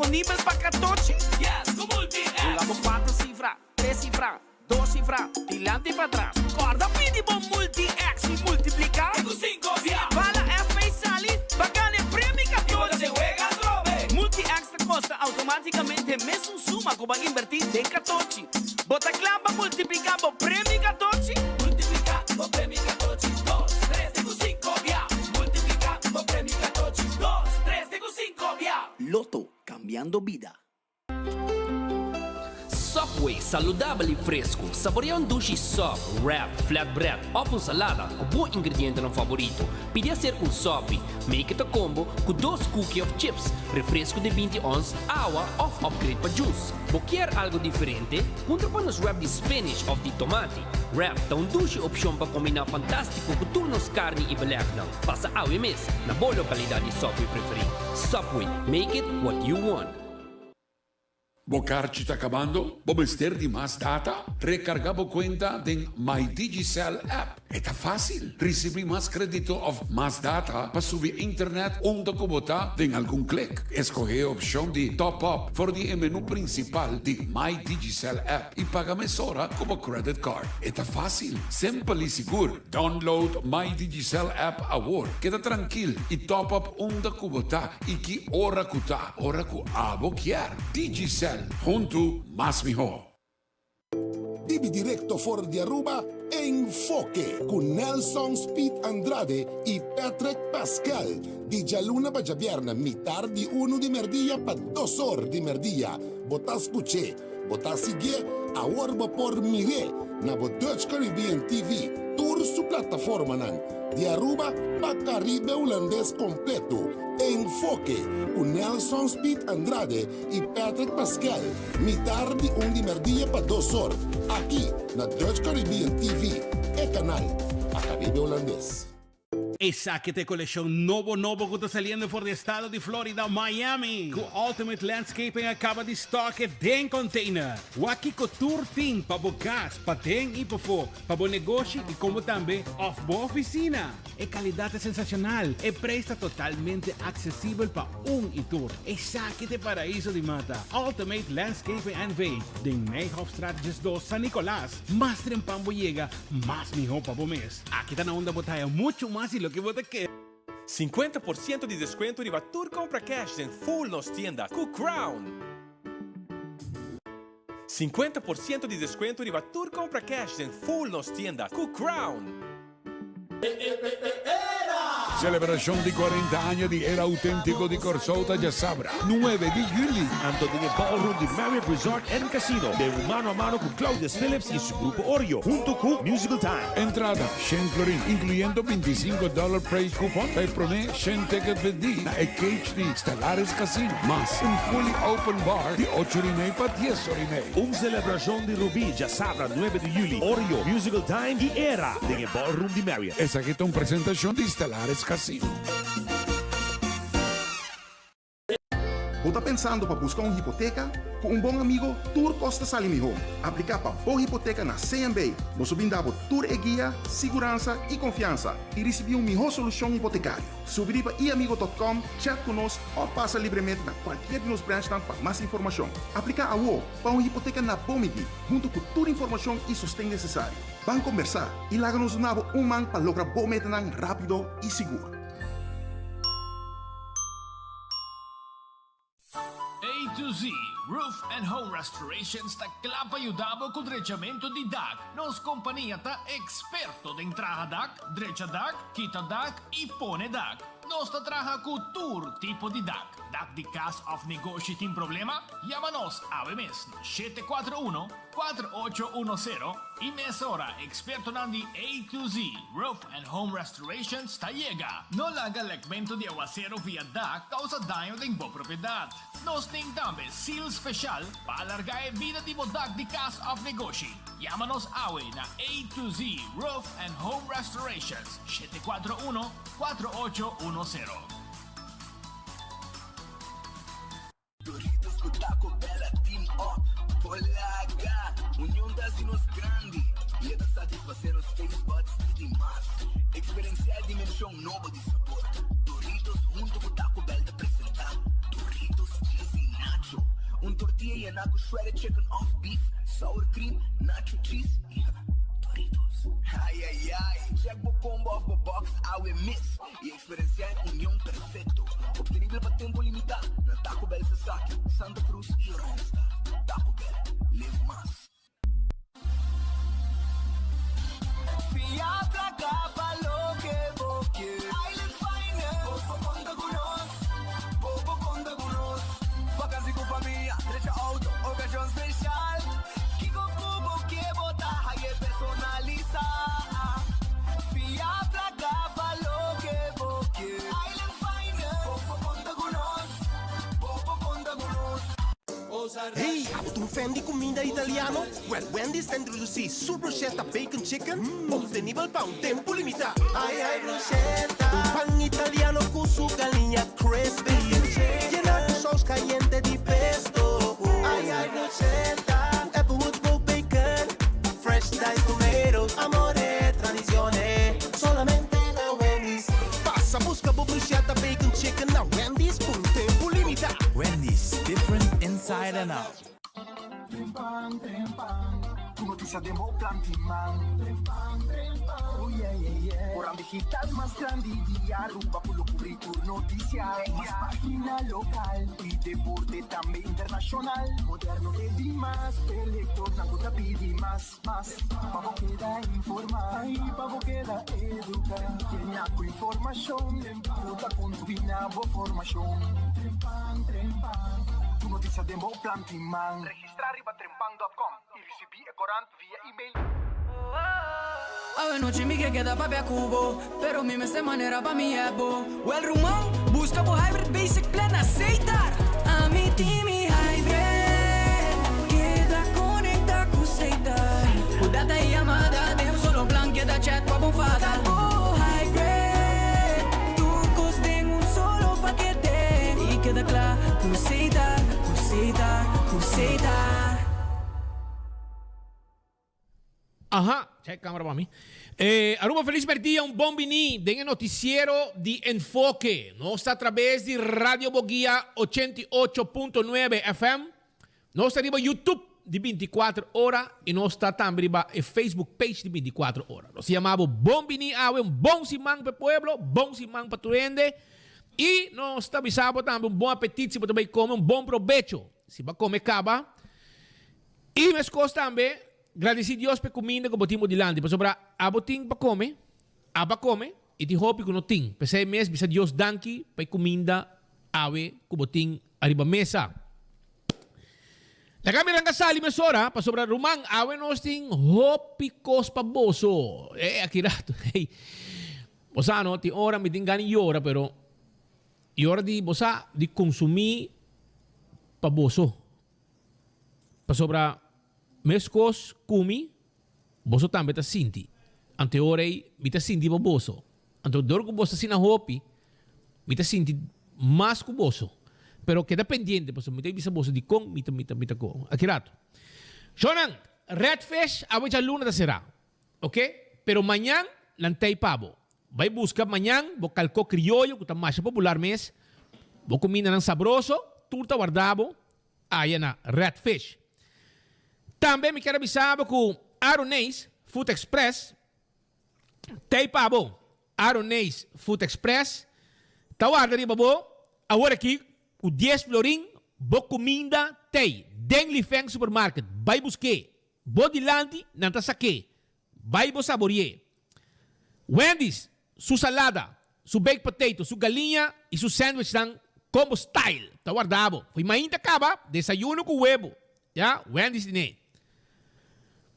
disponibel pa katochi? Yes, ku Multi-X! Bula bo kuater sifra, tres sifra, dos sifra, dilanti i patras. Kòrda pidi bo Multi-X i multipliká. Te ku sinku bia! Si bala FP sali, bo a gana e premio katochi! Multi-X ta kosta outomátikamente mesun suma ku bo a inbertí den katochi. Bo ta kla pa multipliká bo premio katochi? Multipliká bo premio katochi dos, tres te ku sinku bia. Multipliká bo premio katochi dos, tres te ku sinku bia. Lotto, kambiando bida. Subway, saludabel i fresku. Saborea un dushi sub, wrap, flatbread òf un salada ku bo ingredientenan favorito. Pidi aser un sopi. Make it a combo ku dos cookie òf chips, refresku di 20 ons, awa òf upgrade pa juice. Bo kier algo diferente? Puntra pa nos wrap di spinach òf di tomati. Wrap ta un dushi opshon pa kombiná fantástiko ku tur nos karni i belegnan. Pasa awe mes na bo lokalidat di Subway preferí. Subway, make it what you want. Bo karchi ta kabando? Bo mester di mas data? Rekargá bo kuenta den My Digicel app. E ta fásil! Risibí mas kredito òf mas data pa subi internet unda ku bo ta den algun klik. Eskohé e opshon di Top Up for di e menú prinsipal di My Digicel app i paga mesora ku bo credit card. E ta fásil, simpel i sigur. Download My Digicel app awor. Keda trankil i top up unda ku bo ta i ki ora ku ta, ora ku abo kier. Digicel, huntu mas mihó. Bibi directo for di Aruba, Enfoke cu Nelson Speed Andrade y Patrick Pascal, di djaluna pa djabièrnè mitar di unu di merdia pa dos or di merdia. Bo ta scuch'é, bo ta siguié, awor bo por mir'é na bo Dutch Caribbean TV, tur su plataformanan, di Aruba pa Caribe Hulandes completo. Enfoke cu Nelson Speed Andrade y Patrick Pascal, mitar di un di merdia pa dos or, aki na Dutch Caribbean TV, e canal pa Caribe Hulandes. Esaki ta e kolekshon nobo nobo ku ta saliendo for di estado di Florida, Miami, ku Ultimate Landscaping a kaba di stock e den container. Wak kiko tur tin pa bo kas, paden i pafó, pa bo negoshi i komo tambe òf bo ofisina. E kalidat ta sensashonal, e preis ta totalmente aksesibel pa un i tur. Esaki ta e paraiso di mata, Ultimate Landscaping NV, den Nijhofstraat 12, San Nicolas. Mas trempan bo yega, mas mihó pa bo mes. Aki ta na unda bo ta haya muchu mas di loke bo ta kere. 50 por ciento di descuento riba tur compra cash den full nos tienda cu Crown! 50 por ciento di descuento riba tur compra cash den full nos tienda cu Crown! Selebrashon di 40 aña di Era Autentiko di Kòrsou ta djasabra, 9 di yüli. Anto den e ballroom di Marriott Resort and Casino den un mano a mano cu Claudius Phillips y su grupo Oreo hunto cu Musical Time. Entrada, shen florin, incluyendo 25 dollar price coupon pa e prome shen ticket bendi na e cage di Stellaris Casino, mas un fully open bar di ocho ora y mei pa dies ora y mei. Un celebracion di Rubí djasabra 9 di juli, Oreo, Musical Time y Era den e ballroom di Marriott. Esaki ta un presentacion di Stellaris Casino. Bo ta pensando pa busca un hipoteca? Cu un bon amigo, tur cos ta sali miho. Aplica pa bo hipoteca na CMB. Nos lo bin da bo tur e guia, siguransa y confiansa y ricibi un miho solucion hipotecario. Subi riba iamigo.com, chat cu nos of pasa libremente na cualkier di nos branchnan pa mas informacion. Aplica awo pa un hipoteca na bo midi, hunto cu tur informacion y sosten necesario. Ban combersa y laga nos duna bo un man pa logra bo metanan rapido y sigur. A to Z Roof and Home Restorations ta kla pa yuda bo ku drechamentu di dak. Nos kompania ta eksperto den traha dak, drecha dak, kita dak i pone dak. Nos ta traha ku tur tipo di dak. Dak di kas òf negoshi tin problema? Yama nos awe mes na 741 4810 i mesora ekspertonan di A to Z Roof and Home Restorations ta yega. No laga lekmento di awasero via dak causa daño den bo propiedad. Nos tin tambe seal special pa alarga e bida di bo dak di cas of negoshi. Yama nos awe na A to Z Roof and Home Restorations, 741 4810. Doritos ku Taco Bell a team up. Polaga! Union ta hasi nos grandi i e ta satisfasé nos taste buds di dimas. Eksperensiá e dimenshon nobo di sabor. Doritos huntu ku Taco Bell ta presentá Doritos Cheesy Nachos. Yena ku shredded chicken òf beef, sour cream, nacho cheese i Doritos. Ai ai ai! Check bo combo òf bo box awe mes i eksperensiá e union perfekto. Obtenibel pa tempu limitá na Taco Bell Sasaki, Santa Cruz i Oranjestad. Taco Bell, live mas. Fia placa pa loke bo kier. Island Finance, bo por conta cu nos, bo por conta cu nos. Vakantie cu famia, drecha auto, ocasion special. Kico cu bo kier bo ta haye personalisa. Fia placa pa loke bo kier. Island Finance, bo por conta cu nos, bo por conta cu nos. Hey, abo ta un fan di cuminda italiano? Well, Wendy's ta introduci su bruschetta bacon chicken, obtenibel pa un tempo limita. Ay ay bruschetta! Un pan italiano cu su galiña crispy, yena cu saus cayente di pesto. Ay ay bruschetta! Cu Applewood smoked bacon, fresh diced tomatoes, amore, tradicione, solamente na Wendy's. Pasa busca bo bruschetta bacon chicken na Wendy's pa un tempo limita. Wendy's, different inside and out. Trempan, trempan, Ku notisia den bo plan tin man. Trempan, trempan, oh yeah, yeah, yeah. Koran digital mas grandi di Aruba ku lo kubri tur notisia. Mas pagina lokal i deporte tambe internashonal. Moderno te dimas, p'e lektornan ku ta pidi mas. Mas pa bo keda informá i pa bo keda eduká. Yena ku informashon ku ta kontribuí na bo formashon. Trempan, trempan, tur notisia den bo plan tin man. Registrá riba trempan dòt kòm i risibí e korant via email. Awe nochi mi ke keda papia ku bo, pero mi mester manera pa mi hèp bo. Wèl ruman, buska bo Hybrid Basic Plan na Setar! Ami tin mi Hybrid, keda konektá ku Setar. Ku data i yamada den un solo plan, keda chat pa bo fada. Buska bo Hybrid, tur kos den un solo pakete. I keda kla ku Setar, ku Setar, ku Setar. Aha, check camera pa mi. Eh, Aruba Feliz Merdia, un bon bini den e noticiero di Enfoke. Nos ta a través di Radio Boguia 88.9 FM. Nos ta riba YouTube di 24 ora y nos ta tambe riba e Facebook page di 24 ora. Nos ta yama bo bon bini awe, un bon siman pa e pueblo, bon siman pa tur hende. Y nos ta bisa bo tambe un bon apetit si bo ta bay come, un bon probecho si bo a come caba. Y mescos tambe, gradici Dios p'e cuminda cu bo tin bo dilanti, pasobra abo tin pa come, abo a come, y tin hopi cu no tin. P'esey mes bisa Dios danki pa e cuminda awe cu bo tin ariba mesa. Laga mi ranca sali mesora, pasobra ruman, awe nos tin hopi cos pa boso. E, aki rato, hey. Bo sa no, tin ora mi tin gana di yora, pero e ora di, bo sa, di consumi pa boso. Pasobra meskos ku mi, boso tambe ta sinti. Anto e ora ei mi ta sinti pa boso. Anto dor ku boso ta asina hopi, mi ta sinti mas ku boso. Pero keda pendiente, pasobra mi ta bisa boso dikon mi ta mi ta mi ta ku aki rato. Shownan, Redfish awe djaluna ta será. Ok, pero mañan nan tei pa bo. Bai buska mañan bo kalkó krioyo ku ta masha popular mes. Bo kumindanan sabroso, tur ta warda bo. Aya na Red Fish. Tambe mi kier a bisa bo ku Aroneis Food Express t'ei pa bo. Aroneis Food Express ta warda riba bo awor aki ku dies florin bo kuminda t'ei den Li Feng Supermarket. Bai busk'é. Bo dilanti nan ta sak'é. Bai bo sabori'é. Wendy's su salada, su baked potato, su galiña y su sandwichnan combo style ta warda bo. Fo'i mainta caba, desayuno cu webo. Ya, Wendy's dine.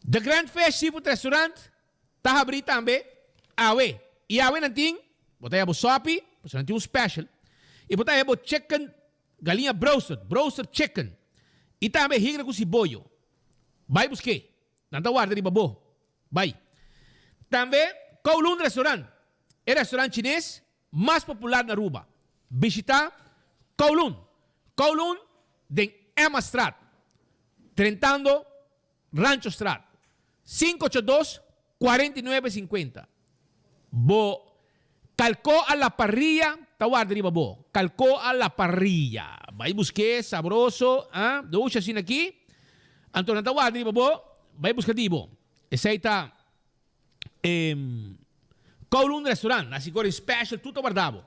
The Grand Fish Seafood Restaurant ta habri tambe awe. Y awe nan tin, bo ta haya bo sopi, pasobra nan tin un special, y bo ta haya bo chicken, galiña broasted, broasted chicken, y tambe higra cu siboyo. Bai busk'é. Nan ta warda riba bo. Bai. Tambe Kowloon Restaurant, e restaurant chines mas popular na Aruba. Bishita Kowloon. Kowloon den Emmastraat, drentando Ranchostraat. 582 49 50. Bo. Kalkó a la parrilla ta warda riba bo. Kalkó a la parrilla. Bai busk'é, sabroso, ah, dushi asina aki. Anto nan ta warda riba bo, bai buska di bo. Esei ta e Kowloon Restaurant, nasi goreng special, tur ta warda bo.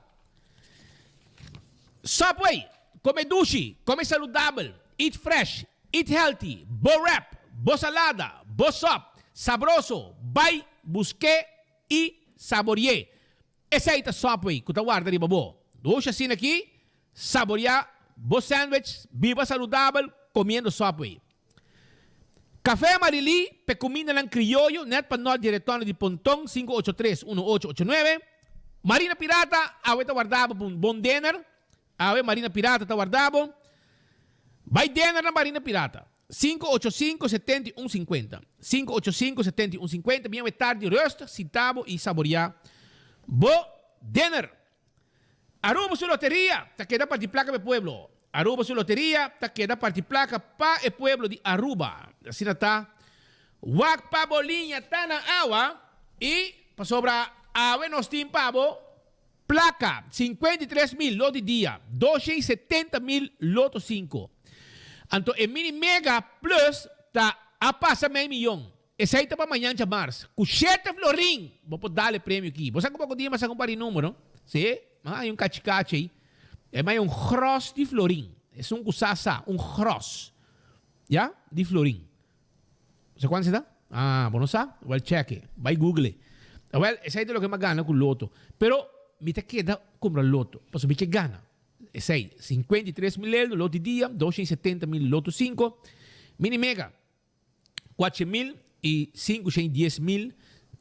Subway, kome dushi, kome saludabel, eat fresh, eat healthy, bo wrap, bo salada, bo sop, sabroso, bai busk'é i sabori'é. Esei ta Subway ku ta warda riba bo. Dushi asina aki, saboriá bo sandwich, biba saludabel komiendo Subway. Café Marilí p'e kumindanan krioyo nèt pa nòrt di Retorno di Ponton 583 1889. Marina Pirata awe ta warda bo pa un bon dinner. Awe Marina Pirata ta warda bo. Bai dinner na Marina Pirata. 585 71 50. 585 71 50 Bin awe tardi rustig sinta bo i saboriá bo dinner. Aruba su loteria ta keda parti placa pa e pueblo. Aruba su loteria ta keda parti placa pa e pueblo di Aruba. Asina ta. Wak pa bo liña ta na awa y pasobra awe nos tin pa bo placa 53 mil loto di dia, 270 mil loto 5. Anto e mini mega plus ta a pasa mei miyon. Esei ta pa mañan djamars. Ku shete florin bo por dal e premio aki. Bo sa ku poko dia mi a saka un par di numero? Si, mi a haña un kachikachi ei. E mi a haña un gros di florin. Esun ku sa sa, un gros, ya, di florin. Bo sa kuantu esei ta? Ah, bo no sa? Wèl chèk e. Bai google e. Awèl, esei ta loke mi a gana ku loto. Pero mi ta keda kumpra loto, pasobra mi ke gana. Esei, 53 mil eldo loto di dia, 270 mil loto sinku, mini mega. 4 mil i 510 mil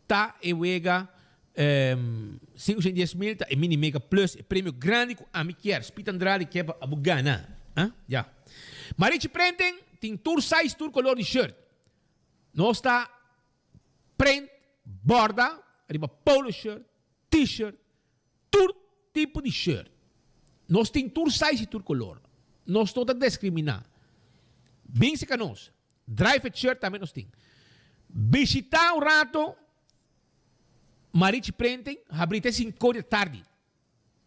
ta e wega, 510 mil ta e mini mega plus, e premio grandi ku ami kier, Speed Andrade kier pa abo gana. Ah, ya. Marichi Printing tin tur size, tur color di shirt. Nos ta print, borda riba polo shirt, t-shirt, tur tipo di shirt. Nos tin tur size i tur color. Nos no ta discrimina. Bin cerca nos. Dry fit shirt tambe nos tin. Bishita un rato Marichi Printing, habri te 5 di tardi.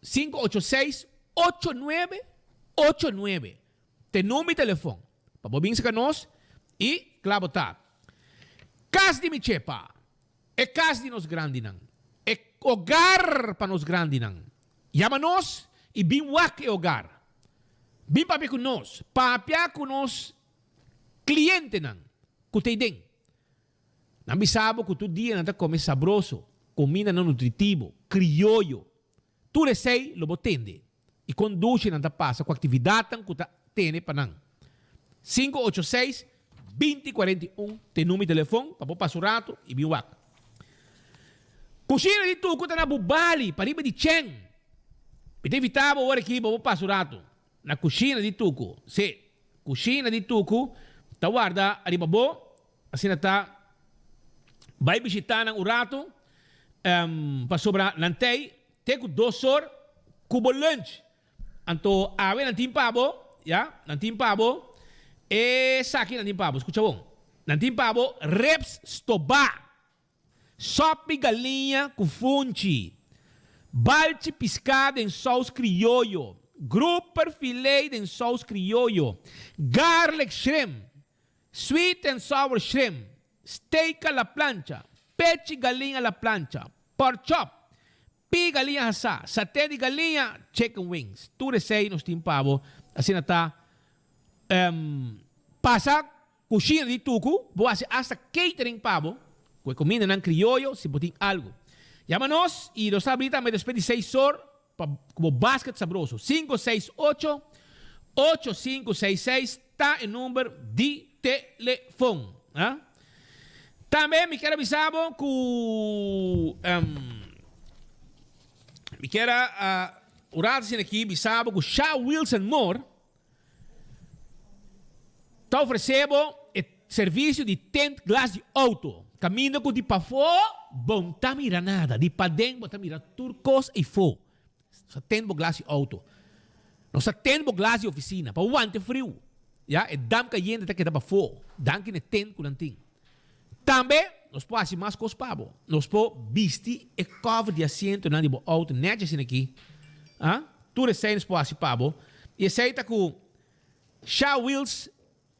586 8989 te number di telefon pa bo bin cerca nos i kla bo ta. Cas di mi Chepa, e cas di nos grandinan, e hogar pa nos grandinan. Yama nos i bin wak e hogar. Bin papia ku nos, papia ku nos klientenan ku ta ei den. Nan bisa bo ku tur dia nan ta kome sabroso, kumindanan nutritivo, krioyo. Tur esei lo bo tende i kon dushi nan ta pasa ku aktividatnan ku ta tene pa nan. 586 20 41 ta e number di telefon pa bo pasa un ratu i bin wak. Kushina di Tuku ta na Bubali, pariba di Chen. Mi ta invita bo ora aki pa bo pasa un ratu na Kushina di Tuku. Si, Kushina di Tuku ta warda ariba bo, asina ta bai bishita nan un ratu, pasobra nan tei te ku dos or ku bo lunch. Anto awe nan tin pa bo, ya, nan tin pa bo esaki nan tin pa bo, skucha bon, nan tin pa bo ribs stobá, sòpi galiña ku funchi, balchi piská den sous krioyo, grouper filé den sous krioyo, garlic shrimp, sweet and sour shrimp, steak a la plancha, pechi galiña a la plancha, pork chop, Pi galiña hasá, saté di galiña, chicken wings. Tur esei nos tin pa bo. Asina ta pasa kushina di Tuku, bo hasi asta catering pa bo ku e kumindanan krioyo si bo tin algu. Yama nos i nos ta abrí tambe despues di seis or pa ku bo basket sabroso. 568 8566 ta e number di telefon. Tambe mi kier a bisa bo ku mi kier a un rato asina aki bisa bo ku Sha Wilson Moore ta ofresé bo e servisio di tint glas di outo. Kaminda ku di pafó bo no ta mira nada, di paden bo ta mira tur kos eifó. Nos ta tint bo glas di outo. Nos ta tint bo glas di ofisina pa wanta e friu. Ya, e damp kayente ta keda pafó. Danki na e tint ku nan tin. Tambe. nos por hasi mas kos pa bo. Nos por bisti e cover di asientonan di bo auto netjes asina aki. Ah, tur esei nos por hasi pa bo. I esei ta ku Sha Wheels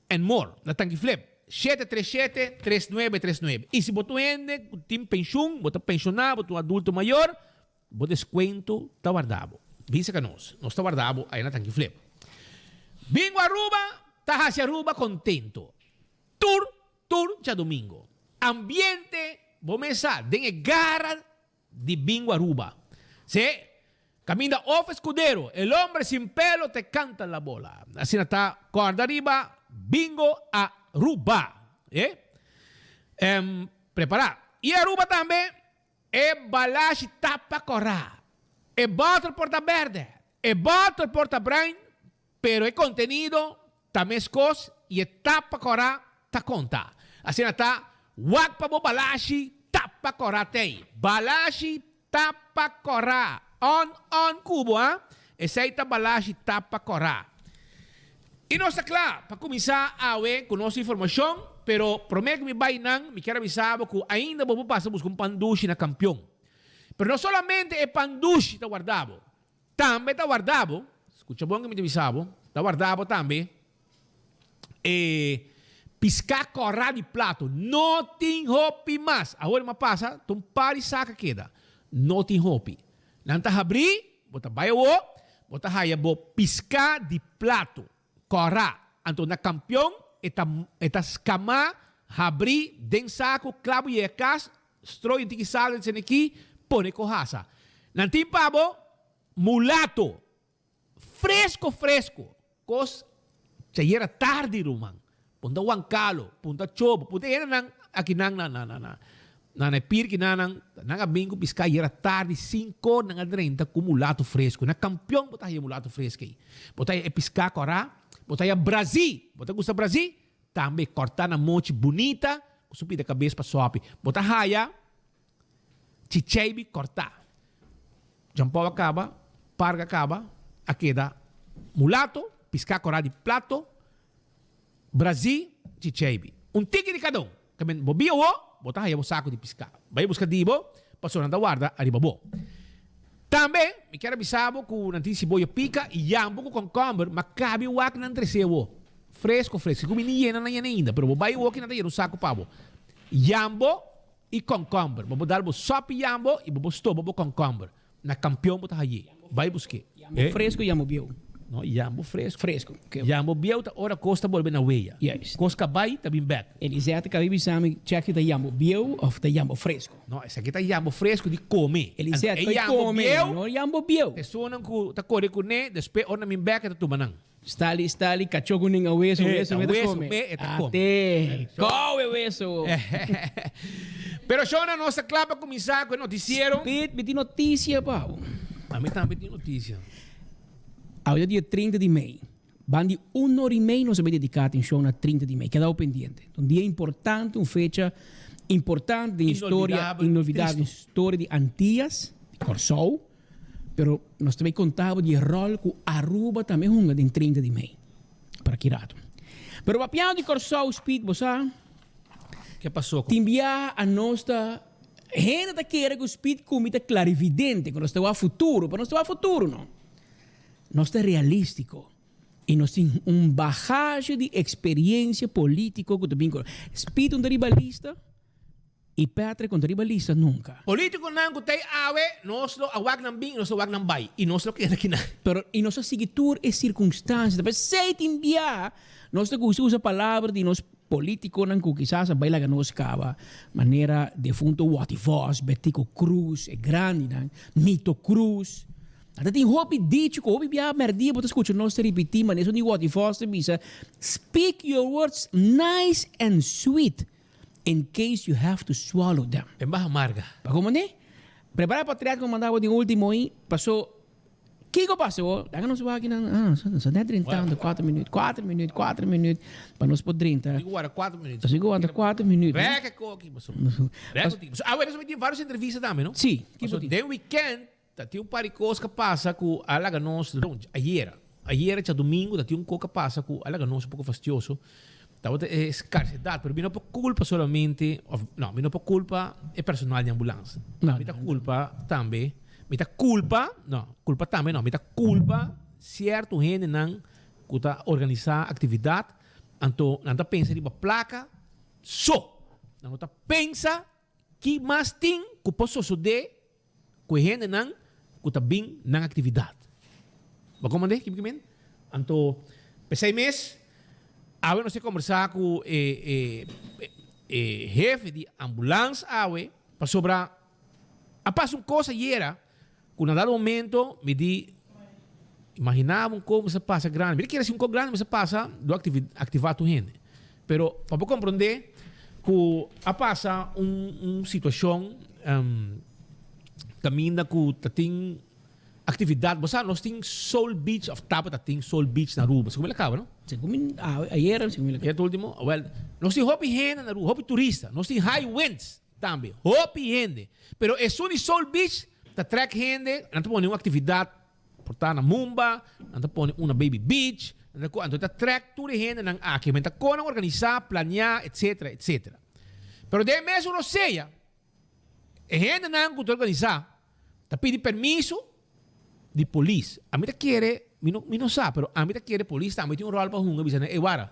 and More na Tanki Flip, 737 3939. I si bo ta un hende ku tin penshun, bo ta penshoná, bo ta un adulto mayor, Bo descuento ta warda bo. Bin cerca nos. Nos ta warda bo aya na Tanki Flip. Bingo Aruba ta haci Aruba contento. Tur, tur djadomingo. Ambiente bo mes sa den e gara di Bingo Aruba. Se, caminda of Escudero, el hombre sin pelo te canta la bola. Asina ta corda riba Bingo Aruba. E, em, prepara. Y Aruba tambe E balashi tapa kòrá. E bòter por ta bèrdè, e bòter por ta bruin, pero e kontenido ta meskos i e tapa kòrá ta konta. Asina ta, wak pa bo balashi tapa kòrá t'ei. Balashi tapa kòrá. On on ku bo, ha? Esei ta balashi tapa kòrá. I nos ta kla pa kuminsá awe ku nos informashon, pero promé ku mi bai nan, mi kier a bisa bo ku ainda bo por pasa buska un pan dushi na Kampion. Pero no solamente e pan dushi ta warda bo, tambe ta warda bo, skucha bon ke mi ta bisa bo, ta warda bo tambe e piská kòrá di plato. No tin hopi mas. Awor mi a pasa, ta un par di saka keda. No tin hopi. Nan ta habrí, bo ta bai awor, bo ta haya bo piská di plato kòrá. Anto na kampion e ta e ta skamá, habrí den saku, kla bo yega kas, stroi un tiki sal den senekí, pone kohasa. Nan tin pa bo mulato, fresko fresko, kos chayera tardi ruman. Punta Juan Carlo, punta Chobo, punta e hendenan aki nan na na na na na e pir ki nan nan nan a bin ku piská ayera tardi sinkor nan a drenta ku mulato fresku. Na kampion bo ta haya mulato fresku ei. Bo ta haya e piská kòrá, bo ta haya brazí, bo ta gusta brazí? Tambe kòrtá na mochi bunita ku su pida kabes pa sòpi. Bo ta haya chicheibi kòrtá. Jampou a kaba, parga a kaba, a keda mulato, piská kòrá di plato, Brazi chicheibi. Un tiki di kada un. Ta men bo bia wo, bo ta haya bo saku di piská. Bai buska di bo, pasobra nan ta warda ariba bo. Tambe, mi kier a bisa bo ku nan tin siboyo pika i yambo ku kònkòmber, ma kabi wak nan trese wo. Fresko, fresko. Sigur mi ni yena nan yena ainda, pero bo bai wo ki nan ta yena un saku pa bo. Yambo i kònkòmber. Bo por dal bo sòpi yambo i bo por stoba bo kònkòmber. Na kampion bo ta haye. Bai busk'é. Yambo fresco yambo bieu? No, yambo fresco. Fresco, oké. Yambo bieu ta ora kos ta bolbe na weya. Juist. Kos ka bai ta bin bèk. Elisette ka bisa mi check si ta yambo bieu of ta yambo fresco. No, esaki ta yambo fresco di kome. Elisette, pa kome, no yambo bieu. Esunnan ku ta kore kuné, despues ora nan bin bèk e ta tuma nan. Stali, stali, kachó ku nin a weso, weso me ta kome. Weso me e ta kome. Ate, kowe weso. Pero shona, nos ta kla pa kuminsá ku e notisiero. Pit, mi tin notisia pa bo. Ami tambe tin notisia. Awe ta dia 30 di mei. Ban di un ora i mei nos a bai dediká atenshon na 30 di mei. Keda bo pendiente. Ta un dia importante, un fecha importante den historia, inolvidabel, den historia di Antias, di Kòrsou. Pero nos ta bay conta bo di e rol cu Aruba tambe hunga den 30 di mei. Para ki rato. Pero papiando di Corsou Speed bo sa. Ke paso cu. Tin biaha a nos ta hende ta kere cu Speed cu mi ta clarividente cu nos ta wak futuro pero nos ta wak futuro no. Nos ta realistico y nos tin un bagage di experiencia politico cu ta bin cu Speed un ta riba lista. I Patrick no ta riba lista nunca. Politiconan cu t'ey awe, nos lo a wak nan bin y nos lo wak nan bay y nos lo keda kinan. Pero y nos a sigui tur e circunstancia. Ta pesey tin bia nos ta gusta usa palabra di nos politiconan cu kisas a bay laga nos caba, manera defunto Watty Vos, Betico Croes, e grandinan, Mito Croes. Nan ta tin hopi dicho cu hopi bia merdia bo ta scucha nos ta ripiti, manera esun di Watty Vos ta bisa, Speak your words nice and sweet. In case you have to swallow them. Den baha marga. Pa como ne? Prepara pa tret como manda bo den ultimo i paso Kiko pasa bo? Laga nos wak nan ah nos a net drentando cuatro minuut cuatro minuut cuatro minuut pa nos por drenta. Nos tin cu warda cuatro minuut. Nos tin cu warda cuatro minuut. Rek e koki paso. Rek e koki. Awe nos a tin varios entrevista tambe no? Si. Paso den weekend ta tin un par di cos ca pasa cu a laga nos ayera ayera djadomingo ta tin un cos ca pasa cu a laga nos un poco fastioso. Tabata e scarsedad, pero mi no por culpa solamente, of no, mi no por culpa e personal di ambulans. No, Mi ta culpa tambe, mi ta culpa, no, culpa tambe no, mi ta culpa cierto hendenan cu ta organisa actividad, anto nan ta pensa riba placa so. Nan no ta pensa ki mas tin cu por sosode cu e hendenan cu ta bin nan actividad. Bo comprende ki mi men? Anto, p'esey mes, awe nos a combersa cu e e e hefe di ambulans awe, pasobra a pasa un cos ayera cu na dado momento mi di, imagina bo un cos mester pasa grandi. Mi ta kere si un cos grandi mester pasa lo activa tur hende. Pero pa bo comprende cu a pasa un un situacion caminda cu ta tin actividad. Bo sa nos tin Soul Beach of tabata tin Soul Beach na Aruba. Segun mi la caba no? Segun mi ayer segun mi la caba. Ayer ta ultimo? Well, nos tin hopi hende na Aruba, hopi turista. Nos tin High Winds tambe, hopi hende. Pero esun di Soul Beach ta trek hende, nan ta pone un actividad. Por ta na Mumba, nan ta pone un na Baby Beach, nan ta ku, anto ta trek tur e hendenan aki. Men ta kon nan organisá, planeá, etcetera, etcetera. Pero den e mesun rosea, e hendenan ku ta organisá ta pidi permiso di polis. Ami ta kere, mi no, mi no sa, pero ami ta kere polis tambe tin un ròl pa hunga bisa nan, ey wara,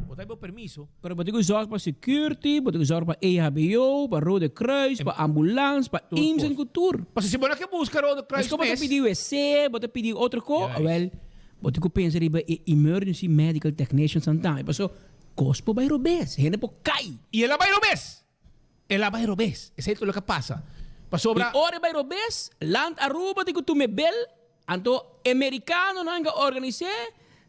bo ta bo permiso. Pero bo tin ku zòrg pa security, bo tin ku zòrg pa EHBO, pa Rode Kruis, pa ambulans, pa IMSS ku tur. Pasobra si bo no ke buska Rode Kruis mes. Esko bo ta pidi WC, bo ta pidi otro ko, awel bo tin ku pensa riba e emergency medical technicians nan tambe. Pasobra kos por bai robes, hende por kai. I el a bai robes! El a bai robes. Esei ta loke a pasa. Pasobra. I ora e bai robes, Land Aruba tin ku tuma e bel, anto e merikanonan ku a organis'é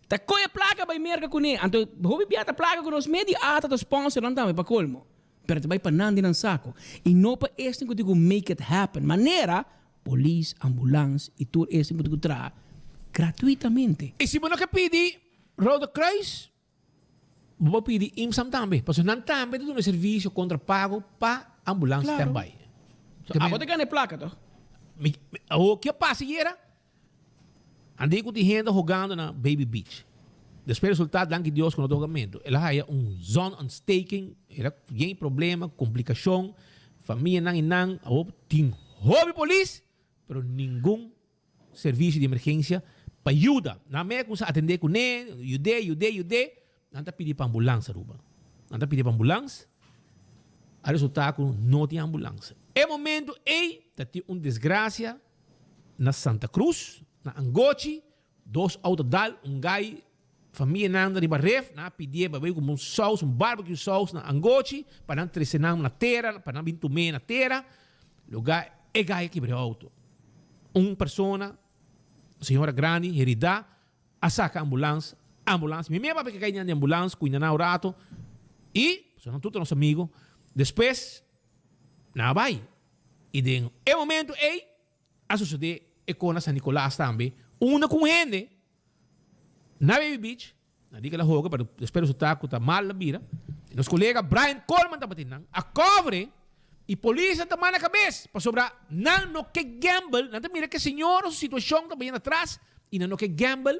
ta kohe plaka bai Merka kuné. Anto hopi bia ta plaka ku nos mes di ata ta sponsor nan tambe pa kolmo. Pero ta bai pa nan di nan sako. I no pa esnan ku tin ku make it happen. Manera polis, ambulans i tur esnan ku tin ku traha gratuitamente. I si bo no ke pidi Rode Kruis, Bo por pidi IMSAM tambe, pasobra nan tambe ta duna servisio kontra pago pa ambulans standby. So, abo ta gana e plaka toch? Mi, awor ke a pasa ayera? Andei ku tin hende hogando na Baby Beach. Despues resulta, danki Dios ku no ta hogamento. El a haya un zonontsteking, el a yen problema, komplikashon, famianan i nan. Awor tin hopi polis, pero ningun Servicio di emergencia pa yuda. Nan mei a cuminsa atende cune, yud'é, yud'é, yud'é. Nan ta pidi pa ambulans Aruba. Nan ta pidi pa ambulans. A resulta cu no tin ambulans. E momento ey ta tin un desgracia na Santa Cruz, na Angochi. Dos auto dal un guy, famianan riba ref, nan a pidié pa bay cumpra un saus, un barbecue saus na Angochi pa nan trece nan na tera, pa nan bin tum'é na tera. Lugar e guy a kibra e auto. Un persona, un señora grandi, heridá, a saca ambulans, ambulans, mi mia papia ke kai dilanti di ambulans, cuida nan un rato y, pasobra nan tur ta nos amigo, despues nan a bay y den e momento ey A sosodé e kon na San Nicolas tambe, unda ku un hende na Baby Beach, nan di ku el a hoga, pero despues resultá ku ta mal a bira. Nos kolega Brian Coleman tabatin nan a cover i polis a tuma na kabes pasobra nan no ke gamble, nan ta mira ku e señora su situashon ta bayendo atras i nan no ke gamble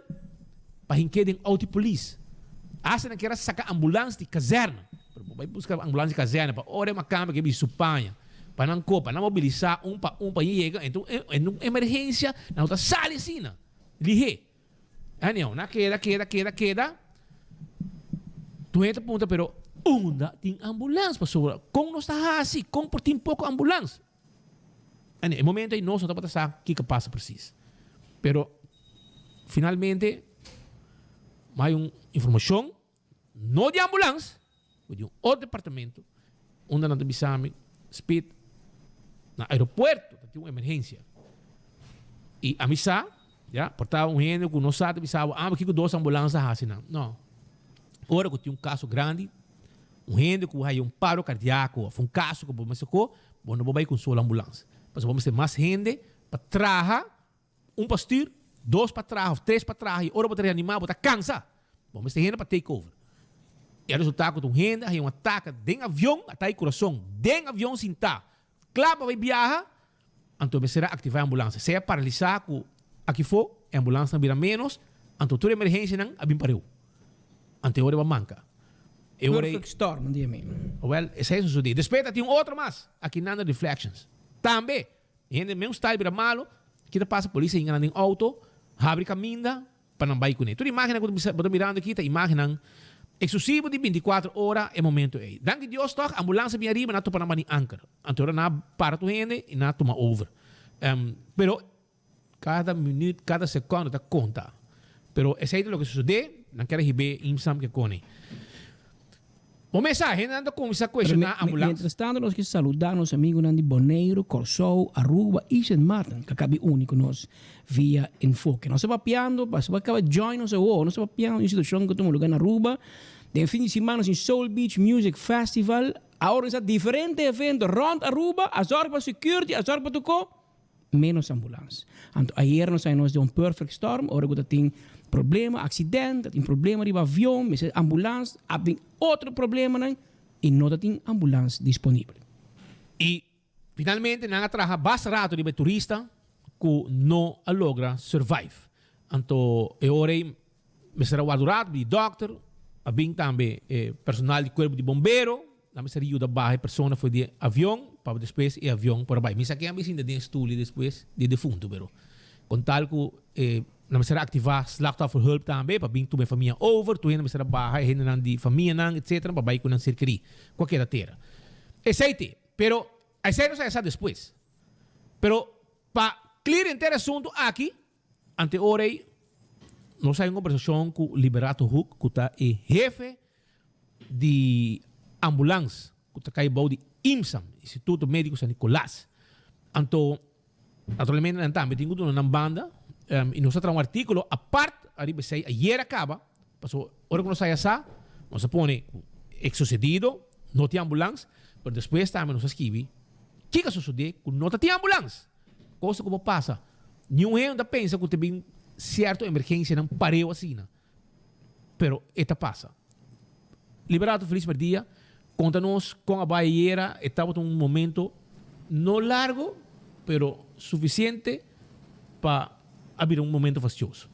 pa hink'é den outo di polis. Asta nan kier a saka ambulans di kazèrne, pero bo bai buska ambulans di kazèrne pa ora e makamba ke bisti su paña. Pa nan ko, pa nan mobilisá un pa un pa yega, enton en un emergensia nan no ta sali asina, lihé. Anyhow, nan a keda, keda, keda, keda. Tur hende ta puntra, pero unda tin ambulans? Pasobra kon nos ta hasi? Kon por tin poko ambulans? Anyhow, e momento ei nos no tabata sa kiko pasa presis. Pero finalmente hay un informashon. No di ambulans, pero di un otro departamento, unda nan ta bisa mi, Speed, na aeropuerto ta tin un emergencia. Y ami sa, ya, por ta un hende cu no sa ta bisa bo, ah, kico dos ambulans ta haci nan? No. Ora cu tin un caso grandi, un hende cu haya un paro cardiaco of un caso cu bo mester co, bo no por bay cu un solo ambulans. Pasobra bo mester mas hende pa traha. Un pa stuur, dos pa traha of tres pa traha y ora bo ta reanima bo ta cansa. Bo mester hende pa take over. E a resulta cu ta un hende a haya un ataka den avion, ataka di curason, den avion sinta, cla pa bay biaha, anto mester a activa e ambulance. Sea paralisa cu aki fo e ambulance nan bira menos, anto tur emergencianan a bin pareu. Anto e ora e ba manca. E ora ei- Perfect storm, di mi. Wel, esei a sosodé. Despues ta tin un otro mas, aki nan na Reflections. Tambe, hende meun style bira malo, kita pasa polis a hinga nan den auto, habri kaminda pa nan bai kuné. Tur imagennan ku bo ta mirando aki ta imagennan eksklusivo di bintikuater ora e momento ei. Danki Dios tòg, ambulans a bin ariba, nan a topa nan bani anker. Anto ora nan a para tur hende i nan a tuma over. Pero Kada minuut, kada sekondo ta konta. Pero esei ta loke sosodé, nan kier a hib'é IMSAM ke kone. Bo mesa, hendenan ta kuminsá kuestioná ambulans. Mientras tanto nos ke saludá nos amigunan di Boneiru, Kòrsou, Aruba i Sint Maarten ku a kabi uni ku nos via Enfoke. Nos ta papiando, pasobra bo a kaba join nos awor, nos ta papiando di un situashon ku tuma lugá na Aruba. Den fin di siman nos tin Soul Beach Music Festival. A organisá diferente evento rònt Aruba, a zòrg pa security, a zòrg pa tur ko. Menos ambulans. Anto ayer nos a nos den un perfect storm ora ku ta tin problema, accident, ta tin problema riba avion, mester ambulans, a bin otro problemanan y no ta tin ambulans disponibel. Y finalmente nan a traha basta rato riba e turista ku no a logra survive. Anto e ora ei mester a warda un rato di dokter, a bin tambe e personal di cuerpo di bombero, Nan mester yuda baha e persona for di e avion pa despues e avion por a bai. Mi sa ken a bisinta den e stoel despues di e defunto pero con tal cu e nan mester a activa slachtofferhulp tambe pa bin tuma e famia over, tur hende mester a baha e hendenan di famianan etcetera pa bai cu nan ser keri cu a keda tera. Esey te, pero esey nos a haya sa despues. Pero pa clear henter e asunto aki ante ora ey nos a hay un conversacion cu Liberato Hoek cu ta e hefe di ambulans ku ta kai bou di IMSAM, Instituto Médiko San Nicolas. Anto, naturalmente nan tambe tin ku duna nan banda i nos a traha un artíkulo apart ariba esei ayer a kaba, pasobra ora ku nos haya sa, nos a pone ku e susedido no tin ambulans, pero despues tambe nos a skibi kiko a sosodé ku no ta tin ambulans. Kosa ku por pasa, niun hende ta pensa ku ta bin sierto emergensianan pareu asina. Pero e ta pasa. Liberato Feliz Merdia, konta nos kon a bai ayera, e tabata un momento no largo, pero suficiente pa a bira un momento fastioso.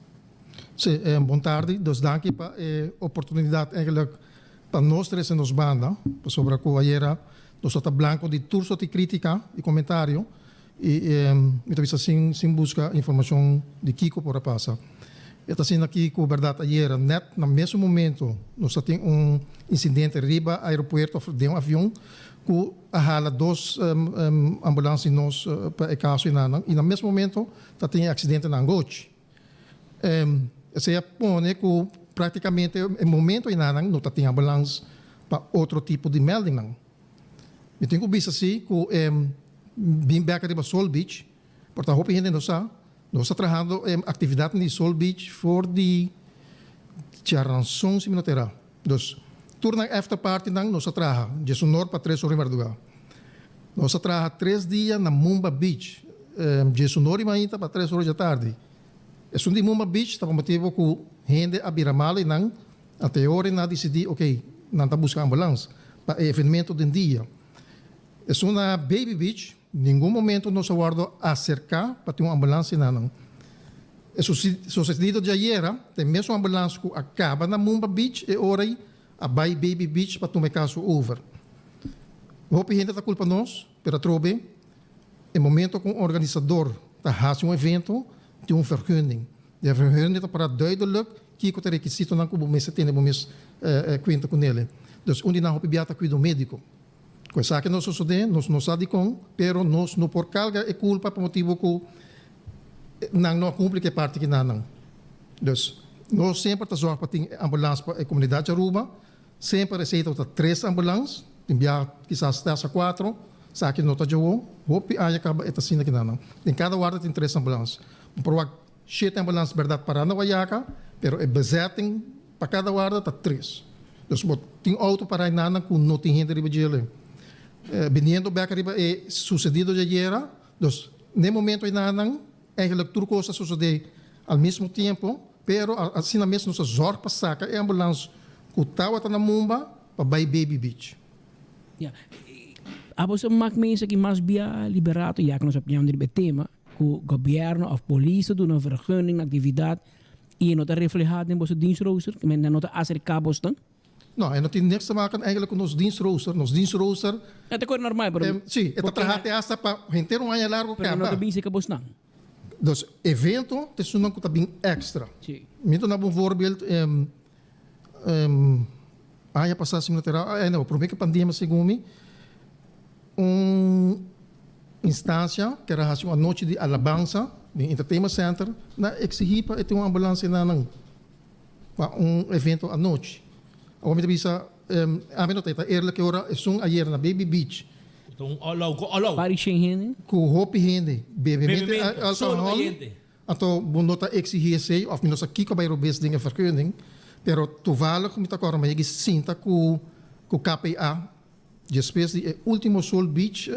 Sí, bon tardi. Dus danki pa e oportunidad eigenlijk pa nos trece nos banda, pasobra cu ayera nos ta ta blanco di tur soort di critica y comentario y mi ta bisa sin sin busca informacion di kico por a pasa. E ta asina aki cu berdad ayera net na mesun momento nos ta tin un incidente riba aeropuerto of den un avion cu a hala dos ambulance di nos pa e caso enanan y na mes momento ta tin e accidente na Angochi. Esey a pone cu practicamente e momento enanan no ta tin ambulance pa otro tipo di meldingnan. Mi tin cu bisa si cu bin bek ariba Soul Beach por ta hopi hende no sa. Nos ta trahando e actividadnan di Soul Beach for di djaranson si mi no ta era. Dus tur nan after partynan nos a traha djesunor pa tres ora di marduga. Nos a traha tres dia na Mumba Beach djesunor di mainta pa tres ora djatardi. Esun di Mumba Beach ta pa motibo cu hende a bira malo y nan ante e ora nan a dicidi ok nan ta busca ambulans pa e evenemento den dia. Esun na Baby Beach Ningun momento nos a wordo acerca pa tin un ambulans na nan. E sucedido djayera ta e mesun ambulans cu a caba na Mumba Beach e ora ey a bay Baby Beach pa tuma e caso over. Hopi hende ta culpa nos, pero atrobe e momento cu un organisador ta haci un evento tin un vergunning. Den vergunning ta para duidelijk kico ta e requisitonan cu bo mester tene bo mes cuenta cu nele. Dus un di nan hopi bia ta cuido medico. Ku esaki no sosodé, nos no sa dikon, pero nos no por karga e kulpa pa motibu ku nan no a kumpli ku e parti ki nan nan. Dus, nos semper ta zòrg pa tin ambulans pa e komunidat di Aruba. Semper esei tabata tres ambulans, tin biaha kisas te hasta kuatro, esaki no ta djawo. Hopi aña kaba e ta asina ki nan nan. Den kada warda tin tres ambulans. Bo por wak shete ambulans bèrdat pará na Wayaca, pero e bezetting pa kada warda ta tres. Dus bo tin auto pará einan ku no tin hende riba djele. Biniendo bek riba e susedido di ayera, dus n'e momento einan eigenlijk tur kos a sosodé al mismo tiempo, pero asina mes nos a zòrg pa saka e ambulans ku tawata na Mumba pa bai Baby Beach. Ya. Abo sa mak mesa ki mas bia Liberato ya ku nos a piñando riba e tema ku gobièrnu òf polis ta duna vergunning na aktividat i e no ta reflehá den boso dienstrooster, men nan no ta aserká bosnan? No, e no tin niks te maken eigenlijk ku nos dienstrooster. Nos dienstrooster. E ta kore normal, pero. Sí, e ta traha te hasta pa henter un aña largo Pero no kaba. ta bin serka bosnan. Dus evento ta esunnan ku ta bin extra. Sí. Mi ta duna bo un voorbeeld, aña pasá si mi no ta erá, no, promé ku pandemia segun mi, un instancia ku a hasi un anochi di alabansa den Entertainment Center, nan a eksigí pa e tin un ambulans einan. Pa un evento anochi. Awor mi ta bisa, ami no ta e ta eerlijk e ora esun ayer na Baby Beach. Ta un olou ku olou. Pari shen hende. Ku hopi hende. Bebemento Bebemento, solo alcohol. kayente. Anto bo no ta exigi esey of mi no sa kiko a bay robes den e vergunning. Pero toevallig mi ta acorda mi a yega sinta ku ku KPA despues di e ultimo Soul Beach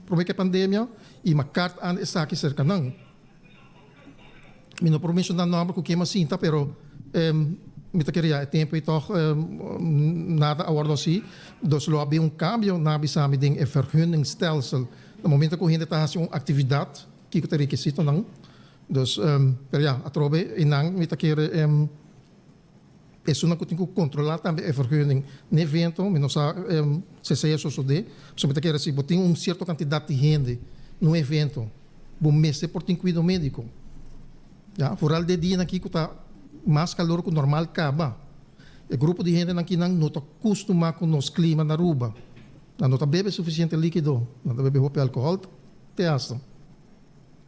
prome ku e pandemia y mi a kart an esaki serka nan. Mi no por menciona nomber cu ken mi a sinta, pero mi ta kere ya e tempo ei toch nada a wordo haci. Dus lo a bin un cambio na bisa mi den e vergunningstelsel. Na momento cu hende ta haci un actividad, kico ta e requisitonan. Dus, pero ya, atrobe einan mi ta kere esunnan cu tin cu controla tambe e vergunning n'e evento, mi no sa si esey a sosode. Pasobra mi ta kere si bo tin un cierto cantidad di hende n'un evento, Bo mester por tin kuido médiko. Ya, foral den dianan aki ku ta mas kalor ku normal kaba. E grupo di hendenan akinan no ta kustumá ku nos klima na Aruba. Nan no ta bebe sufisiente líkido, nan ta bebe hopi alkohòl te hasta.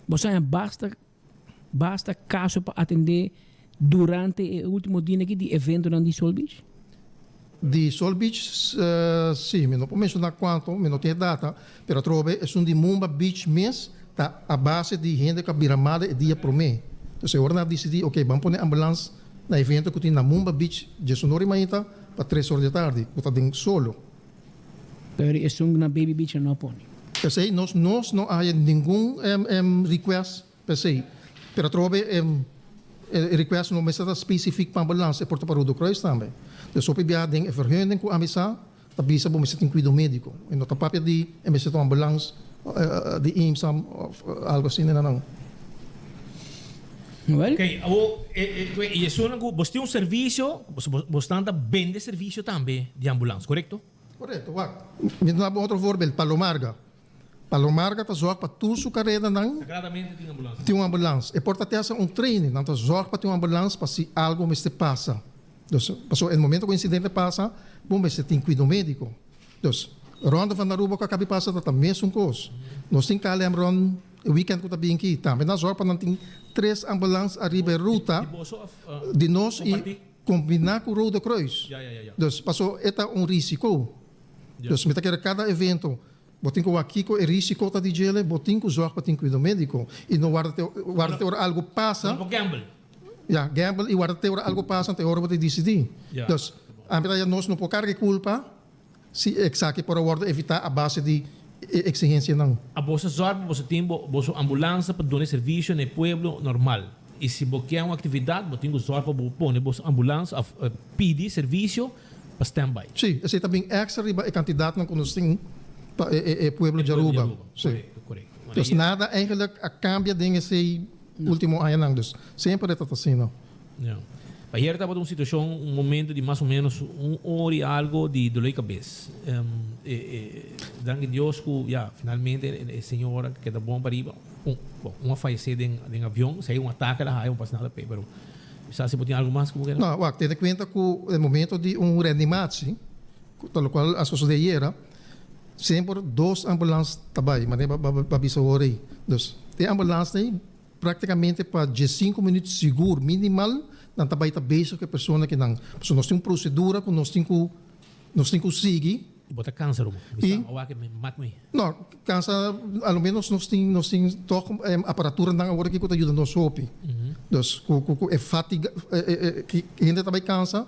Bo sa haña basta basta kaso pa atendé durante e último dianan aki di eventonan di Soul Beach? Di Soul Beach, si, mi no por menshoná kuantu, mi no tin e data, pero atrobe esun di Mumba Beach mes ta a base di hende ku a bira mala e dia promé. Entonces e ora nan a disidí, oke, ban pone ambulans na evento ku tin na Mumba Beach diesunor i mainta pa tres or di tardi, ku ta den solo. Pero esun na Baby Beach nan no a pone. P'esei nos nos no a haya ningun request P'esei, pero atrobe e e request no mester ta specific pa ambulans, e por ta pa Rode Kruis tambe. Dus hopi biaha den e vergunning ku ami sa, ta bisa bo mester tin kuido mediko. E no ta papia di e mester ta un ambulans di IMSA of algo asina na nan. Well. Oké, awor e e esunnan ku bos tin un servisio, bosnan ta bende servisio tambe di ambulans, korekto? Korekto, wak. Mi ta duna bo otro voorbeeld, Palomarga. Palomarga ta zorg pa tur su karedanan Sagradamente tin ambulans. tin un ambulans. E por ta te hasi un training, nan ta zorg pa tin un ambulans pa si algo mester pasa. Dus, pasobra e momento ku insidente pasa, bo mester tin kuido médiko. Dus, Ronde van Aruba ku a kabi pasa ta ta mesun kos. Nos tin KLM rond e weekend ku ta bin aki. Tambe nan zorg pa nan tin tres ambulans ariba e ruta Di boso of di nos i kompartí? kombiná ku Rode Kruis. Ya, ya, ya, ya. Dus, pasobra e ta un risiko. Dus mi ta kere kada evento Bo tin ku wak kiko e risiko ta di djele, bo tin ku zòrg pa tin kuido médiko i no warda te warda te ora algu pasa. No por gamble. Ya, gamble i warda te ora algu pasa te ora bo ta disidí. Ya. Dus, ami ta ya nos no por karga e kulpa si esaki por a wòrdu evitá a base di e eksigensianan. A boso zòrg pa boso tin bo boso ambulansa pa duna e servisio na e pueblo normal. I si bo ke un aktividat bo tin ku zòrg pa bo pone boso ambulansa òf pidi servisio pa standby. Sí, esei ta bin extra riba e kantidatnan ku nos tin pa e pueblo di Aruba. Sí. Korekto, korekto. Dus nada eigenlijk a kambia den esei ultimo añanan. Dus semper e ta ta asina. Ja. Ayer tabata un situashon, un momento di mas o menos un ora i algo di dolor di kabes. Danki Dios ku ya, finalmente e señora keda bon pariba. Un, bon, un a fayesé den den avion, si hay un atake la haya, no pasa nada p'e, pero. Sa si bo tin algu mas ku bo kere? No, wak, tene kuenta ku e momento di un reanimatie, ta lokual a sosodé ayera, semper dos ambulans ta bai, manera bo a bisa awor ei. Dus, e ambulans ei praktikamente pa diesinku minüt sigur, minimal, nan ta bai ta bezig ku e persona kinan. Pasobra nos tin un prosedura ku nos tin ku nos tin ku sigui. Bo ta kansa Ruben. I. Bisa awak e mat mi. No, kansa a lo menos nos tin nos tin tog aparaturanan awor aki ku ta yuda nos hopi. Dus ku ku ku e fatiga e e hende ta bai kansa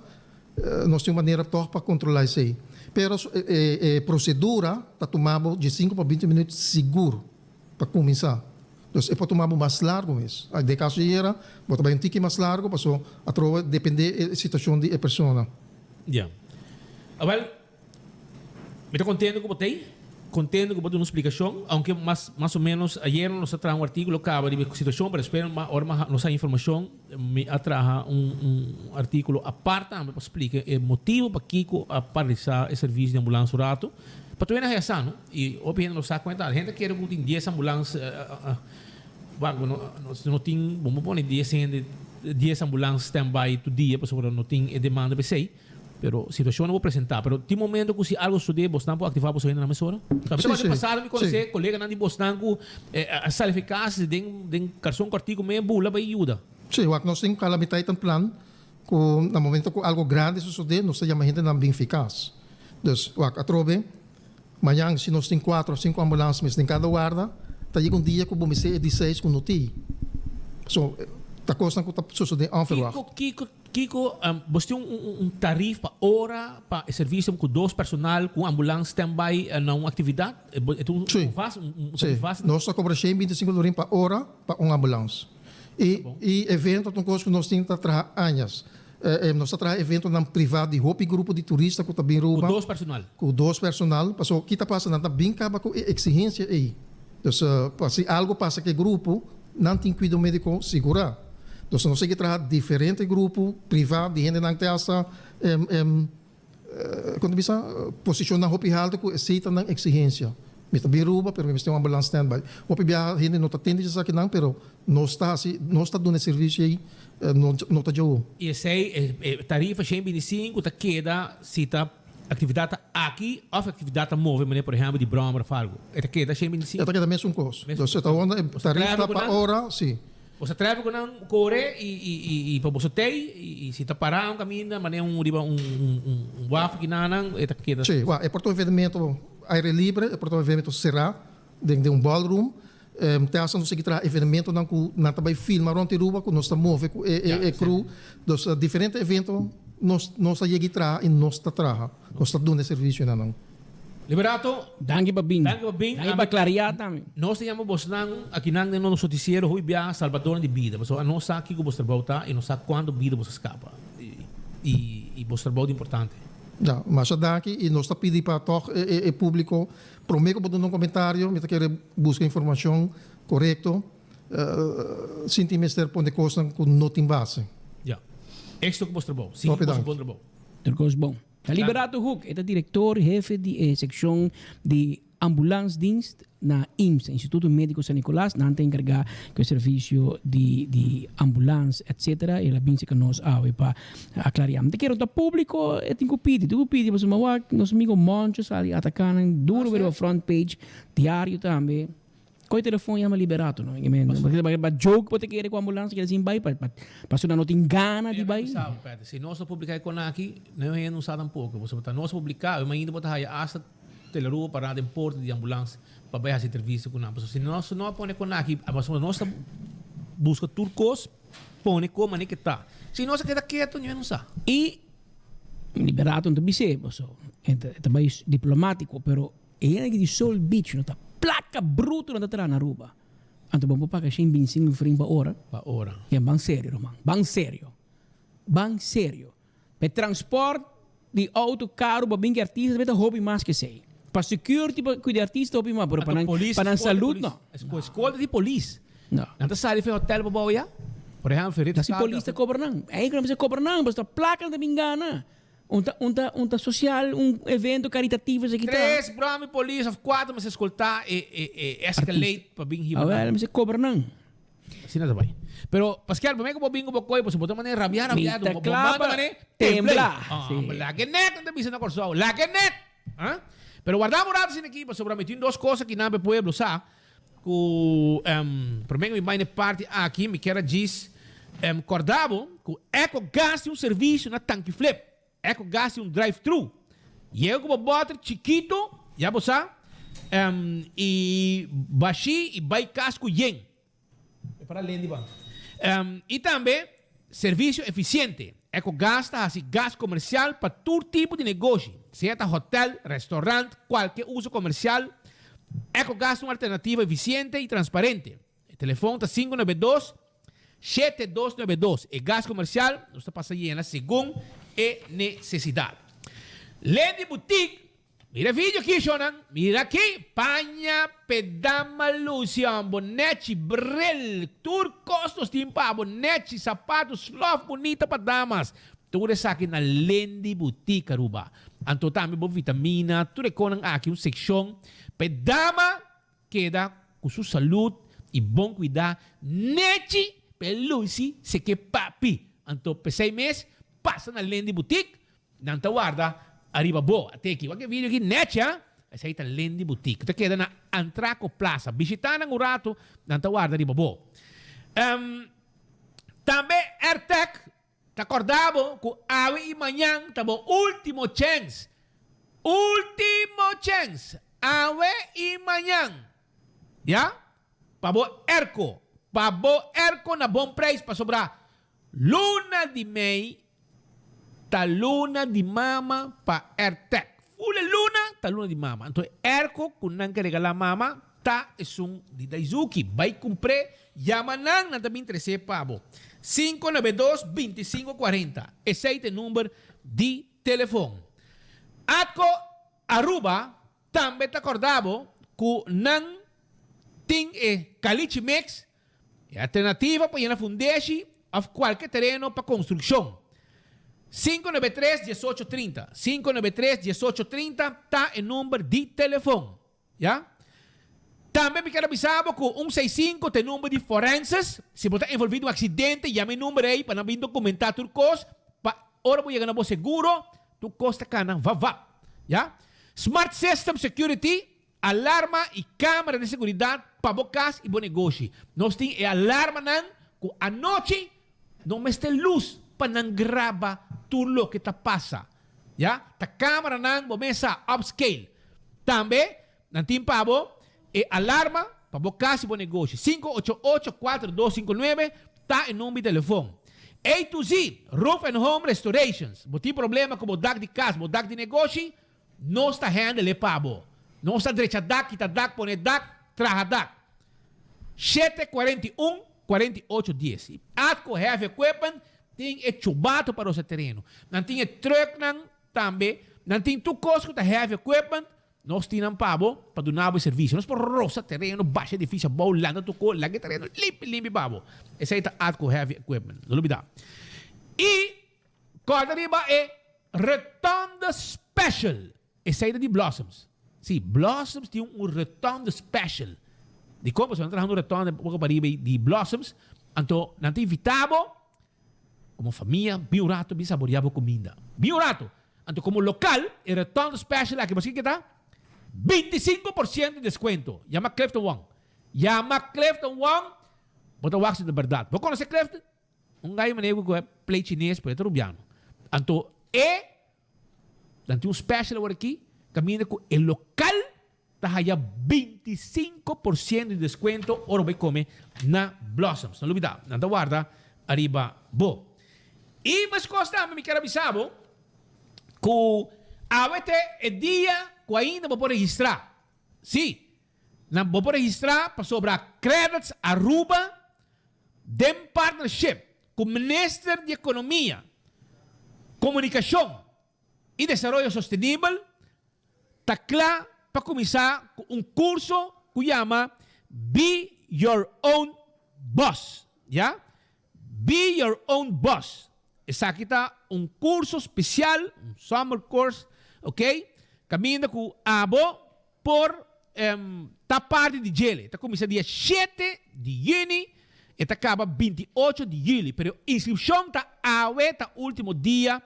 nos tin un manera tog pa kontrola esei. Pero e e prosedura ta tuma bo diesinku pa binti minüt sigur pa kuminsá. Dus e por tuma bo mas largu mes. Den kaso di ayera bo ta bai un tiki mas largu paso atrobe depende e situashon di e persona. Ya. Awel, mi ta kontento ku bo ta ei. contento cu bo duna un splicacion, aunke mas mas o menos ayer nos a traha un articulo caba riba e situacion, pero despues ora nos haya informacion mi a traha un un articulo apart tambe pa splica e motibo pakico a paralisa e servicio di ambulans un rato, pa tur hende haya sa no, y hopi hende no sa cuenta, hende ta kere cu tin dies ambulans Wak, bo no tin, bo no pone dies hende, dies ambulans stand by tur dia pasobra no tin e demanda pa esei, pero situacion no por presenta. Pero tin momento cu si algo sucede bosnan por activa boso hendenan mesora? Mi ta pasado mi conoce coleganan di bosnan cu a sali fi cas den den carson cortico me bula bay yuda. Si, wak, nos tin calamiteiten plan cu na momento cu algo grandi sucede nos ta yama hendenan bin fi cas. Dus, wak, atrobe. Mañan si nos tin cuatro of cinco ambulans mes den cada warda, ta yega un dia cu bo mester e di seis cu no tin. So, ta cosnan cu ta sucede onverwacht. Kico, kico, kico, bos tin un, un tarif pa ora pa e servicio cu dos personal cu un ambulans stand by na un actividad? E ta un Sí. vast, un, un tarif Sí. vast? Nos ta cobra shen binti cinco florin pa ora pa un ambulans. Y, y evento ta un cos cu nos tin ta traha añas. Nos ta traha eventonan privá di hopi grupo di turista ku ta bin Ruba. Ku dos personal. Ku dos personal. Pasobra ki ta pasa? Nan ta bin kaba ku e eksigensia ei. Dus pa si algu pasa ku e grupo, nan tin kuido médiko sigurá. Dus nos sigui traha diferente grupo privá di hendenan te hasta Kon ta bisa, posishonnan hopi haltu ku esei ta nan eksigensia. Mi ta bin Ruba, pero mi mester un ambulans standby. Hopi biaha hende no ta tende dje esakinan, pero nos ta hasi, nos ta duna e servisio ei, no no ta djou. I esei, e tarifa shen binti sinku ta keda si ta aktividat ta aki òf aktividat ta move, manera por ehèmpel di bròmer òf algu. E ta keda shen binti sinku? E ta keda mesun kos. Dus e ta unda e tarifa ta pa ora, si. Boso tráfiko nan kore i pa boso tei i si ta pará un kaminda manera un riba un un waf kinanan e ta keda. Sí, wak, e por ta un evenemento aire libre, e por ta un evenemento será den den un ballroom. Te hasta nos sigui traha evenementonan ku nan ta bai filma rònt Aruba ku nos ta move ku e e crew. Dus diferente evento nos nos a yega i traha i nos ta traha. Nos ta duna e servisio na nan. Liberato. Danki pa bin. Danki pa bin. Danki pa klariá tambe. Nos ta yama bosnan akinan den nos notisiero hopi biaha salbadornan di bida, pasobra nos sa kiko bos trabou ta i nos sa kuantu bida bos a skapa i bos trabou ta importante. Ya, masha danki i nos ta pidi pa tòg e públiko promé ku bo duna un komentario mi ta kere buska informashon korekto sin tin mester pone kosnan ku no tin base. Ya. Éxito ku bos trabou. Sigui ku boso bon trabou. Tur kos bon. Ta Liberato Hoek, e ta direktor hefe di e sekshon di ambulansdienst na IMSA, Instituto Medico San Nicolas. Nan ta enkargá ku e servisio di di ambulans etcetera. El a binse ku nos awe pa aklariá. Mi ta kere ta públiko e tin ku pidi, tin ku pidi pasobra wak nos amigo Moncho sali ataká nan duro riba front page diario tambe. Koe telefon yama Liberato no. Ba joke bo ta kere ku ambulans kere sin bai pa pasobra nan no tin gana di bai. Si nos no publica e kon aki, no hende no sa tampoco. Pasobra ta nos publica, e mainta bo ta haya hasta Telaruba para den porta di ambulans pa bai hasi entrevista ku nan. Pasobra si nos no a pone kon aki, pasobra nos ta buska tur kos pone kon manera ke ta. Si nos a keda keto, niun hende no sa. I Liberato no ta bis'é, pasobra e ta bai diplomatico, pero E hende di Sol Beach no ta placa bruto nan ta traha na Aruba. Anto bo por paga shen binsingu frin pa ora? Pa ora. Ya ban serio ruman, ban serio. Ban serio. Pa e transport di auto caro pa bin ki artista ta hopi mas ke esey. Pa security pa cuida artista hopi mas, pero pa nan pa nan salud no. Escolta di polis. No. Nan ta sali for hotel pa bou ya. Por ehempel, Ritz Si polis ta cobra nan. Eigenlijk nan mester cobra nan, pasobra placa nan ta bin gana. Un ta un ta un ta social, un evento caritativo esaki ta. Tres brami polis of cuatro mester escolta e e e Escalade pa bin hiba nan. Awel mester cobra nan. Asina ta bay. Pero Pascal prome cu bo bin cu bo coy pasobra bo ta manera rabia rabia Mi ta bo cla manda pa manera tembla. Ah, laga e nek nan ta bisa na Corsou. Laga e nek. Ah. Pero warda un rato asina aki pasobra mi tin dos cos aki nan pa e pueblo sa cu prome cu mi bay na e parti aki mi kier a djis Corda bo cu Ecogas tin un servicio na Tanki Flip. Ecogas tin un drive-thru. Yega cu bo boter chikito, ya bo sa, y bashi y bay cas cu yen. E para len di ban. Y tambe servicio eficiente. Ecogas ta haci gas comercial pa tur tipo di negoshi, sea ta hotel, restaurant, cualke uso comercial. Ecogas ta un alternativa eficiente y transparente. E telefon ta 592 7292. E gas komersial nos ta pasa yena segun e nesesidat. Lady Boutique. Mira e video aki, shownan. Mira aki. Paña p'e dama luci hombo. Nechi, bril, tur cos nos tin pa bo. Nechi, sapato, slof bunita pa damas. Tur esaki na Lendy Boutique Aruba. Anto tambe bo vitamina, tur e conan aki un seccion p'e dama keda cu su salud y bon cuida. Nechi p'e luci seke papi. Anto p'esey mes pasa na Lendy Boutique. Nan ta warda ariba bo. Ate aki. Wak e video aki nechi ha. Esei ta Lendy Boutique. Ta keda na Antraco Plaza. Bishita nan un rato. Nan ta warda riba bo. Um, tambe Airtec ta korda bo ku awe i mañan ta bo ultimo chens. Ultimo chens. Awe i mañan. Ya? Pa bo airco. Pa bo airco na bon prijs pasobra luna di mei ta luna di mama pa Airtec. Ful e luna ta luna di mama. Anto e airco cu nan ke regala mama ta esun di Daizuki. Bay cumpr'e, yama nan, nan ta bin trece pa bo. 592 25 40. Esey ta e number di telefon. Atco Aruba Tambe ta corda bo cu nan tin e caliche mix, e alternativa pa yena fundeshi of cualke tereno pa construccion. 593 18 30, 593 18 30 ta e number di telefon. Ya. Tambe mi kier a bisa bo cu un seis sinku ta e number di forenses. Si bo ta envolvi den un accidente, yama e number ey pa nan bin documenta tur cos pa ora bo yega na bo seguro, Tur kos ta kana vavap. Ya. Smart System Security, alarma i kamera di seguridat pa bo kas i bo negoshi. Nos tin e alarmanan ku anochi no mester lus pa nan graba tur loke ta pasa. Ya. Ta kameranan bo mes sa, upscale. Tambe nan tin pa bo e alarma pa bo kas i bo negoshi. 588 4259 ta e number di telefon. A to Z, Roof and Home Restorations. Bo tin problema ku bo dak di kas, bo dak di negoshi? Nos ta handle e pa bo. Nos ta drecha dak, kita dak, pone dak, traha dak. 7 41 48 10. I Atco Heavy Equipment tin e chubato pa rosa tereno. Nan tin e trucknan tambe. Nan tin tur kos ku ta heavy equipment. Nos tin nan pa bo pa duna bo e servisio. Nos por rosa tereno, basha edifisio abou, lanta tur kos, laga e tereno limpi limpi pa bo. Esei ta Atco Heavy Equipment. No lubida. I kòrda riba e Rotonde Special. Esei ta di Blossoms. Si, Blossoms tin un Rotonde Special. Dikon? Pasobra nan traha un rotonde poko pariba di Blossoms. Anto nan ta invita bo Como famia, bin un rato bin saborea bo cuminda. Bin un rato! Anto como local, e Rotonde Special aki, bo sa kico ta? 25 por ciento di descuento. Yama Clifton Wong. Yama Clifton Wong, bo ta wak si ta berdad. Bo conoce Clifton? Un gayo manera cu e play chines, pero e ta Rubiano. Anto e nan tin un special awor aki, caminda cu e local ta haya 25 por ciento di descuento ora bo bay come na Blossoms. No lubida, nan ta warda ariba bo. Y mescos tambe mi kier a bisa bo cu awe ta e dia cu ainda bo por registra. Si, nan bo por registra pasobra Credits Aruba den partnership cu Minister di Economia, Comunicacion y Desaroyo Sostenibel ta cla pa cuminsa cu un curso cu yama Be Your Own Boss. Ya? Be Your Own Boss. Esaki ta un curso special, un summer course, ok? Caminda cu abo por ta parti di djele. Ta cuminsa dia 7 di juni e ta caba 28 di juli. Pero inscripcion ta awe, ta ultimo dia.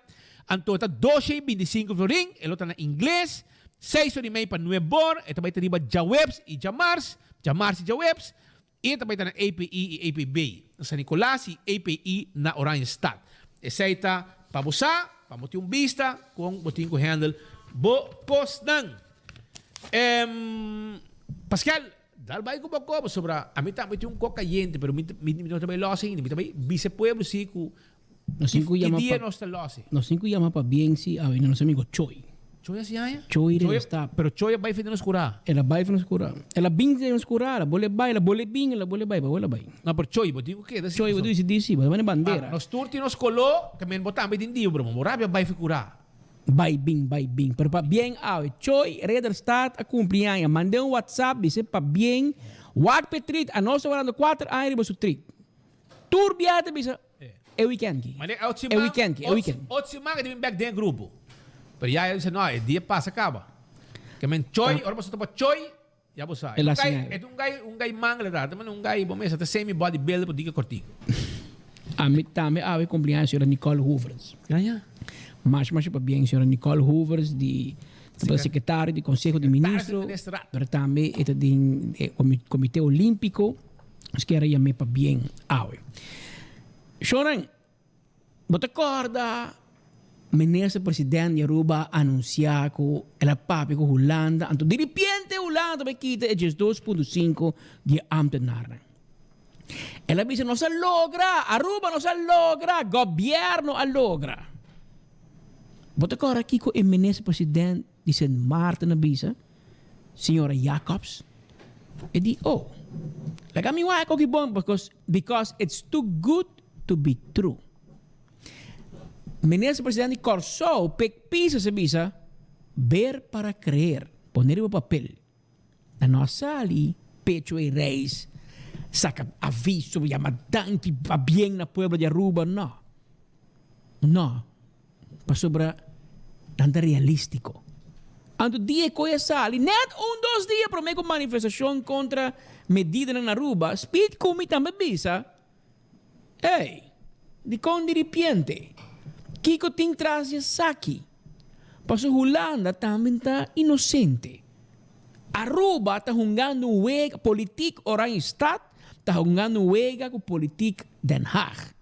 Anto ta 225 florin, e lo ta na ingles, 6:30 pa 9 or, e ta bay ta riba djaweps y djamars, djamars y djaweps, y ta bay ta na API y APB na San Nicolas y API na Oranjestad. Esey ta pa bo sa, pa bo tin un bista con bo tin cu handle bo cosnan. Pascal, dal bay cu bo cobo sobra ami tambe tin un co cayente, pero mi mi no ta bay los ainda, mi ta bay bisa e pueblo si cu Nos tin cu ki yama dia pa nos ta los. Nos tin cu yama pa bien si awe na nos amigo Choy. Choy a siña? Choy resta. Pero Choy a bay for di nos cura. El a bay for nos cura. El a bin di nos cura, el a bole bay, el a bole bin, el a bole bay, pa bo el a bay. No, pero Choy, bo tin cu keda si. Choy, bo tin cu si, bo ta pone bandera. Nos tur tin nos colo, ke men bo tambe tin di, bro. Bo rabia bay for cura. Bai bin, bai bin. Pero pabien awe. Choy Rederstad a cumpli aña. Mand'é un WhatsApp, bis'é pabien. Wak p'e treat. Anos ta warando cuater aña riba su treat. Tur bia ta bisa e weekend ki. Mane ocho E siman, weekend ki, e ocho, weekend. ocho siman e ta bin bek den e grupo. Pero ya e bisa no, e dia pasa caba. Ke men Choy, ora boso topa Choy, ya bo sa. El E a ta un siña. gai, e ta un gai, un gai mangel ta. Ta mane un gai, bo mesa ta semi body builder por dica cortico. Ami tambe awe cumpleaños señora Nicole Hoovers. Ya ya. Masha masha pabien señora Nicole Hoovers di tabata secretario di Conseho di Ministro, pero tambe e ta den e Comite Olimpico. Nos kier a yam'é pabien awe. Shonan, bo ta kòrda Minister President di Aruba a anunsiá ku el a papia ku Hulanda, anto diripiente Hulanda ta bai kita e 12.5 di e ámtenarnan. El a bisa nos a logra, Aruba nos a logra, gobièrnu a logra. Bo ta kòrda kiko e Minister President di Sint Maarten a bisa? Señora Jacobs, e di, Oh, laga mi wak oki bon because, because it's too good to be true. Minister President di Kòrsou, Pik Pisas a bisa, Ver para creer, pone riba papel. Na no a sali pecho e reis, saka aviso, yama danki pabien na pueblo di Aruba, no. No. Pasobra nan ta realístiko. Anto dia e koe a sali, nèt un dos dia promé ku manifestashon kontra medidanan na Aruba, Speed ku mi tambe bisa, Ey, dikon diripiente? Kiko tin tras di esaki? Pasobra Hulanda tambe ta inosente. Aruba ta hungando un wega, politiek Oranjestad ta hungando un wega ku politiek Den Haag.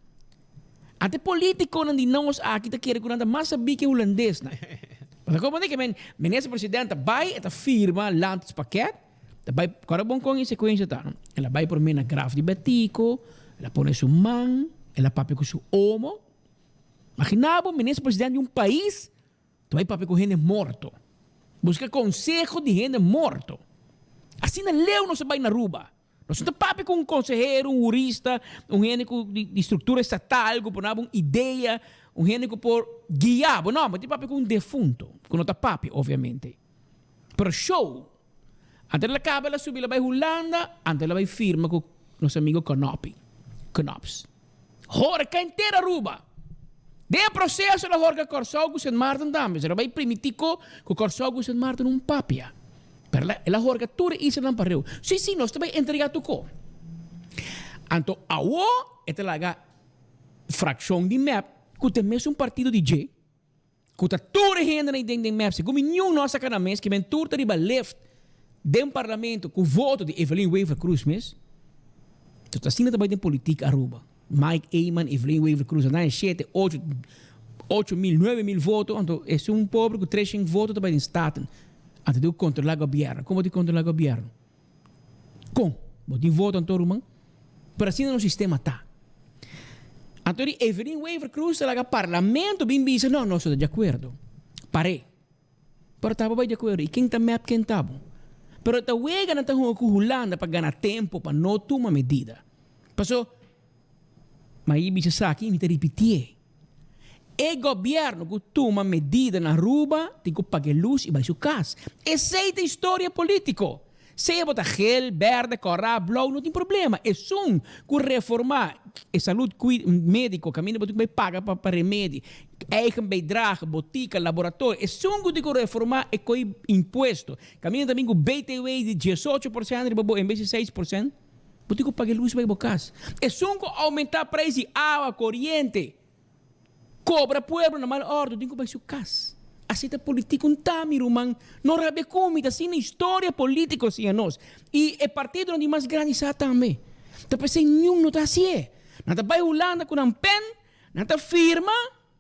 Ante politiconan di nos aki ta kere cu nan ta mas sabí ke hulandesnan. Pasobra como ke men minister president ta bay e ta firma landspakket, ta bay, kora bon con e secuencia ta, no? El a bay prome na graf di Betico, el a pone su man, el a papia cu su omo. Magina bo minister president di un pais Ta bai papia ku hende morto. Buska konseho di hende morto. Asina leu nos a bai na Aruba. Nos no ta papia ku un konsehero, un hurista, un hende ku di struktura estatal ku por daba un idea, un hende ku por guia bo. No, bo tin papia ku un defunto, ku no ta papia obviamente. Pero show! Antes el a kaba el a subi el a bai Hulanda, antes el a bai firma ku nos amigo Knoppie, Knops. Horka henter Aruba. Den e proceso el a horka Kòrsou ku Sint Maarten tambe. Esei lo bai primiti ko ku Kòrsou ku Sint Maarten un papia. Pero el a horka tur e islanan pareu. Si, si, nos ta bai entrega tur ko. Anto awo e ta laga frakshon di mep ku ta e mesun partido di dje. Ku ta tur e hendenan ei den den mep segun mi niun no a saka nan mes ke men tur ta riba lift den parlamento ku voto di Evelyn Wever Croes mes. Tot asina ta bai den politik Aruba. Mike Eman, Evelyn Wever Croes a nan e shete, ocho, 8000, 9000 voto anto esun pober ku treshen voto ta bai den Staten. Anto tin ku kontrola gobierno. Kon bo tin kontrola gobierno? Kon? Bo tin voto anto ruman? Pero asina nos sistema ta. Anto di Evelyn Wever Croes ta laga parlamento bin bisa no, nos no ta di akuerdo. Par'é. Pero ta bo bai di akuerdo. I ken ta mep ken ta bo? Pero ta wega nan ta hunga ku Hulanda pa gana tempo pa no tuma medida. Paso, ma i bisa esaki i mi ta ripitié. E gobierno cu tuma medida na Aruba tin cu paga e luz y bay su cas. Esey ta historia politico. Sea bo ta geel, berde, cora, blauw no tin problema. Esun cu reforma e salud medico caminda bo tin cu bay paga pa remedi, eigen bijdrage, botica, laboratorio. Esun cu tin cu reforma e coy impuesto. Caminda ta bin cu BTW di 18% riba bo en bes di 6%. Bo tin ku paga e lus bai bo kas. Esun ku oumentá preis di awa, koriente, kobra pueblo na mal òrdu tin ku bai su kas. Así ta politik un ta, mi ruman. No rabia ku mi, ta asina historia politiko siña nos. I e partidonan di mas grandi sa tambe. Ta p'esei niun no ta hasié. Nan ta bai Hulanda ku nan pen, nan ta firma.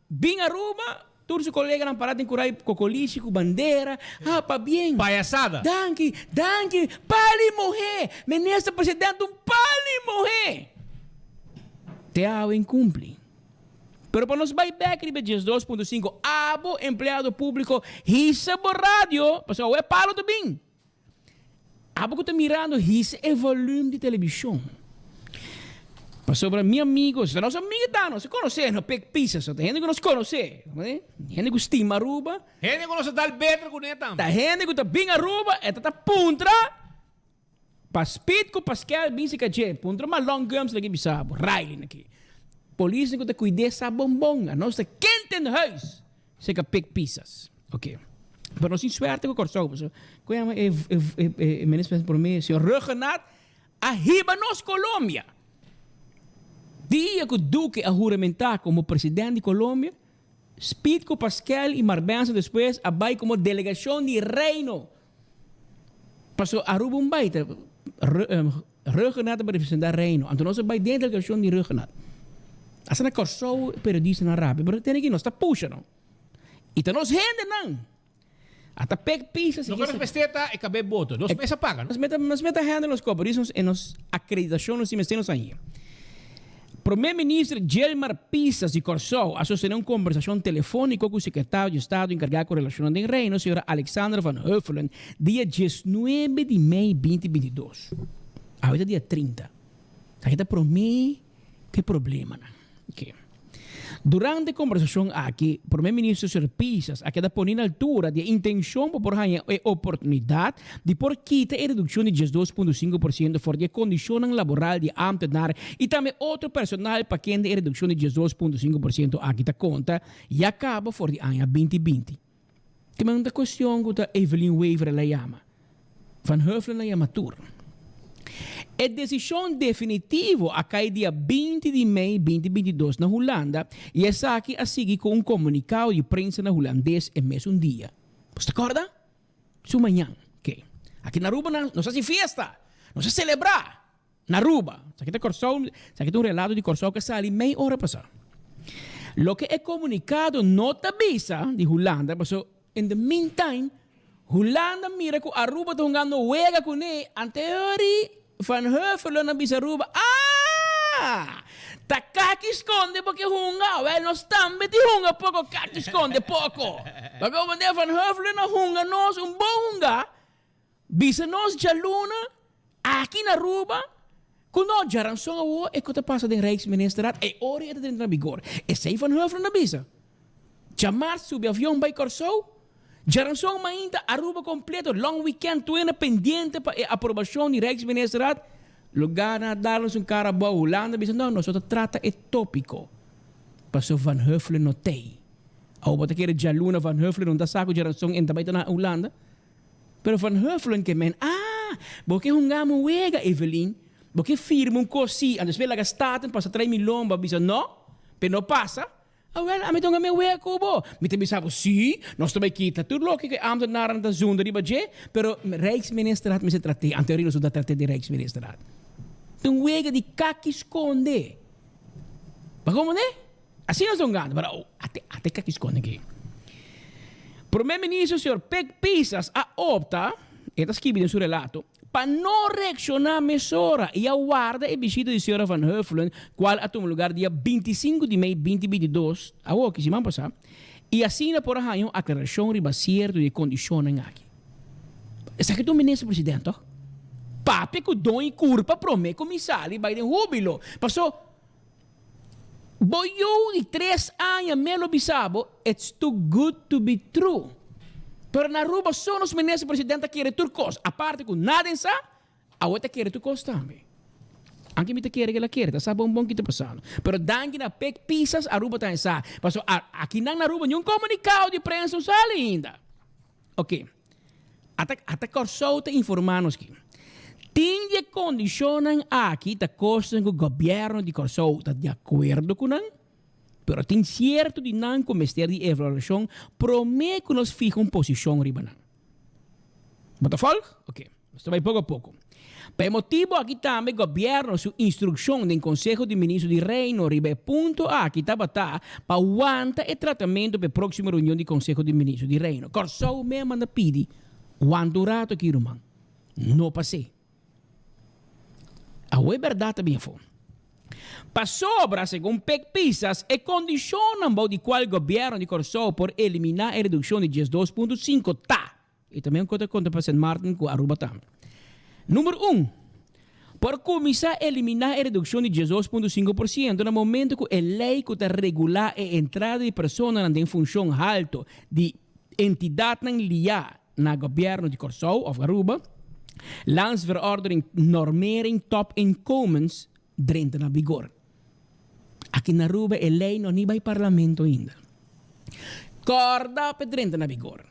Bin Aruba, tur su coleganan para den curai cocolishi cu bandera, ah pabien. Payasada. Danki, danki, pali mohe! Minister President un pali mohe! Te awe incumpli. Pero pa nos bay bek riba e 12.5, abo empleado publico hisa bo radio, pasobra awe e palo ta bin. Abo ku ta mirando hisa e volume di televishon. Pasobra mi amigo, si ta nos amigo ta, nos a conoce, no pek pisa, so ta hende cu nos conoce, hende cu stima Aruba. Hende cu nos a dal beter cu ne tambe. Ta hende cu ta bin Aruba, e ta ta puntra pa Speed cu Paskel bin si cache, puntra ma Long Gums laki bisa bo, Riley aki. Polisnan cu ta cuide sa bonbon, anos ta kent in huis. Seka pek pisas. Ok. Pero nos tin suerte ku Kòrsou pasobra ku yama e e minister presidente promé señor Rhuggenaath a hiba nos Colombia. Dia ku Duque a huramentá komo president di Colombia, Speed ku Paskel i Marbenza despues a bai komo delegashon di Reino. Pasobra Aruba un bai ta Rhuggenaath ta representá Reino, anto nos a bai den e delegashon di Rhuggenaath. Asta na Kòrsou e periodistanan rabia, pero tene ki nos ta pusha no. I ta nos hendenan. Ata pek pisa si No konos mester ta e kab'é boto, nos mes a paga no. Nos mester nos mester handle nos kopo, nos e nos akreditashon nos tin mester nos haña. Prome Minister Gilmar Pisas di Kòrsou a sostené un kombersashon telefóniko ku Sekretario di Estado enkargá ku relashonnan den Reino, señora Alexandra van Huffelen, dia diesnuebe di mei binti bintidos. Awe ta dia 30. Aki ta prome ku e problemanan. Oké. Durante e kombersashon aki, Prome Minister señor Pisas a keda pone na altura di e intenshon pa por haña e oportunidat di por kita e redukshon di 12.5% for di e kondishonnan laboral di ámtenar i tambe otro personal pa kende e redukshon di 12.5% aki ta konta ya kaba for di aña 2020. Te manda cuestion cu ta Evelyn Wever a la yama. Van Huffelen a yama tur. E decision definitivo a cay dia 20 di mei 2022 na Hulanda y esaki a sigui cu un comunicado di prensa na Hulandes e mesun dia. Bo ta corda? Su mañan. Oké. Aki na Aruba nan nos haci fiesta. Nos a celebra. Na Aruba. Esaki ta Kòrsou, esaki ta un relato di Kòrsou ku a sali mei ora pasá. Loke e komunikado no ta bisa di Hulanda, paso in the meantime Hulanda mira ku Aruba ta hungando wega kuné, anteori Van Huffelen a bisa Aruba, Ah! Ta kaki skonde bo ke hunga? Wèl nos tambe tin hunga poko kaki skonde poko. Pasobra wanneer Van Huffelen a hunga nos un bon hunga, Bisa nos djaluna aki na Aruba ku no djaranson awor e ku ta pasa den Rijksministerraad e ora e ta drenta na bigor. Esei Van Huffelen a bisa. Djamars subi avion bai Kòrsou, djaranson mainta Aruba kompleto long weekend tuena pendiente pa e aprobashon di Rijksministerraad. Lugá nan a dal nos un kara abou Hulanda bisa no nos no ta trata e topiko paso Van Huffelen no tei. Awor bo ta kere djaluna Van Huffelen no ta sa ku djaranson e ta bai ta na Hulanda? Pero Van Huffelen ke men, Ah, bo ke hunga mi wega, Evelyn. Bo ke firma un kos si, anto despues laga Staten pasa trai mi lomba, bisa no, pe no pasa. Awel, ami ta hunga mi wega ku bo. Mi ta bisa bo, si, nos ta bai kita tur loke ku e ambtenarnan ta zunda riba dje, pero Rijksministerraad mester trat'é. Anto nos no ta trat'é den Rijksministerraad. Ta un wega di kaki skonde. Bo komprendé? Asina nos ta hungando, pero oh, ate, ate kaki skonde aki. Prome Minister señor Pek Pisas a opta, e ta skibi den su relato, pa no reakshoná mesora i a warda e bishita di señora Van Huffelen, kual a tuma lugar dia 25 di mei 2022, awoki, siman pasá, i asina por a haña un aklarashon riba sierto di e kondishonnan aki. Esaki ta un minister president, tòg? Papia ku don i kurpa promé ku mi sali bai den húbilo. Paso. Bo yu di tres aña me lo bisa bo, it's too good to be true. Pero na Aruba so nos minister president ta kere tur kos, aparte ku nada en sa, awe ta kere tur kos tambe. Anke mi ta kere ke la kere, ta sa bon bon ki ta pasando. Pero danki na Pek Pisas Aruba ta en sa. Paso akinan na Aruba niun komunikado di prensa no sali ainda. Ok. Ata, ata Kòrsou ta informá nos ki tin di e kondishonnan aki ta kosnan ku gobièrnu di Kòrsou ta di akuerdo ku nan, pero tin sierto di nan ku mester di evaluashon promé ku nos fiha un posishon riba nan. Bo ta fòlg? Ok. Nos ta bai poko a poko. Pa e motibu aki tambe gobièrnu su instrukshon den Konseho di Ministro di Reino riba e punto aki tabata pa wanta e tratamentu pa e próksimo reunion di Konseho di Ministro di Reino. Kòrsou mei a manda pidi wanta un ratu aki ruman. No pas'é. Awe bèrdat ta bin afó. Pasobra, segun Pek Pisas, e kondishonnan bou di kual gobièrnu di Kòrsou por eliminá e redukshon di 12.5 ta. I tambe un kos ta konta pa Sint Maarten ku Aruba tambe. Number un, Por kuminsá eliminá e redukshon di 12.5% na momento ku e lei ku ta regulá e entrada di personanan den funshon halto di entidatnan liá na gobièrnu di Kòrsou òf Aruba, Landsverordening Normering Topinkomens, drenta na vigor. Aki na Aruba e lei no ni bai parlamento ainda. Kòrda pa e drenta na vigor.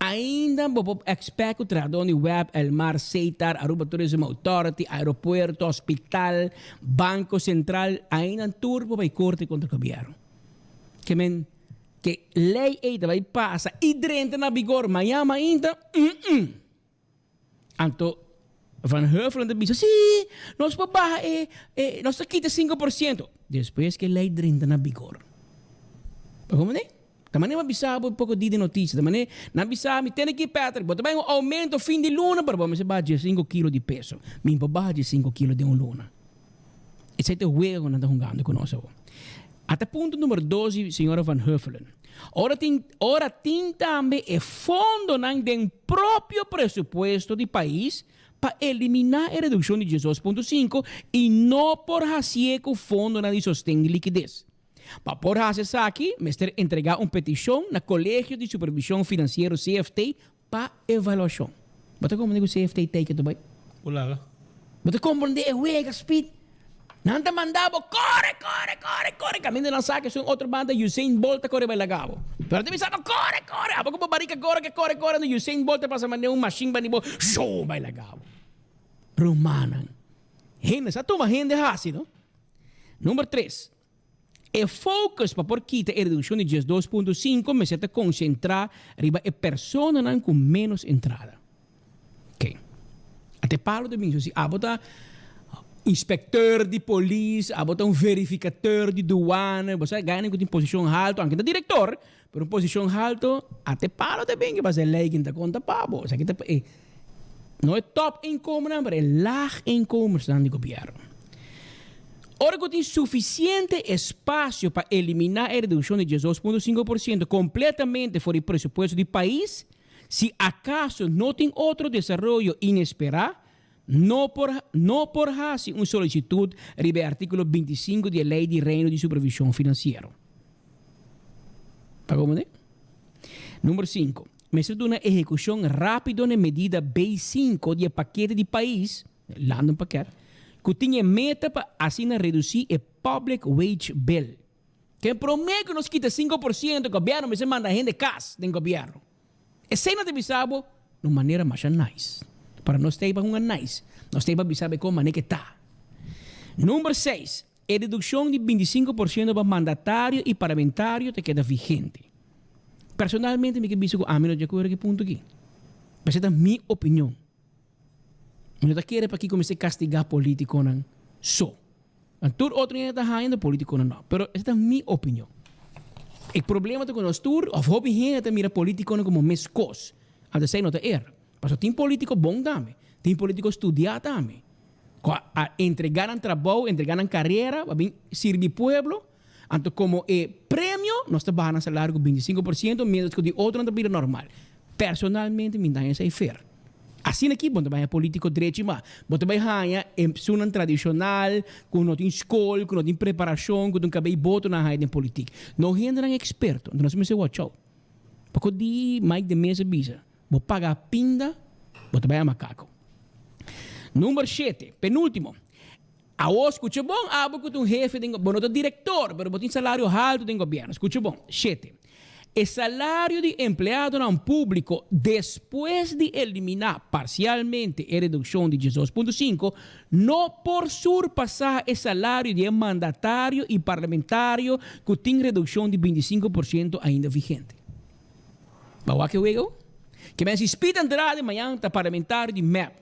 Ainda bo por expect cu trahador di web, Elmar, Setar, Aruba Tourism Authority, Aeropuerto, Hospital, Banco Central, ainda tur por bay corte contra gobierno. Ke men ke ley ey ta bay pasa y drenta na vigor mañana mainta? Mm-mm. Anto Van Huffelen ta bisa, si, nos por baha e, e nos ta kita 5%. Despues ku e lei drenta na bigor. Pa komo ne? Ta manera mi a bisa bo poko di di notisia. Ta manera nan bisa mi, tene aki Patrick, bo ta bai un oumento fin di luna, pero bo mester baha diesinko kilo di peso. Mi por baha diesinko kilo den un luna. Esei ta e wega ku nan ta hungando ku nos awor. Ata punto numero dos di señora Van Huffelen. Ora tin ora tin tambe e fondonan den propio presupuesto di pais pa eliminá e redukshon di 12.5 i no por hasié ku fondonan di sosten di likides. Pa por hasi esaki mester entregá un petishon na Kolegio di Supervishon Finansiero, CFT, Pa evaluashon. Bo ta komprendé ku CFT teken ta bai? Bo laga. Bo ta komprendé e wega, Speed? Nan ta manda bo kore, kore, kore, kore. Kaminda nan sa ke esun otro banda Usain Bolt ta kore bai laga bo. Pero nan ta bisa bo kore, kore. Abo ku bo barika kore ke kore, kore, anto Usain Bolt ta pasa manera un mashin banda di bo, shoo, bai laga bo. Rumannan, hende sa tuma hende hasi, no? Number tres. E focus pa por kita e reduccion di 12.5 mester ta concentra riba e personanan cu menos entrada. Ok. Ate Pablo ta bisa si abo ta inspecteur di polis, abo ta un verificateur di douane, bo sa gana cu tin posicion halto, aunke ta director, pero un posicion halto, ate Pablo ta bin ke pasa e ley kin ta conta pa bo. Esaki ta e No e top inkomennan, pero e laag inkomensnan di gobièrnu. Ora ku tin sufisiente espasio pa eliminá e redukshon di 12.5% kompletamente for di presupuesto di pais, si akaso no tin otro desaroyo inesperá, no por no por hasi un solisitut riba e artíkulo 25 di e Lei di Reino di Supervishon Finansiero. Ta komprendé? Number sinku, Mester duna ehekushon rápido na e medida B sinku di e pakete di pais, landenpakket, ku tin e meta pa asina redusí e public wage bill. Ken promé ku nos kita 5% gobièrnu mester manda hende kas den gobièrnu. Esei nan ta bisa bo na un manera masha nice. Pero nos ta ei pa hunga nice. Nos ta ei pa bisa bo e kon manera ke ta. Number seis, E dedukshon di 25% pa mandatario i parlamentario ta keda vigente. Personalmente mi ke bisa ku ami no di akuerdo ku e punto aki. Pasobra ta mi opinion. Mi no ta kere pakiko mester kastigá politikonan so. Nan tur otro hende ta haña, no politikonan no. Pero esei ta mi opinion. E problema ta ku nos tur òf hopi hende ta mira politikonan komo meskos. Anto esei no ta er. Pasobra tin politiko bon tambe. Tin politiko studiá tambe. Ku a entregá nan trabou, entregá nan karera pa bin sirbi pueblo, anto komo e premio nos ta baha nan salario ku 25% mientras ku di otronan ta bira normal. Personalmente mi ta haña esei fer. Asina aki bo no ta bai haña politiko drechi mas. Bo ta bai haña e personanan tradishonal ku no tin skol, ku no tin preparashon, ku ta un kabei boto nan haña den politik. No hendenan eksperto. Anto nos mester watch out. Pako di Mike de Meza bisa, Bo paga pinda, bo ta bai a makako. Number shete, penultimo. Awor skucha bon, abo ku ta un hefe den, bo no ta direktor, pero bo tin salario haltu den gobièrnu. Skucha bon. Shete. E salario di empleadonan públiko despues di eliminá parsialmente e redukshon di 12.5 no por surpasá e salario di e mandatario i parlamentario ku tin redukshon di 25% ainda vigente. Ba wak e wega ho? Ke men si Speed Andrade mañan ta parlamentario di mep,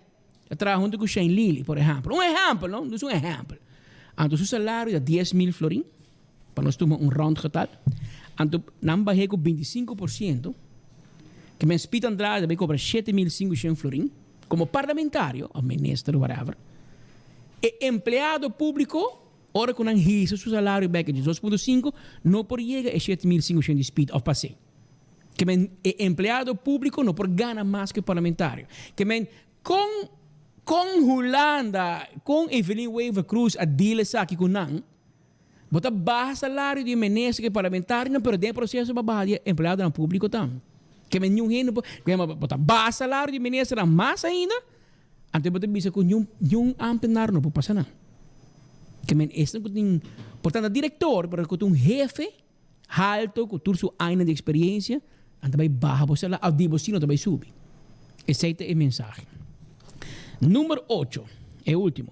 ta traha hunto ku Shane Lily, por ehèmpel. Un ehèmpel, no? Dus un ehèmpel. Anto su salario ta 10.000 florin, pa nos tuma un rond getal. Anto nan bah'é ku 25%, ke men Speed Andrade ta bai kobra 7.500 florin komo parlamentario òf minister, whatever. E empleado públiko Ora ku nan hisa su salario bek di 2.5, no por yega e 7.500 di Speed òf pas'é. Ke men e empleado públiko no por gana mas ku e parlamentario. Ke men kon Kon Hulanda, kon Evelyn Wever Croes a deal esaki ku nan? Bo ta baha salario di e minister ku e parlamentarionan pero den e proseso bo a baha di e empleadonan públiko tambe. Ke men niun hende por, bo ta baha salario di e ministernan mas ainda, anto bo ta bisa ku niun niun ámtenar no por pasa nan. Ke men esnan ku tin, por tanto direktor pero ku ta un hefe halto ku tur su añanan di eksperiencia, nan ta bai baha bo salario òf di bo si no ta bai subi. Esei ta e mensahe. Number ocho, e último.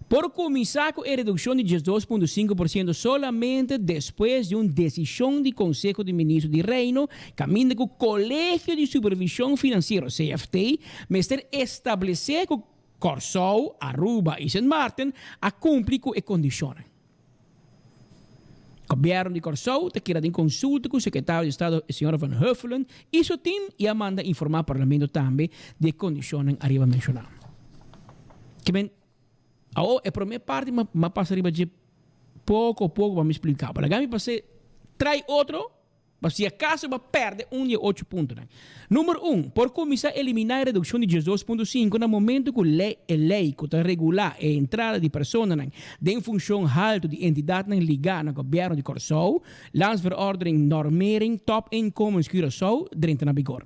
Por kuminsá ku e redukshon di 12.5% solamente despues di un desishon di Konseho di Ministro di Reino kaminda ku Kolegio di Supervishon Finansiero, CFT, mester establesé ku Kòrsou, Aruba i Sint Maarten a kumpli ku e kondishonnan. Gobièrnu di Kòrsou ta keda den konsulta ku Sekretario di Estado señora Van Huffelen i su tim i a manda informá Parlamento tambe di e kondishonnan ariba menshoná. Ke men, awor e promé parti m'a pasa riba dje poko poko pa mi splika bo. Laga mi pas'é trai otro. Pa si acaso bo perde un di e ocho puntonan. Number un, por cuminsa elimina e reduccion di 12.5 na momento cu ley e ley cu ta regula e entrada di personanan den funcion halto di entidadnan liga na gobierno di Corsou, Landsverordening Normering Topinkomens Curaçao, drenta na bigor.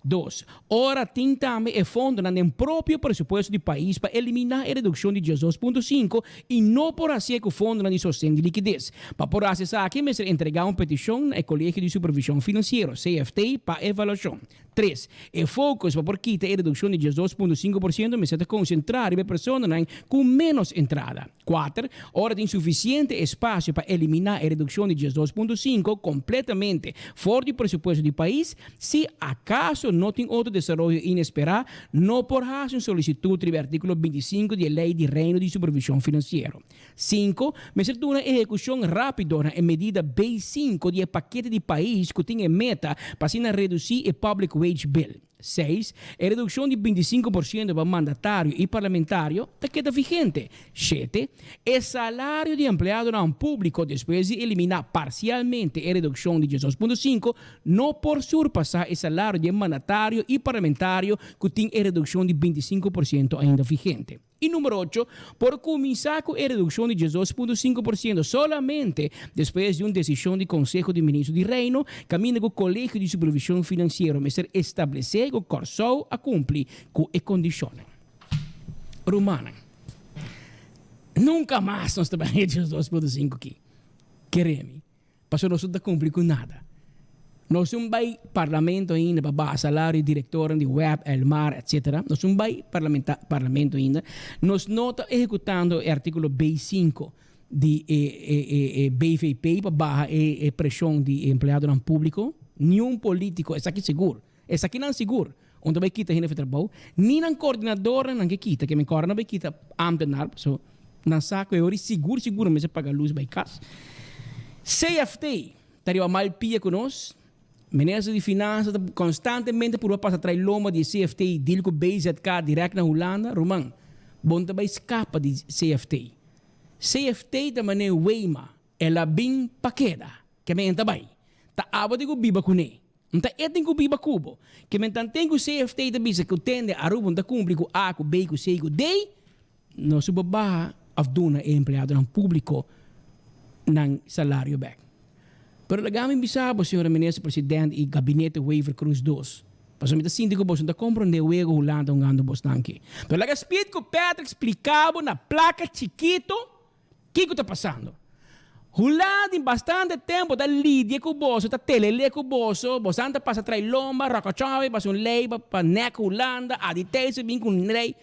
Dos, ora tin tambe e fondonan den propio presupuesto di pais pa eliminá e redukshon di 12.5 i no por hasié ku fondonan di sosten di likides. Pa por hasi esaki mester entregá un petishon na e Kolegio di Supervishon Finansiero, CFT, pa evaluashon. Tres, e focus pa por kita e redukshon di 12.5% mester ta konsentrá riba e personanan ku ménos entrada. Kuater, ora tin sufisiente espasio pa eliminá e redukshon di 12.5 kompletamente for di presupuesto di pais, si akaso no tin otro desaroyo inesperá, no por hasi un solisitut riba e artíkulo 25 di e Lei di Reino di Supervishon Finansiero. Sinku, mester duna ehekushon rápido na e medida B sinku di e pakete di pais ku tin e meta pa asina redusí e public wage bill. Seis, e redukshon di 25% pa mandatario i parlamentario ta keda vigente. Shete, e salario di empleadonan públiko despues di eliminá parsialmente e redukshon di 12.5 no por surpasá e salario di e mandatario i parlamentario ku tin e redukshon di 25% ainda vigente. I number ocho, por kuminsá ku e redukshon di 12.5% solamente despues di un desishon di Konseho di Ministro di Reino, kaminda ku Kolegio di Supervishon Finansiero mester establesé ku Kòrsou a kumpli ku e kondishonnan. Rumannan, nunka mas nos ta bai e 12.5 ki. Kere mi. Pasobra nos no ta kumpli ku nada. Nos un bai parlamento ainda pa baha salario di direktornan di web, Elmar, etc. Nos un bai parlamenta parlamento ainda. Nos no ta ehekutando e artíkulo B sinku di e e e e BVP pa baha e e preshon di e empleadonan públiko. Niun polítiko, esaki sigur, esakinan sigur, un ta bai kita hende for trabou, ni nan koordinadornan nan ke kita, ke men kòrda nan bai kita ámtenar, pasobra nan sa ku e ora sigur sigur nan mester paga lus bai kas. CFT ta riba mal pia ku nos. Minister di Finansa ta konstantemente purba pasa trai lomba di e CFT i deal ku BZK dirèkt na Hulanda. Ruman, bo no ta bai skapa di CFT. CFT ta manera Weima, el a bin pa keda, ke men e ta bai. Ta abo tin ku biba kuné. N ta e tin ku biba ku bo. Ke men tanten ku CFT ta bisa ku tende Aruba n ta kumpli ku A ku B ku C ku D, nos por baha òf duna e empleadonan públiko nan salario bèk. Pero laga mi bisa bo, señora Minister President i Gabinete Wever Croes dos, pasobra mi ta sinti ku boso no ta komprondé wego Hulanda hungando bosnan aki. Pero laga Speed ku Patrick splika bo na plaka chikito Kiko ta pasando? Hulanda tin bastante tempo ta lidia ku boso, ta telele ku boso, bosan ta pasa trai lomba, ròkòchòwe, pasa un lei pa pa nèk Hulanda, adi tei bin ku un lei.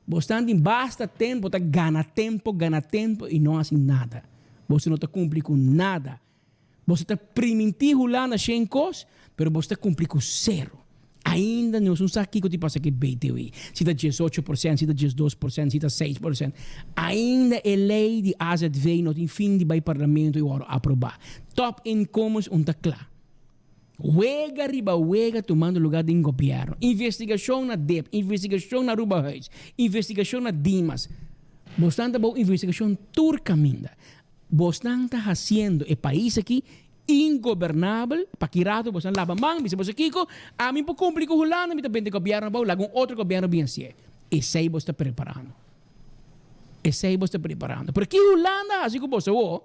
Bosnan tin basta tempo ta gana tempo, gana tempo i no hasi nada. Boso no ta kumpli ku nada. Boso ta primintí Hulanda shen kos, pero boso ta kumpli ku sero. Ainda nos no sa kiko tin pasa ku e BTW. Si ta 18%, si ta 12%, si ta 6%. Ainda e lei di AZV no tin fin di bai parlamento i wòrdu aprobá. Top inkomens un ta kla. Wega riba wega tumando lugá den gobièrnu. Investigashon na dip, investigashon na Arubahuis, investigashon na Dimas. Bosnan ta bou investigashon tur kaminda. Bosnan ta hasiendo e pais aki ingobernabel, pa ki rato bosnan laba man, bisa boso kiko, ami por cumpli cu Hulanda, mi ta bende gobierno abao, laga un otro gobierno bin hacié. Esei bo ta preparando. Esei bo ta preparando. Pero ki Hulanda hasi ku boso awor?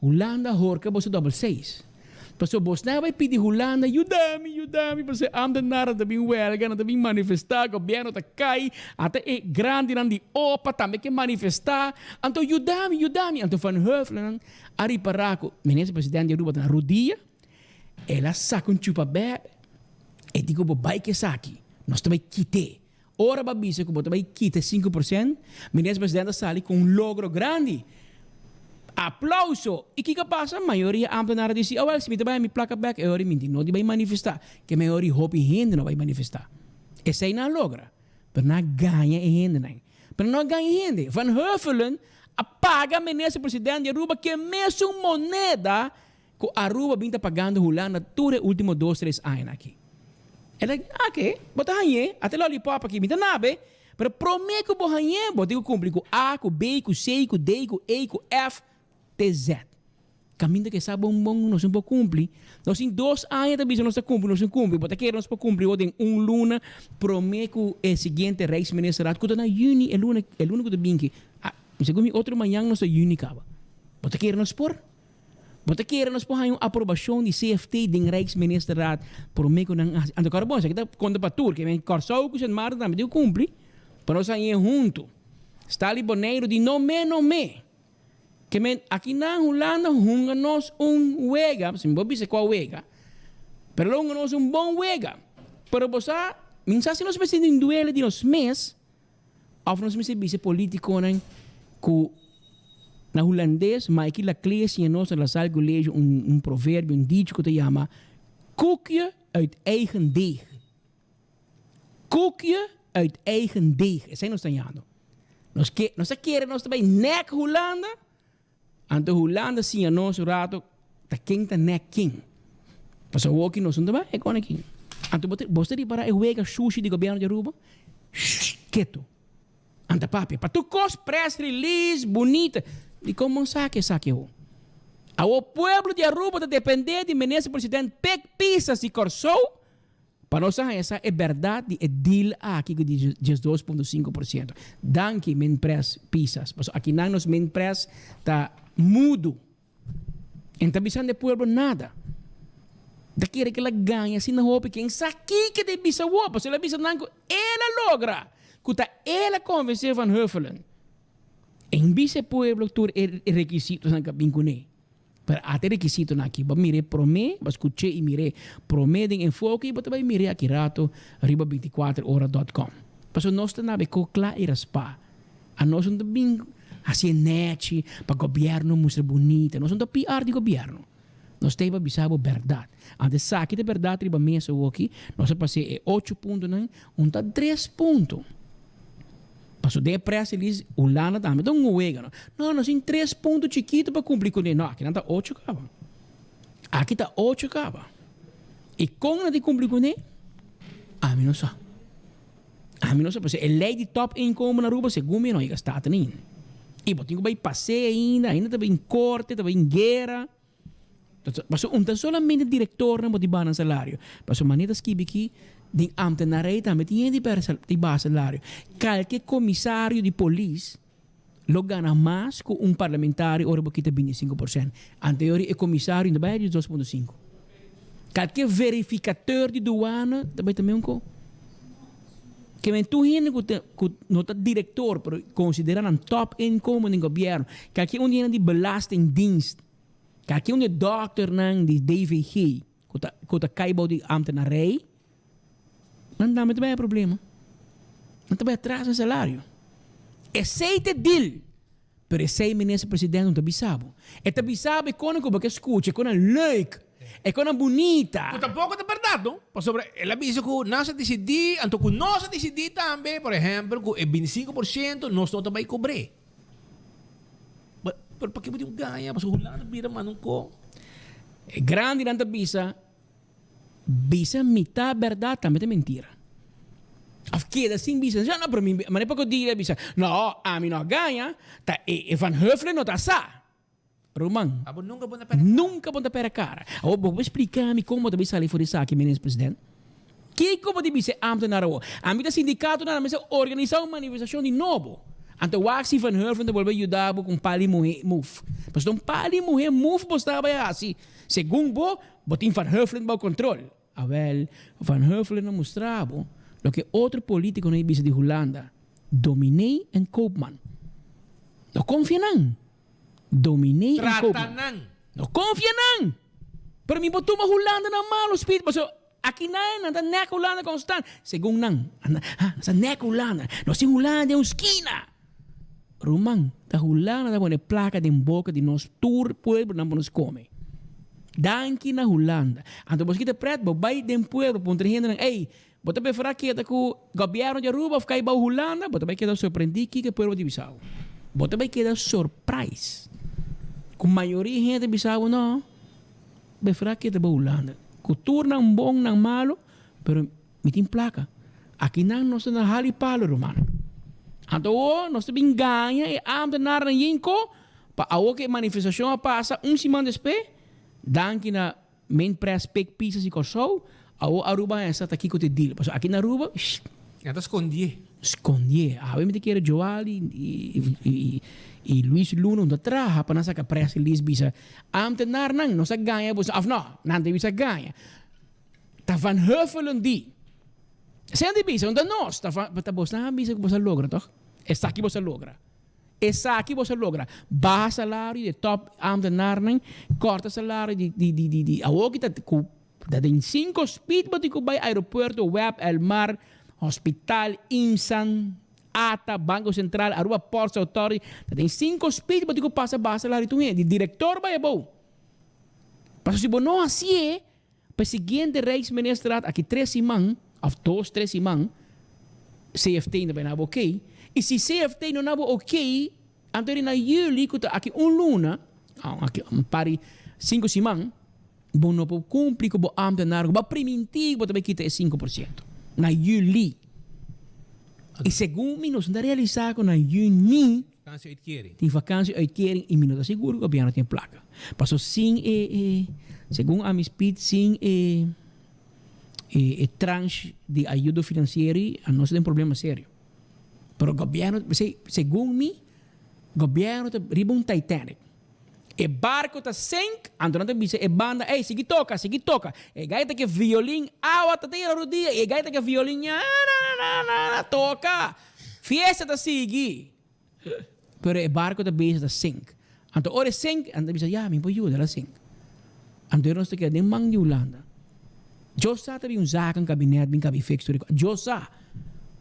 Hulanda horka boso dòbel seis. Pasobra bosnan a bai pidi Hulanda, yuda mi, yuda mi, pasobra e ámtenarnan ta bin wèlga, nan ta bin manifestá, gobièrnu ta kai, ata e grandinan di opa tambe ke manifestá. Anto yuda mi, yuda mi. Anto Van Huffelen a ripará ku minister presidente di Aruba ta na rudia, el a saka un chupa bèbè, e di ku bo bai ku esaki, nos ta bai kit'é. Ora bo a bisa ku bo ta bai kita 5%, Minister President a sali ku un logro grandi. Aplauso! I kiko a pasa? Mayoria ámtenar a disi, Awel, si mi ta bai mi plaka bèk, e ora i minti no di bai manifestá. Ke mayoria hopi hende no bai manifestá. Esei nan a logra. Pero nan a gaña e hendenan. Pero nan no a gaña e hende. Van Huffelen a paga Minister President di Aruba ke mesun moneda Ku Aruba bin ta pagando Hulanda tur e ultimo dos tres añanan aki. El a ake, bo ta hañ'é, ata e lollipop aki, mi ta nabe, pero promé ku bo hañ'é, bo tin ku kumpli ku A, ku B, ku C, ku D, ku E, ku F, te Z. Kaminda ku e sa bon bon nos no por kumpli. Nos tin dos aña ta bisa nos ta kumpli, nos no kumpli. Bo ta kere nos por kumpli ho den un luna promé ku e siguiente Rijksministerraad ku ta na yüni e luna e luna ku ta binki. Segun mi otro mañan nos ta yüni kaba. Bo ta kere nos por? Bo ta kere nos por haña un aprobashon di CFT den Rijksministerraad promé ku nan hasi? Anto kòrda bon, esaki ta konta pa tur, ke men Kòrsou ku Sint Maarten tambe tin ku kumpli pa nos hañ'é huntu. Stanley Boneiru di no me no me. Ke men aki nan Hulanda hunga nos un wega, si mi por bisa kua wega, pero lo hunga nos un bon wega. Pero bo sa, mi sa si nos mester tin duele di nos mes, Of nos mester bisa e politiconan cu na Hulandes Maiki Laclé siña nos na La Salle College un un proverbio, un dicho cu ta yama koekje uit eigen deeg. Koekje uit eigen deeg. Esey nos ta yando. Nos ke nos ta kere nos ta bay nek Hulanda, anto Hulanda siña nos un rato ta ken ta nek ken. Pasobra awoki nos no ta bay con aki. Anto bo ta bo ta ripara e wega shushi di gobierno di Aruba? Shh, ketu. Anta papia pa tur kos press release bunita. Dikon bon sa esaki awo? Awo pueblo di Aruba ta depende di minister president Pik Pisas di Kòrsou pa nos a haña sa e bèrdat di e deal aki ku di 12.5%. Danki min pres Pisas pasobra akinan nos min pres ta mudu. E no ta bisando e pueblo nada. Ta kere ku el a gaña asina hopi. Ken sa kiko ta e bisa wou? Pasobra el a bisa nan ku el a logra, ku ta el a konvensé Van Huffelen. E no bisa e pueblo tur e rekisitonan ku a bin kuné. Pero ata e rekisitonan aki, bo a mir'é promé, bo a skuch'é i mir'é promé den enfoke i bo ta bai mir'é aki rato riba bintikuater ora dòt kòm. Pasobra nos ta nabekó kla i raspá. Anos no ta bin hacié nechi pa gobierno mustra bunita. Nos no ta PR di gobierno. Nos ta ei pa bisa bo berdad. Anto esaki ta berdad riba mesa awoki. Nos a pas'é e ocho puntonan, un ta tres punto. Paso den e press release Hulanda tambe ta un wega. No, no, nos tin tres punto chikito pa cumpli cune. No, akinan ta ocho caba. Aki ta ocho caba. Y con nan tin cumpli cune? Ami no sa. Ami no sa pasobra e ley di top inkomen na Aruba segun mi no yega Staten ainda. Y bo tin cu bay pas'e ainda, ainda ta bay corte, ta bay guera. Pasobra un ta solamente directornan bo tin baha nan salario. Pasobra manera ta skibi aki den ambtenarij tambe tin hende di baha salario. Kalke comisario di polis lo gana mas cu un parlamentario ora bo kita 25%. Anterior e comisario no ta bay 2.5. Kalke verificateur di douane ta bay tambe un co. Ke men tur hende cu ta cu no ta director pero considera nan top inkomen den gobierno. Kalke un di hende di belastingdienst. Kalke un di e dokternan di DVG cu ta cu ta cay bou di ambtenarij. Nan tambe ta bay a problema. Nan ta bay atras den salario. Esey ta e deal. Pero esey minister president no ta bisa bo. E ta bisa bo e konan ku bo ke skucha, e konan leuk, e konan bunita. Ku tampoco ta berdad no. Pasobra el a bisa ku nan sa disidí, anto ku nos a disidí tambe, por ehempel, ku e 25% nos no ta bay kobr'é. Pero pake bo tin ku gaña? Pasobra Hulanda bira manda un ko. E grandinan ta bisa Bisa mitá bèrdat tambe ta mentira. Òf keda sin bisa. No, pero mi manera pa ku di a bisa, no, ami no a gaña, ta e Van Huffelen no ta sa. Ruman, Abo nunka bo ta pèrdè kara. Nunka bo ta pèrdè kara. Awor bo por splika mi kon bo ta bin sali for di esaki, Minister President? Kiko bo di bisa e ambtenaar awor? Ami ta sindikatonan a mester organisá un manifestashon di nobo. Anto wak si Van Heuven ta bolbe yuda bo ku un pal di muhé move. Pasobra un pal di muhé move bo staba e hasi. Segun bo, bo tin Van Huffelen bou kontrol. Awel, Van Huffelen a mustra bo loke otro politikonan a bisa di Hulanda, Dominee en koopman. No konfia nan. Dominee en Trata koopman. nan. No konfia nan! Pero mi por tuma Hulanda na malo, Speed, pasobra aki nan nan ta nek Hulanda konstant. Segun nan, nan ta nek Hulanda. Nos tin Hulanda den un skina. Ruman, ta Hulanda ta pone plaka den boka di nos tur pueblonan pa nos kome. Danki na Hulanda. Anto bo kita pret, bo bai den pueblo puntra hendenan, ey, bo ta prefera keda ku gobièrnu di Aruba of kai bou Hulanda? Bo ta bai keda sorprendí kiko e pueblo ta bisa bo. Bo ta bai keda surprise ku mayoria hende ta bisa bo, no, prefera keda bou Hulanda. Ku tur nan bon, nan malo, pero Mi tin plaka. Akinan nos ta na hali palo, ruman. Anto awor nos ta bin gaña e ambtenarnan yinko pa awor ku e manifestashon a pasa un siman despe, danki na Main Press Pik Pisas di Kòrsou, awor Aruba a hesa ta kiko ta e deal. Pasobra aki na Aruba, shh. Nan ta skondié. Skondié. Awe mi ta kere Joal i i Luis Luna no ta traha pa nan saka press release bisa ambtenarnan nos a gaña boso òf no, nan ta bisa gaña. Ta Van Huffelen di. Esei di bisa, no ta nos. Ta van, ta bosnan a bisa ku bos a logra, toch? Esaki bos a logra. Esaki bos a logra. Baha salario di top ambtenarnan, korta salario di, di, di, di, di awor ki ta ku ta den cinco speed bo tin ku bai aeropuerto, web, Elmar, hospital, IMSAN, ata, Banco Central, Aruba Ports Authority, ta den cinco speed bo tin ku pasa baha salario tur hende. Di director bai abou. Pasobra si bo no hasié, Pa e siguiente Rijksministerraad aki tres siman, of dos, tres siman, CFT no bai na bo ok. I si CFT no na bo ok, anto na juli ku ta aki un luna, aki un par di sinku siman, bo no por kumpli ku bo ambtenaar ku bo a primintí ku bo ta bai kita e 5% na juli. I segun mi nos no ta realisá ku na juni tin vakantie uitkering i mi no ta sigur ku gobièrnu tin plaka. Paso sin e e segun ami Speed sin e e tranche di ayudo finansiero nos ta den problema serio. Pero gobièrnu segun mi gobièrnu ta riba un Titanic. E barco ta sink, anto nan ta bisa e banda, ey, sigui toca, sigui toca. E gaita ke violin, awa ta tira rodia, e gaita ke violin, na, na, na, na, na, toca. Fiesta ta sigui. Pero e barco ta bezig ta sink. Anto ora e sink, nan ta bisa, ya, mi por yuda, el a sink. Anto nos ta keda den man di Hulanda. Dios sa ta bin un zaken kabinet bin kabi fix tur e kos. Dios sa.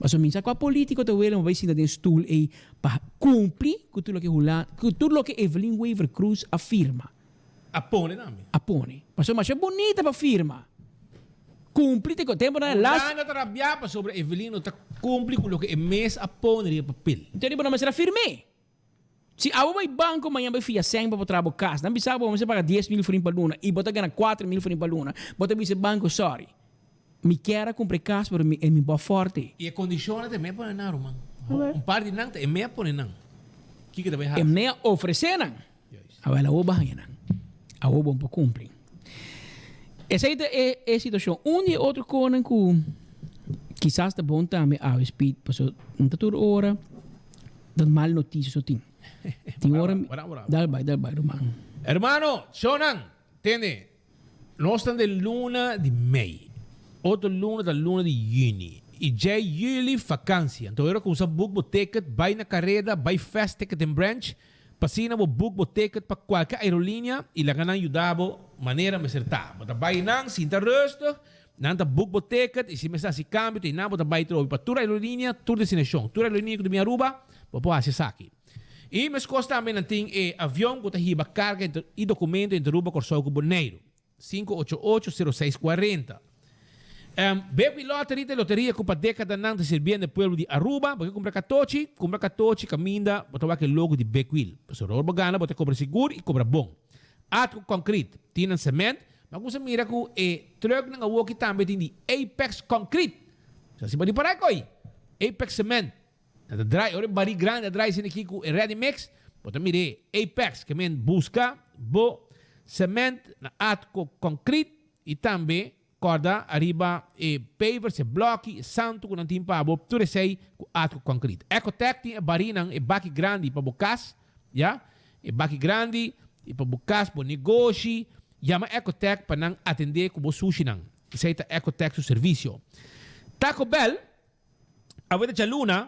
Pasobra mi sa kua politico ta wele bai sinta den stoel ei pa cumpli cu tur loke Hulanda, cu tur loke Evelyn Wever Croes a firma. A pone tambe. A pone. Pasobra masha bunita pa firma. Cumpli te tempo nan las. Hulanda ta rabia pasobra Evelyn no ta cumpli cu loke e mes a pone riba papel. Enton riba nan mester a firm'é. Si abo bai banco mañan bai fia sèn pa bo traha bo cas, nan bisa bo bo mester paga 10,000 florin pa luna y bo ta gana 4,000 florin pa luna, bo ta bisa e banco sorry, mi kier a cumpra e cas pero mi e mi bo forte. Y e condicionnan ta e mea pone nan ruman. Un par di nan ta e mea pone nan. Kiko ta bai haci? E mea ofrece nan. Awel awo bo haña nan. Awo bo por cumpli. Esey ta e e situacion. Un di e otro conan cu kisas ta bon tambe awe Speed pasobra no ta tur ora. Dat mal noticia so tin. Tin ora dal bai dal bai ruman. Hermano, shownan, tende, nos ta den luna di mei, otro luna ta luna di juni, i djei juli vakantie, anto ora kumsa book bo ticket, bai na kareda, bai fast ticket den branch, pa asina bo book bo ticket pa kualke aerolinea i laga nan yuda bo manera mester ta. Bo ta bai nan, sinta rustig, Nan ta book bo ticket y si mester haci cambio ta nan bo ta bay trobe pa tur aerolínea, tur destinacion. Tur aerolínea cu ta bini Aruba, bo por haci esaki. Y mescos tambe nan tin e avion cu ta hiba carga y documento entre Aruba, Corsou cu Boneiru. 588-0640. Baby Lottery ta e loteria cu pa decadanan ta sirbiendo e pueblo di Aruba. Bo ke cumpra catochi? Cumpra catochi caminda bo ta wak e logo di Big Wheel. Pasobra ora bo gana bo ta cobra sigur y cobra bon. Atco Concrete tin nan cement. Ma ku sa mira ku e trucknan awoki tambe tin di Apex Concrete. Sa si bo di para koi. Apex Cement. Nan ta draai, ora e bari grandi a draai esei aki ku e ready mix, bo ta mira e Apex ke men buska bo cement na Atco Concrete i tambe. Kòrda ariba e pavers, e blòki, e santu ku nan tin pa bo, tur esei ku Atco Concrete. Ecotec tin e barinan, e baki grandi pa bo kas, ya, e baki grandi i pa bo kas, bo negoshi. Yama Ecotec pa nan atendé ku bo sushinan. Esei ta Ecotec su servisio. Taco Bell, awe ta djaluna,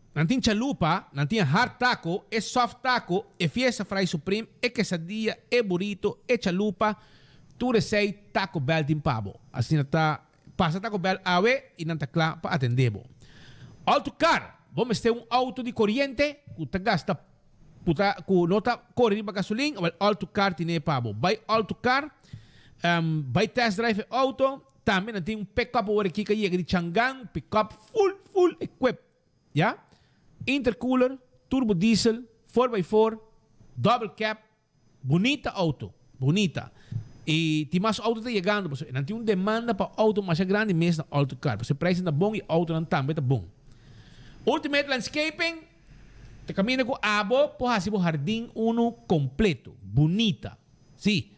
Nan tin chalupa, nan tin hard taco, e soft taco, e fiesta fry supreme, e quesadilla, e burrito, e chalupa, tur esey Taco Bell tin pa bo. Asina ta, pasa Taco Bell awe y nan ta cla pa atende bo. Auto car, bo mester un auto di coriente cu ta gasta cu ta cu no ta core riba gasolin, awel Auto Car tine pa bo. Bay Auto Car, bay test drive e auto. Tambe nan tin un pick-up awor aki ka yega di Changan, pick-up full full equipped, ya. Intercooler, turbo diesel, four by four, double cab, bunita auto, bunita. Y tin mas auto ta yegando pasobra nan tin un demanda pa auto masha grandi mes na Alto Car, pasobra e prijsnan ta bon y autonan tambe ta bon. Ultimate Landscaping ta caminda cu abo por haci bo hardin uno completo, bunita, si.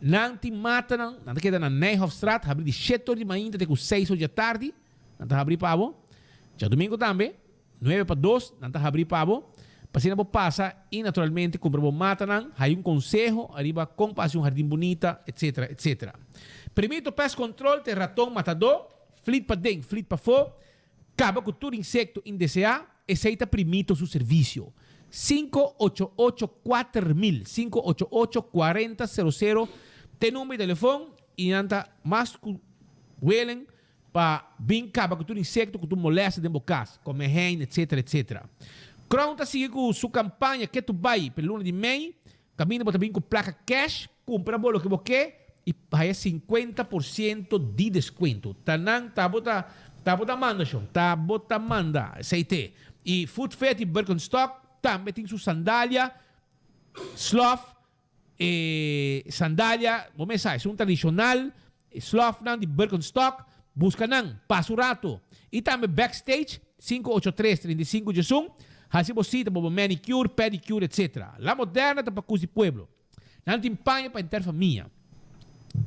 Nan tin matanan, nan ta keda na Nijhofstraat, habri di shete or di mainta te ku seis or di atardi, nan ta habri pa bo. Djadumingu tambe, nuebe pa dos, nan ta habri pa bo. Pa asina bo pasa i naturalmente kumpra bo matanan, haña un konseho ariba kon pa hasi un hardin bunita, etsetera, etsetera. Primito Pest Control ta e raton matadó, flit paden, flit pafó, Kaba ku tur insekto indeseá, esei ta Primito su servisio. 588 4000, 588 40 sero sero, t'e number di telefon i nan ta mas ku welen pa bin kaba ku tur insekto ku tur molèsta den bo kas, komehein, etsetera, etsetera. Crown ta sigui ku su kampaña Ke Tu Bai p'e luna di mei, Kaminda bo ta bin ku plaka cash, kumpra bo loke bo ke i haya 50% di deskuento. Ta nan ta bo ta ta bo ta manda shon, ta bo ta manda. Esei te. I Foot Fit i Birkenstock tambe tin su sandalia, slof, e sandalia, bo mes sa, esun tradishonal, E slòfnan di Birkenstock, buska nan, pasa un rato. I tambe Backstage, 583 35 diesun, hasi bo sita pa bo manicure, pedicure etc. La Moderna ta pa kus di pueblo. Nan tin paña pa henter famia.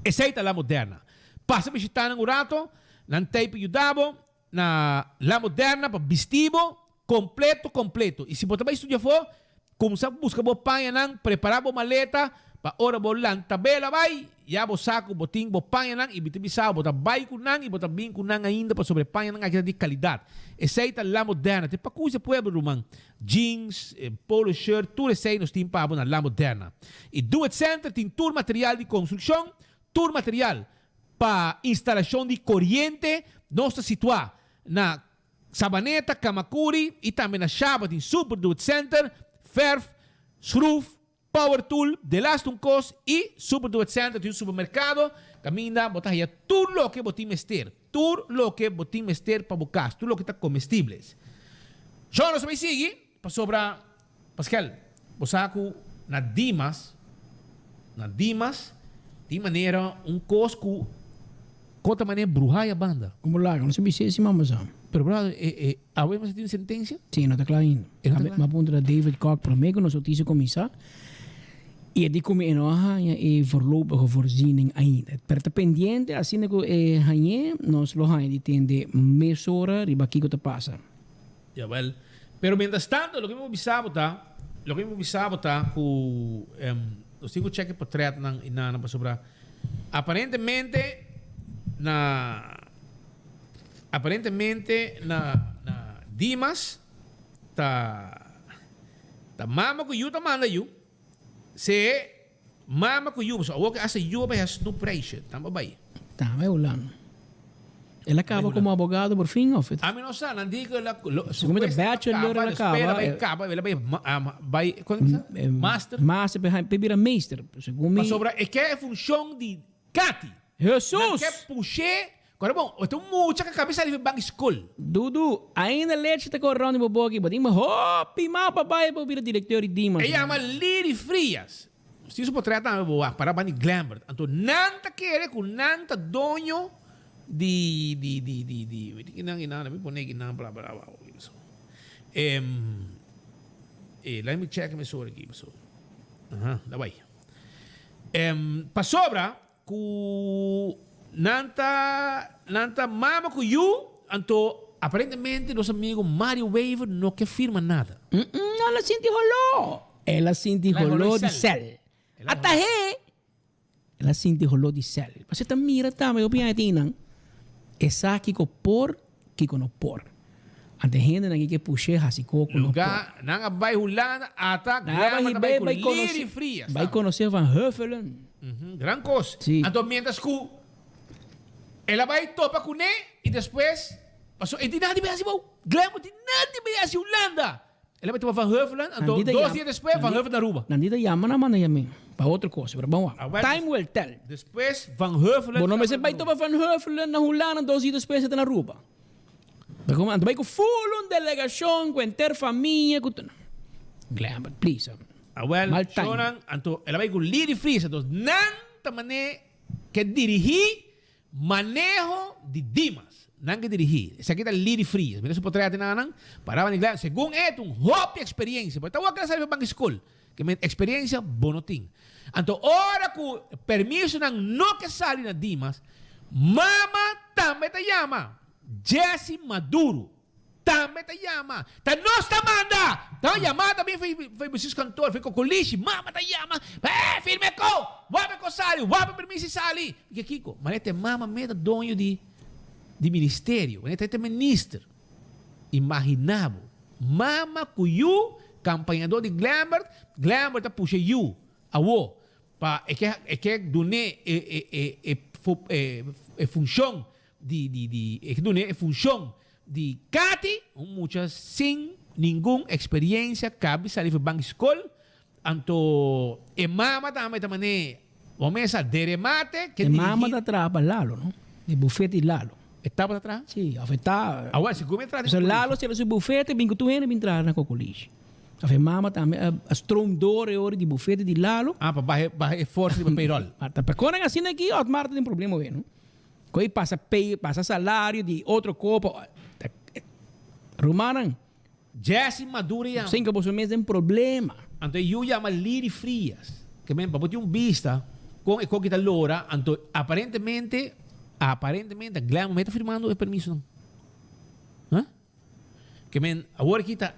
Esei ta La Moderna. Pasa bishita nan un rato, nan t'ei pa yuda bo na La Moderna pa bisti bo completo completo. I si bo ta bai studia afó, kumsa buska bo pañanan, prepara bo maleta pa ora bo lanta bela bai, ya bo sa ku bo tin bo pañanan i mi ta bisa bo ta bai ku nan i bo ta bin ku nan ainda pasobra e pañanan aki ta di kalidat. Esei ta La Moderna. Te pa kusa pueblo ruman. Jeans, polo shirt, tur esei nos tin pa bo na La Moderna. I Do It Center tin tur material di konstrukshon, tur material Pa instalashon di koriente nos ta situá na Sabaneta, Kamakuri i tambe na Shaba tin Super Do It Center, fèrf, skruf, power tool, delaste un kos i Super Do It Center tin un supermerkado kaminda bo ta haya tur loke bo tin mester, tur loke bo tin mester pa bo kas, tur loke ta komestibles. Shon nos ta bai sigui pasobra Paskel, bo sa ku na Dimas, na Dimas tin manera un kos ku ko ta manera bruha ya banda. Como laga, no sa bisé si mama sa. Pero brother, e e awe mester tin sentencia? Sí, no ta kla ainda. E no ta kla? M'a puntra David Kok promé ku nos notisia kuminsá i e di ku mi e no a haña e voorlopige voorziening ainda. Pero ta pendiente, asina ku e hañ'é nos lo haña di tende mesora riba kiko ta pasa. Jawel. Pero mientras tanto, loke mi por bisa bo ta, loke mi por bisa bo ta ku nos tin ku check e potretnan i nana pasobra aparentemente na aparentemente na na Dimas ta ta mama ku yu ta manda yu. Se mama ku yu, pasobra awor ke hasta yu a bai hasi snoepreisje, tambe a bai. Tambe Hulanda. El a kaba komo abogado por fin of? Ami no sa, nan di ku el a Segun mi ta bachelor el a kaba. El a bai kaba, el a bai bai kon ta bisa? Master. Master pe bira meester, segun mi. Pasobra e ke e funshon di Kati. Jesus! Nan ke push'é. Kore bon, e ta un mucha ku a kaba di sali bank di skol. Dudu, ainda lechi ta kore rond di bo boki, bo tin hopi mal pa bai pa bo bira direkteur di Dimas. E yama Liri Frias. Nos tin su potret tambe bo wak, para banda di Glambert. Anto nan ta kere ku nan ta doño di di di di di mi tin kinan kinan, mi pone kinan bla bla bla. Em, e laat mi check mesora aki pasobra. Aha, la bai. Em, pasobra ku. Nan ta nan ta mama ku yu, anto aparentemente nos amigo Mario Wever no ke firma nada. Mm, el a sinti holó. El a sinti holó di sèl. Ata he! El a sinti holó di sèl. Pasobra ta mira tambe hopi aña tin nan e sa kiko por, kiko no por. Anto e hendenan ke push'é hasi koko no por. Lugá nan a bai Hulanda ata Glamour ta bai ku Liri Frias. Bai konosé Van Huffelen. Gran kos. Anto mientras ku el a bai topa kuné i despues pasobra e tin nada di bai hasi bou. Glamour tin nada di bai hasi Hulanda. El a bai topa Van Huffelen anto dos dia despues Van Huffelen na Aruba. Nan di ta yama nan manda yam'é pa otro kos pero bon wak. Time will tell. Despues Van Huffelen Bo no mester bai topa Van Huffelen na Hulanda dos dia despues e ta na Aruba. Anto bai ku ful un delegashon ku henter famia ku Glenbert please. Awel Mal time. shownan anto el a bai ku Liri Fries anto nan ta mane ke dirigi maneho di Dimas nan ke dirigi esaki ta Liri Fries mira su potret nan nan paraba ni Glenbert segun e ta un hopi experiencia pero ta wak el a sali pa banki skol ke men experiencia bo no tin anto ora ku permisonan no ke sali na Dimas mama tambe ta yama Jesse Maduro tambe ta yama. Ta nos ta manda! Ta un yamada bin for e bestuurskantoor, for e kokolishi. Mama ta yama, Eh, firme ko! Wape ko sali, wape permisi sali! Mi ke kiko? Manera ta e mama me ta doño di di ministerio, manera ta e minister. Imagina bo, mama ku yu, kampañador di Glenbert, Glenbert ta pusha yu. Awo, pa e ke e ke dun'é e e e e e e funshon di di di e dun'é e funshon di Kati, un mucha sin ningun eksperiencia kabi sali for banki skol, anto e mama tambe ta man'é bo mesa deremate ke E mama dirigí. ta traha pa Lalo, no? E bufete di Lalo. E tabata traha? Si, of e ta. Awor, segun mi a traha den So Kokolishi. Lalo sera su bufete bin ku tur hende bin traha na Kokolishi. Of e mama tambe a a stroom door e ora di bufete di Lalo. Ah, pa baha baha e forsa riba payroll. Ma ta pa konan asina aki Otmar ta den problema awe, no? Ku ei pasa pay, pasa salario di otro kopa. Rumannan. Jesse Maduro yama. Sin ku boso mes den problema. Anto e yu yama Liri Frias. Ke men pa bo tin un bista kon e koki ta lora, anto aparentemente, aparentemente Glenn me ta firmando e permisonan. Huh? Ke men awor aki ta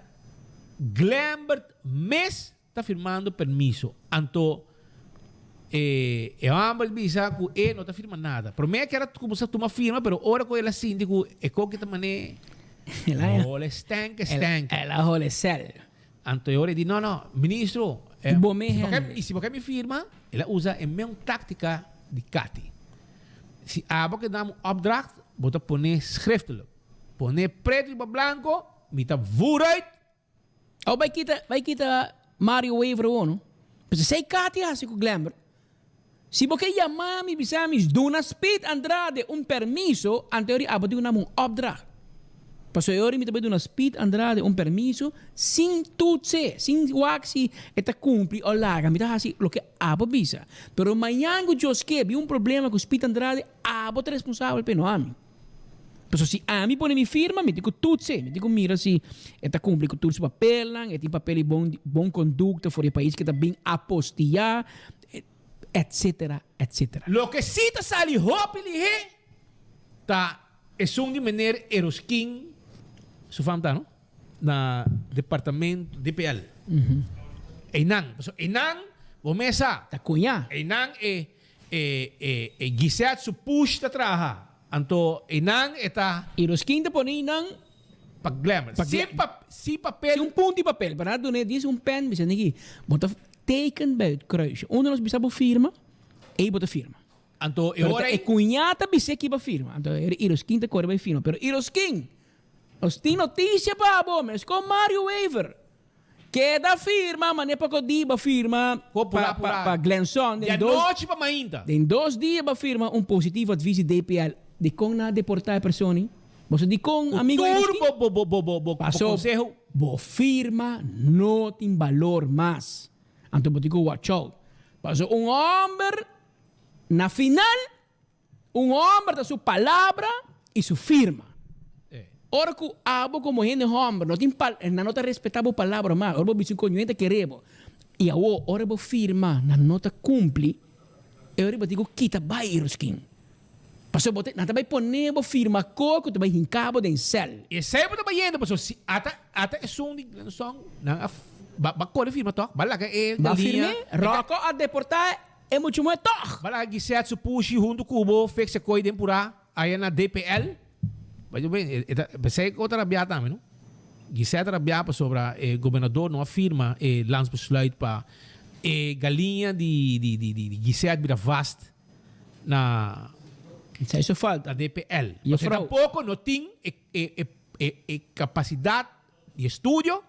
Glenbert mes Ta firmando permiso. Anto e e homber bisa cu e no ta firma nada. Prome kier a cuminsa tuma firma pero ora cu el a sinti cu e coki ta mane hole stank stank. El a hole cel. Anto e ora e di no no ministro Bo me hende. y si bo ke mi firma el a usa e meun tactica di Cathy. Si abo ke dam un opdracht bo ta pone schriftelijk. Pone preto riba blanco mi ta vooruit. Awo bai kita bai kita Mario Wever awor no. Pues esei Katy hasi ku Glenbert. Si bo ke yama mi bisa mi duna Speed Andrade un permiso ante ori abo duna mi un opdracht. Pasobra e ori mi ta bai duna Speed Andrade un permiso sin tutse, sin wak si e ta kumpli o laga. Mi ta hasi loke abo bisa. Pero mañan ku Dios ke bin un problema ku Speed Andrade abo ta responsabel p'e no ami. Pasobra si ami pone mi firma, mi tin ku tutse, mi tin ku mira si e ta kumpli ku tur su papelnan, e tin papel di bon bon kondukta for di e pais ke ta bin apostiyá, etsetera, etsetera. Loke si ta sali hopi lihé ta esun di meneer Eroskin su fam ta no na departamento DPL. Einan, pasobra einan bo mes sa. Ta kuñá. Einan e E e e Gisette su push ta traha. Anto einan e ta. I Roskin ta pone einan. Pa glamour. Pa Sin pa sin papel. Sin un punt di papel. Pa nan dun'é dies un pen bisa niki bo ta teken bij het kruisje. Unda nos bisa bo firma, ei bo ta firma. Anto e Pero ora ta ei. e cuñá ta bis'é ki bo firma. Anto e Iroskin ta kore bai firma. Pero Iroskin, nos tin notisia pa bo, meskon Mario Wever. Keda firma mane pa kodi ba firma pa pa Glenson den dos Di anochi pa mainta. Den dos dia ba firma un positivo advies di DPL. Dikon nan a deporta e persona? Boso dikon amigo Ku tur bo bo bo bo bo bo Paso konseho. bo firma no tin balor mas. Anto bo tin ku watch out. Paso un homber na final Un homber ta su palabra y su firma. Ora cu abo como hende homber no tin pal, nan no ta respeta bo palabra mas. Ora bo bisa un coño hende ta kere bo. Y awo ora bo firma nan no ta cumpli, e ora bo tin cu kita bay ruskin. Pasobra bo ta, nan ta bai pone bo firma ko ku ta bai hinka bo den sèl. Esei bo ta bai yendo pasobra si ata ata esun di Glenson nan a ba ba kore firma tòg ba laga e Ba galiña firm'é, Ròkò a deportá e muchu muhé tòg. Ba laga Gisette su pushi huntu ku bo fix e koi den purá aya na DPL. Bai yo ben e ta p'esei ku ta rabiá tambe no. Gisette a rabiá pasobra e gobernador no a firma e landsbesluit pa e galiña di di di di Gisette bira vast. na Sa hizo falta. na DPL. Juffrouw. Pasobra tampoco no tin e e e e e capacidad di estudio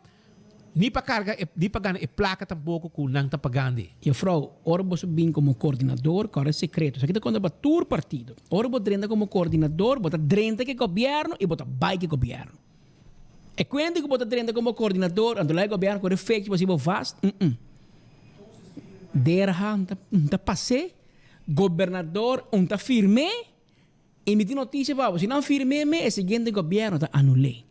ni pa carga e ni pa gana e placa tampoco cu nan ta pagandi. Juffrouw, ora boso bin como coordinador, cora e secreto. Esaki ta conta pa tur partido. Ora bo drenta como coordinador, bo ta drenta cu e gobierno y bo ta bay cu e gobierno. E cuenta cu bo ta drenta como coordinador, anto la e gobierno core fecha bo si bo vast, mm-mm. Derha un ta pas'é, gobernador un ta firm'é, y mi tin noticia pa bo, si nan firm'é me, e siguiente gobierno ta anul'é.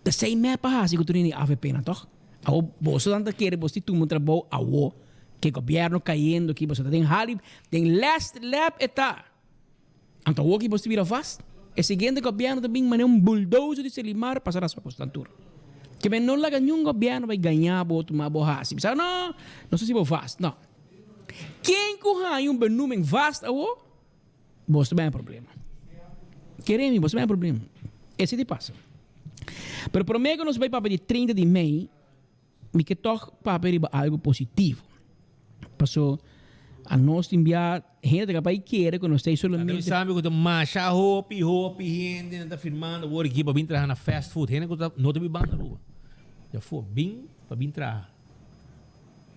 Ta esey mep a haci cu tur hende di avp nan toch? Awo boso nan ta kere boso tin tuma un trabou awo, ke gobierno cayendo aki, boso ta den hali, den last lap e ta. Anto awor ki bos ta bira vast, e siguiente gobierno ta bin manera un bulldozer di Selimar pasa raspa bos nan tur. Ke men no laga niun gobierno bai gaña bo, tuma bo hasi. Bisa no, nos ta hasi bo vast. No. Ken ku haña un benoeming vast awor, bos ta bai haña problema. Kere mi, bos ta bai haña problema. Esei ta pasa. Pero prome ku nos bai papia di 30 di mei, Mi ke tòg papia riba algu positivo. Paso anos tin bia hende ta kapaz di kere ku nos ta ei solamente. Ata mi sabi ku ta masha hopi hopi hende nan ta firmando awor aki pa bin traha na fast food. Hende ku ta no ta biba na Aruba. Di afó bin pa bin traha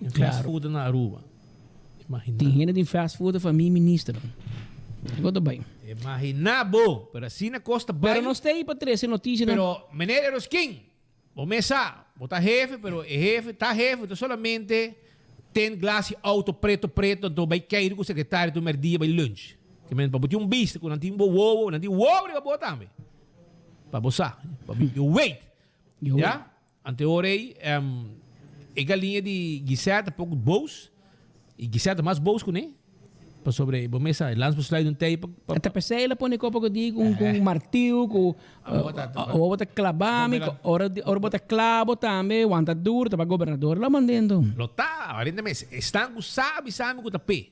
den fast food na Aruba. Imagina. Tin hende den fast food ta famia ministernan. Kiko ta bai? Imagina bo! Pero asina kos ta bai. Pero nos ta ei pa trese notisianan. Pero meneer Eroskin, Bo mes sa, bo ta hefe, pero e hefe ta hefe ta solamente ten glas di auto preto preto anto bai keiru ku sekretario tur merdia bai lunch. Ke men pa bo tin un bista ku nan tin bo wowo, nan tin wowo riba bo tambe. Pa bo sa, pa bo you wait. Ya? Anto e ora ei e galiña di Gisette ta poko boos i Gisette ta mas boos kuné. Pasobra bo mes sa, e landsbesluit un tei pa. Ta p'esei el a pone kopa ku di ku un martiu ku ora bo ta klaba mi, ora ora bo ta klabo tambe wanta duru ta pa gobernador lo mand'é enton. Lo ta, arinda mes esnan ku sa bisa mi ku ta p'e.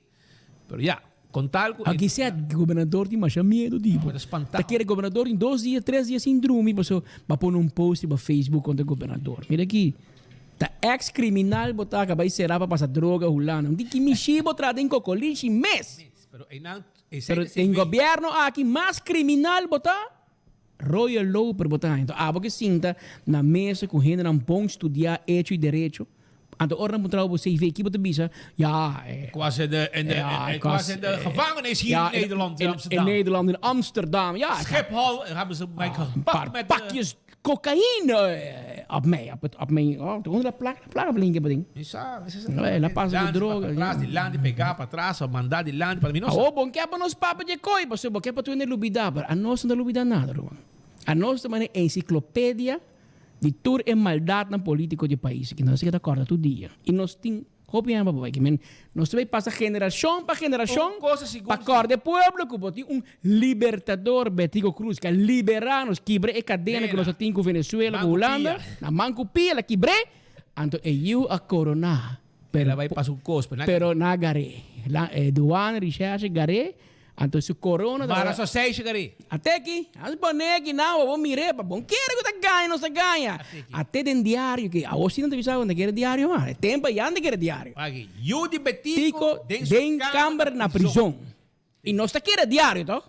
Pero ya, kon tal ku e. Aki sèt gobernador tin masha miedu di bo. Bo ta spantá. Ta kere gobernador tin dos dia, tres dia sin drumi pasobra bo a pone un post riba Facebook kontra gobernador. Mira aki. Ta ex criminal bo ta ka bai sera pa pasa droga Hulanda. Un di ki mishi bo tra den kokolishi mes. Pero den gobierno aki mas criminal bo ta, royal loper bo ta haña. Enton abo ke sinta na mesa ku hendenan bon studia hecho y derecho, anto ora nan puntra bo CV ki bo ta bisa, ja, Ik was in de, in de, ja, ik was in de gevangenis hier ja, in Nederland, in Amsterdam. In Nederland, in Amsterdam, ja. Schiphol hebben ze mij gepakt Een paar met pakjes Cocaïne op mij, op het, op mijn, oh, onder de plak, plak op linker ding. Mi sa, mi sa. Nee, la pasa de droga. Pa atras, di lanti pegá pa atras, of mandá di lanti pa mi no sa. Awo bon ke pa nos papa dje koi, pasobra bo ke pa tur hende lubidá, pero anos no ta lubidá nada, ruman. Anos ta manera ensiklopedia di tur e maldatnan politiko di e pais aki. Nos ta kòrda tur dia. I nos tin Hopi hende pa bai kimen. Nos ta bai pasa generashon pa generashon Un cosa sigur pa kòrda e pueblo ku bo tin un libertador Betico Croes ku a liberá nos, kibra e kadena ku nos a tin ku Venezuela, ku Hulanda, na man ku pia el a kibr'é, anto e yiu a koroná. El a bai pasa un kos, pero na. Pero na a gar'é. La e douane, recherche gar'é, Anto su corona ta. Mara so seisha kari. Ate aki, as pone aki nan bo mire pa bon kere ku ta gaña nos ta gaña. Ate den diario ki awor si nan ta bisa bo no ta kere diario mas. E tempo ya nan ta kere diario. Aki, yu di Betico den su den kamber kamber na prizon. I nos ta kere diario toch?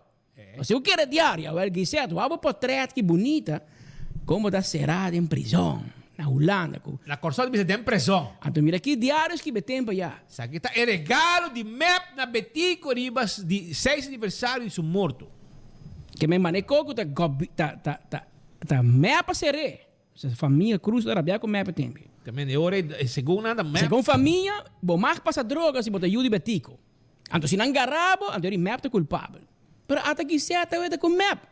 Nos tin ku kere diario. Awel Gisette, wak bo potret ki bunita kon bo ta sera den prizon na Hulanda ku. Na Kòrsou ta bisa den prezon. Anto mira ki diario skibi e tempo ya. Esaki ta e regalo di mep na Betico riba di seis aniversario di su morto. Ke men mane koko ta gobi ta ta ta ta mep a ser'é. Sa famia Cruz ta rabia ku mep e tempo. Ke men e ora ei segun nan ta mep. Segun famia bo mag pasa droga si bo ta yu di Betico. Anto si nan gara bo anto eri mep ta kulpabel. Pero ata kisé ta weta ku mep.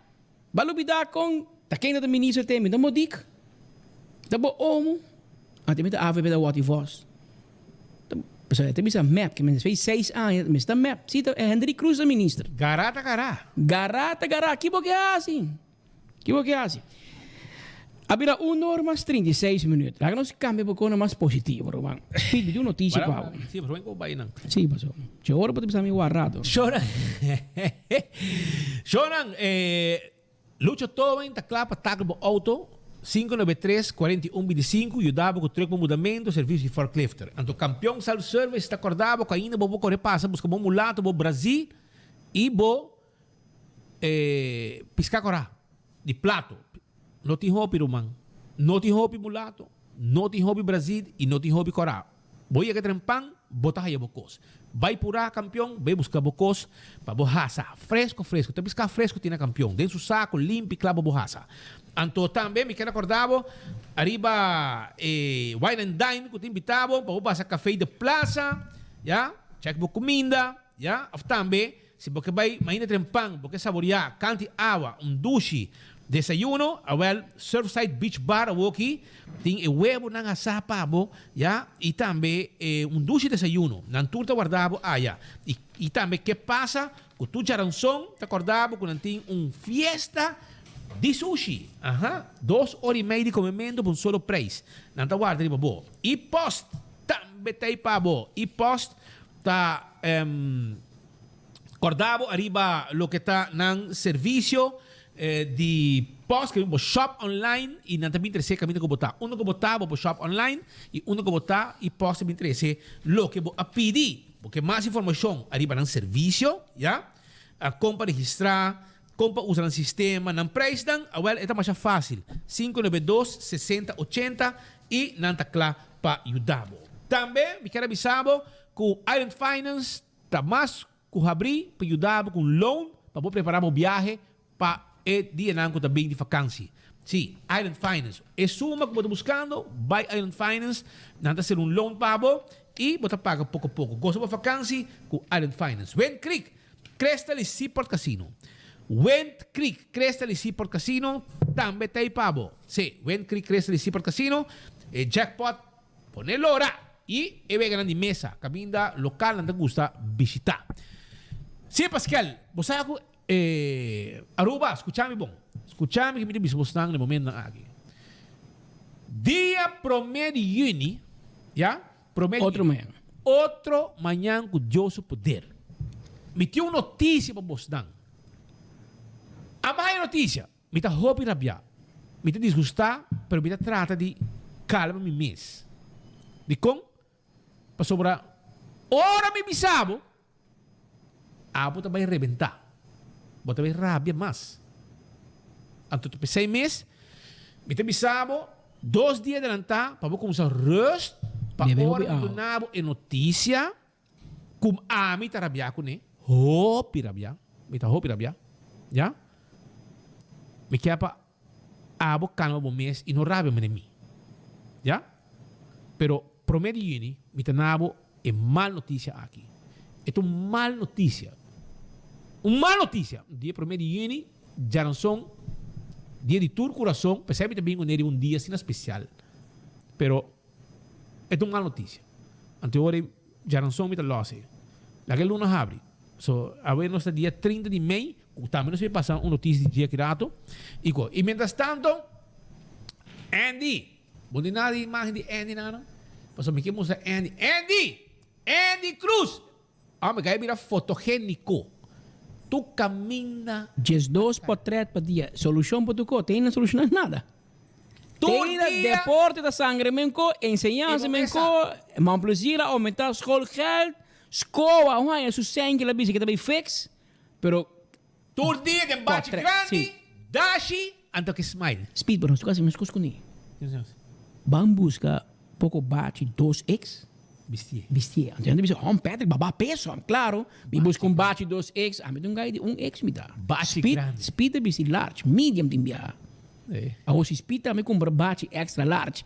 Ba lubida kon ta ken ta minister te mi ta modik. Ta bo omo. Anto mi ta avp ta wòti vòs. Pasobra e ta bisa mep, ke men despues di seis aña mester ta mep. Si, ta Hendrik Croes ta minister. Gará ta gará. Gará ta gará. Ki bo ke hasi? Ki bo ke hasi? A bira un or mas 36 minuut. Laga nos cambia poco na mas positivo, ruman. Pete, mi tin un noticia pa bo. Sí, pero wen bay nan. Sí, paso. Che ora bo ta bisa mi wak rato. Shonan, Shonan, eh, Lucho Towing ta kla pa tackle bo auto, 593 41 25, yuda bo ku truck bo mudamento, servicio di forklifter. Anto Campeon Self Service ta korda bo ku ainda bo por kore pasa buska bo mulato, bo brazí i bo E piská korá di plato no tin hopi ruman, no tin hopi mulato, no tin hopi brazil i no tin hopi korá. Bo yega tren pan, bo ta haya bo kos. Bai purá kampion, bai buska bo kos pa bo hasa fresko fresko. Ta piská fresko tin na kampion, den su sako limpi kla pa bo hasa. Anto tambe mi ker akorda bo ariba e Wine and Dine ku ta invita bo pa bo pasa Café de Plaza, ya, chèk bo kuminda, ya, òf tambe Si bo ke bai mainta tren pan, bo ke saboriá kanti awa, un dushi desayuno, awèl Surfside Beach Bar awoki tin e webonan asá pa bo, ya, i tambe e un dushi desayuno. Nan tur ta warda bo aya. I i tambe ke pasa ku tur djaranson ta kòrda bo ku nan tin un fiesta di sushi. Aha, dos ora i mei di komementu pa un solo preis. Nan ta warda riba bo. I pòst tambe ta ei pa bo. I pòst ta. Corda bo ariba loke ta nan servicio di post, bo shop online y nan ta bin trece caminda cu bo ta. Unda cu bo ta bo por shop online y unda cu bo ta y post ta bin trece loke bo a pidi. Bo ke mas informacion ariba nan servicio, ya, con pa registra, con pa usa nan sistema, nan prijsnan, awel e ta masha facil. 592 60 80 y nan ta cla pa yuda bo. Tambe mi kier a bisa bo cu Island Finance ta mas ku habrí pa yuda bo ku un loan pa bo prepará bo biahe pa e dianan ku ta bin di fakansi. Sí, Island Finance. E suma ku bo ta buskando, bai Island Finance, nan ta hacer un loan pa bo i bo ta paga poko poko. Gosa bo fakansi ku Island Finance. Wind Creek, Crystal i Seaport Casino. Wind Creek, Crystal i Seaport Casino tambe ta ei pa bo. Sí, Wind Creek, Crystal i Seaport Casino, e jackpot Pone lora y e weganan di mesa caminda localnan ta gusta bishita. Si Pascal, bo sa cu e Aruba, scucha mi bon, scucha mi cu mi ta bisa bosnan na e momentonan aki. Dia prome di juni, ya, prome di Otro juni, mañan. otro mañan cu Dios su poder, mi tin un noticia pa bosnan. Amo haya noticia. Mi ta hopi rabiá. Mi ta disgustá, pero mi ta trata di kalma mi mes. Dikon? Pasobra ora mi bisa bo, abo ta bai rebentá. Bo ta bai rabia mas. Anto ta p'esei mes, mi ta bisa bo dos dia adelantá pa bo kuminsá rust pa Bebe ora hopi mi awa. duna bo e notisia ku ami ta rabiá kuné, hopi rabiá, mi ta hopi rabiá, ya. Mi kier pa abo calma bo mes y no rabia manera mi. Ya? Pero prome di juni mi ta na bo e mal noticia aki. E ta un mal noticia. Un mal noticia! Dia prome di juni, djaranson, dia di tur curason, pesey mi ta bin cu un dia asina special. Pero e ta un mal noticia. Anto e ora ei djaranson mi ta los ei. Laga e luna habri. So, awe nos ta dia 30 di mei. Cu tambe nos bay pasa un noticia di dje aki rato. Y cu, y mientras tanto, Andy, bo tin nada di imagen di Andy nana? Pasobra mi ke mustra Andy. Andy! Andy Cruz! Hombre, kaya bira fotogenico. Tu caminda. 12 portret pa dia. Solucion pa tur cos. Te ainda soluciona nada. Tur Te ainda dia. deporte ta sangre men co, enseñansa Y bo men mesa. co, man plezier a aumenta schoolgeld, scoa, un haya su cen ki la bisa ki ta bay fix. Pero Tur dia den bachi Portret, grandi, sí. dashi, anto ke smile. Speed, pero nos ta hasi meskos ku ni. Ban buska poko bachi 2X. Bistié. Bistié. Anto hende bisa, hom Patrick, baba peso. Am klaro, mi buska un bachi 2X, ami ta un gai di 1X mi ta. Bachi Speed, grandi. Speed ta bisti large, medium tin biaha. Eh. Awor si Speed tambe kumpra bachi extra large,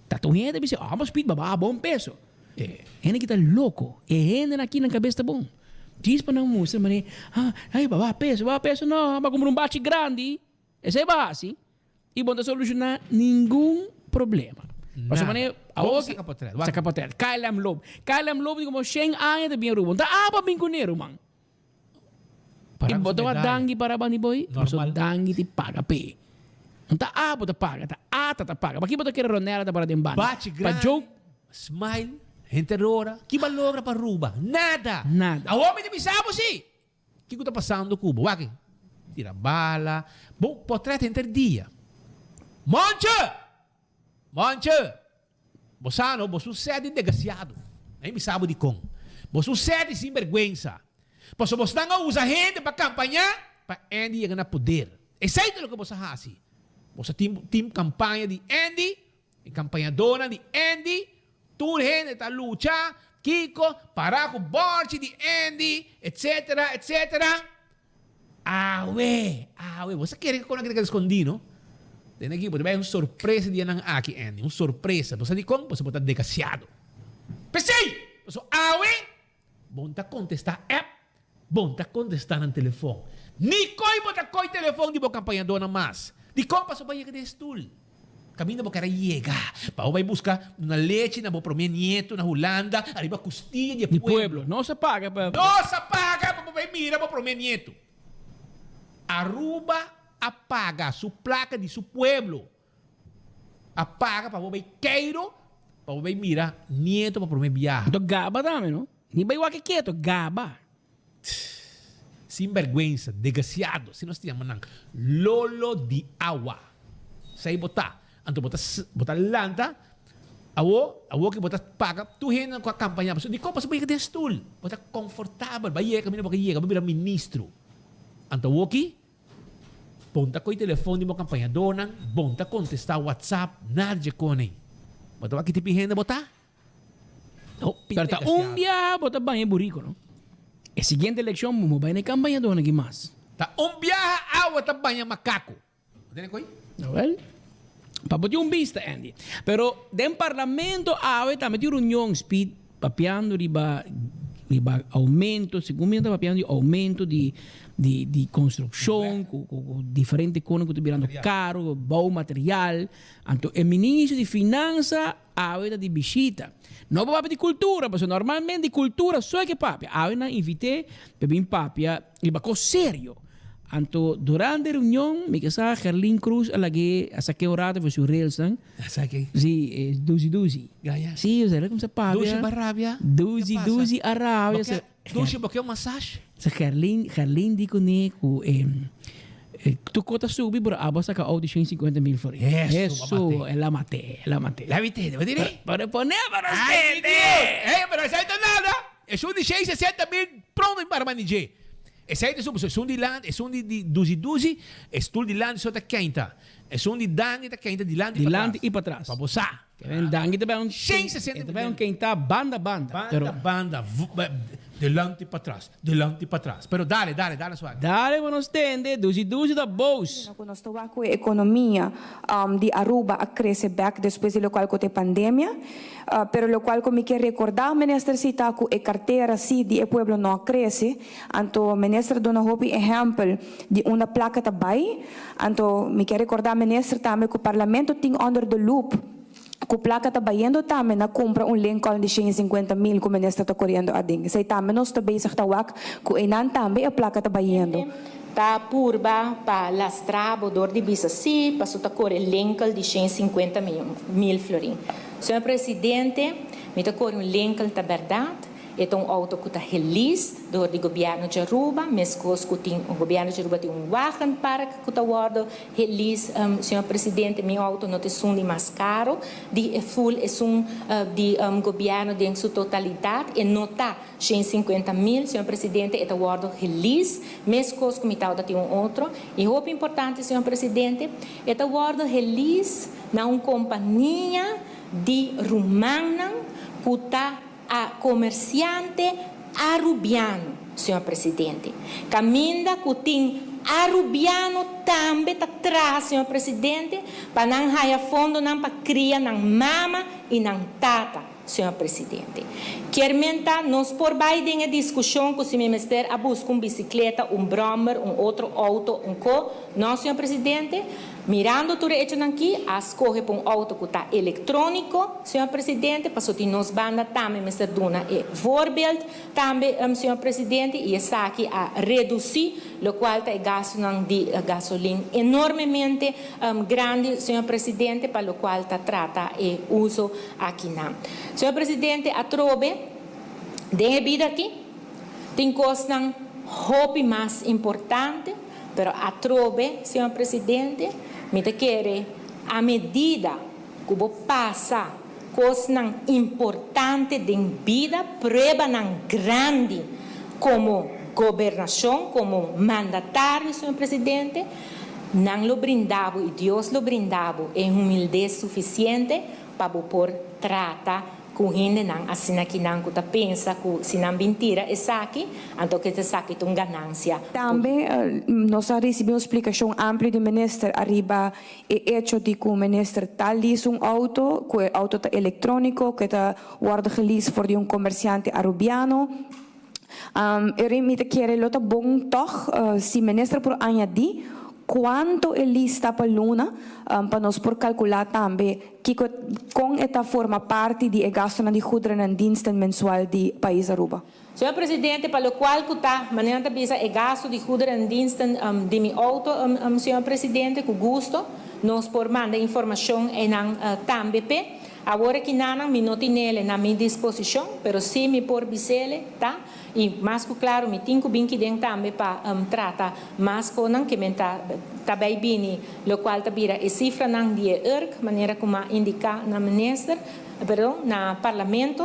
ta tur hende ta bisa, hom Speed baba bon peso. Eh. Hende ki ta loko. E hendenan aki nan kabes ta bon. Djis pa nan mustra manera, ah, ay, bo a baha peso, bo a baha peso no, bo a kumpra un bachi grandi. Esei bo a hasi i bo no ta solushoná ningun problema. Paso mane, awo saka potret. Saka potret. KLM Loop. KLM Loop di como 100 aña ta bin Aruba. Ta apa bin kuné, ruman. Para I ku bo ta medaya. dangi para bani boy. Normal. So dangi ti paga pe. Ta abo ta paga, ta ata ta paga. Baki bo ta kere Ronella ta para den banda? Bachi Pa grandi, joke. smile, henter ora. Ki bo logra pa Aruba? Nada. Nada. Awor mi ta bisa bo si. Kiko ta pasando ku bo? Wak, tira bala. Bo potret henter dia. Monche! Monche! Bo sa no, bo su sèt di degasiado. Nan mi sa bo dikon. Bo su sèt di sinbergwensa. Pasobra bosnan a usa hende pa kampañá pa Andy yega na poder. Esei ta loke bo sa hasi. Bo sa tin tin kampaña di Andy, e kampañadónan di Andy, tur hende ta lucha, kiko, pará ku bòrchi di Andy, etsetera, etsetera. Awe, awe, bo sa kere ku kon a keda skondí, no? Den aki bo ta bai un sorpresa dianan aki, Andy, un sorpresa. Bo sa dikon? Pasobra bo ta degasiado. P'esei, pasobra awe bo no ta kontestá app, bo no ta kontestá nan telefòn. Ni koi bo ta koi telefòn di bo kampañadónan mas. Dikon? Pasobra bo a yega den e stul. Kaminda bo kere yega pa bo bai buska duna lechi na bo promé nieto na Hulanda ariba kustia di e Di pueblo. pueblo. Nos a paga pa. Nos a paga pa bo bai mira bo promé nieto. Aruba a paga su plaka di su pueblo. A paga pa bo bai Cairo pa bo bai mira nieto pa promé biaha. Anto gaba tambe no. Ni bai wak e keto, gaba. Sin bergwensa, degasiado, si nos ta yama nan lolo di awa. Esei bo ta. Anto bo ta bo ta lanta awo, awo ki bo ta paga tur hendenan ku a kampaña pasobra dikon pasobra bo yega den stul, bo ta konfortabel, bo a yega kaminda bo ke yega, bo bira ministro. Anto awo ki bon ta koy telefon di bo kampañadornan, bon ta kontestá whatsapp, nada dje konen. Bo ta wak ki tipo di hende bo ta? Pero ta un biaha bo ta baña e burico no. E siguiente eleccion bo no bay na e campañadornan aki mas. Ta un biaha awa ta baña macaco. Bo tene koe? Awel, pa bo tin un bista Andy. Pero den parlamento awe tambe tin reunion speed papiando riba riba aumento, segun mi nan ta papiando di aumento di di di construccion cu cu diferente conan cu ta birando caro, bou material. Anto e ministro di finansa Awe ta di bishita. No pa papia di kultura, pasobra normalmente di kultura so e ke papia. Awe nan invit'é pa bin papia riba kos serio. Anto durante e reunion mi ke sa Gerlin Cruz a lag'é a sak'é un rato for su railsnan. A sak'é? Si, e duzi duzi. Gaya. Si, osea el a kumsa papia. Dushi pa rabia? Duzi duzi a rabia. Bo ke, Dushi bo ke un massage? Sa Gerlin, Gerlin di kuné ku e tur kos ta subi pero abo a saka outo di 150 mil florin. Eso, Eso, el a mat'é, el a mat'é. La viste, bo tiri? Pero poné para Ay, usted. Dios! Ey, pero esei ta nada. Esun di 160 mil pronto mi para manij'é. Esei ta esun, esun di land, esun di di duzi duzi, e stul di land so ta keinta. Esun di dangi ta keinta dilanti i Dilanti patras. i patras. Pa bo sa. Kevin Dangi ta bai un 160 ta bai un keinta banda banda. Banda Pero banda, delanti patras, delanti patras. Pero dale, dale, dale suave. Dale bo nos tende, dushi dushi ta bos. Cu nos ta wak cu e economia di Aruba a crece bek despues di locual cu ta e pandemia. Pero locual cu mi kier recorda Minister si ta cu e cartera si di e pueblo no a crece. Anto Minister duna hopi ehempel di unda placa ta bay. Anto mi kier recorda Minister tambe cu Parlamento tin onder de loop cu placa ta bayendo tambe na cumpra un Lincoln di 150 mil cu Minister ta coriendo aden. Esey tambe nos ta bezig ta wak cu eynan tambe e placa ta bayendo. Ta purba pa lastra bo dor di bisa si, paso ta core Lincoln di 150 mil florin. Señor Presidente, mi ta core un Lincoln ta berdad. E ta un auto cu ta geleased door di gobierno di Aruba, mescos cu tin gobierno di Aruba tin un wagenpark cu ta wordo geleased. Señor Presidente, mi auto no ta esun di mas caro di e full esun di gobierno den su totalidad. E no ta 150 mil, señor Presidente, e ta wordo geleased, mescos cu mi tawata tin un otro. Y hopi importante, señor Presidente, e ta wordo geleased na un compania di rumannan cu ta A comerciante Arubiano, señor Presidente. Caminda cu tin Arubiano tambe ta traha, señor Presidente, pa nan haya fondonan pa cria nan mama y nan tata, señor Presidente. Kier menta nos por bay den e discusion cu si mi mester a busca un bicicleta, un brommer, un otro auto, un co, no, señor Presidente. Mirando tur e echonan ki, a scoge pa un auto cu ta electronico, señor Presidente, paso di nos banda tambe mester duna e voorbeeld tambe, señor Presidente, y esaki a reduci locual ta e gastonan di gasolin enormemente grandi, señor Presidente, pa locual ta trata e uso akinan. Señor Presidente, atrobe den e bida aki tin cosnan hopi mas importante. Pero atrobe, señor presidente, mi ta kere a medida ku bo pasa kosnan importante den bida, pruebanan grandi komo gobernashon, komo mandatario, señor presidente, nan lo brinda bo i Dios lo brinda bo e humildes sufisiente pa bo por trata Ku hendenan asina kinan ku ta pensa ku si nan bin tira esaki, anto ke esaki ta un ganansia. Tambe nos a ricibi un splicacion amplio di minister ariba e hecho di cu minister ta lease un auto, cu e auto ta electronico, cu e ta wordo gelease for di un comerciante Arubiano. E mi ta kere lo ta bon tog si minister por añadi cuanto e lease ta pa luna pa nos por calcula tambe Kiko, kon e ta forma parti di e gastonan di goederen en diensten mensual di pais Aruba? Señor Presidente, pa locual cu ta, manera nan ta bisa, e gasto di goederen en diensten di mi auto, Señor Presidente, cu gusto nos por manda informacion eynan tambe p'e. Awor aki nanan mi no tinele na mi disposicion, pero si mi por bisele, ta. I mas ku klaru mi tin ku bin kiden tambe pa trata mas konan ke men ta ta bay bini lokual ta bira e sifranan di e urk manera ku m'a indiká na minister perdon na parlamento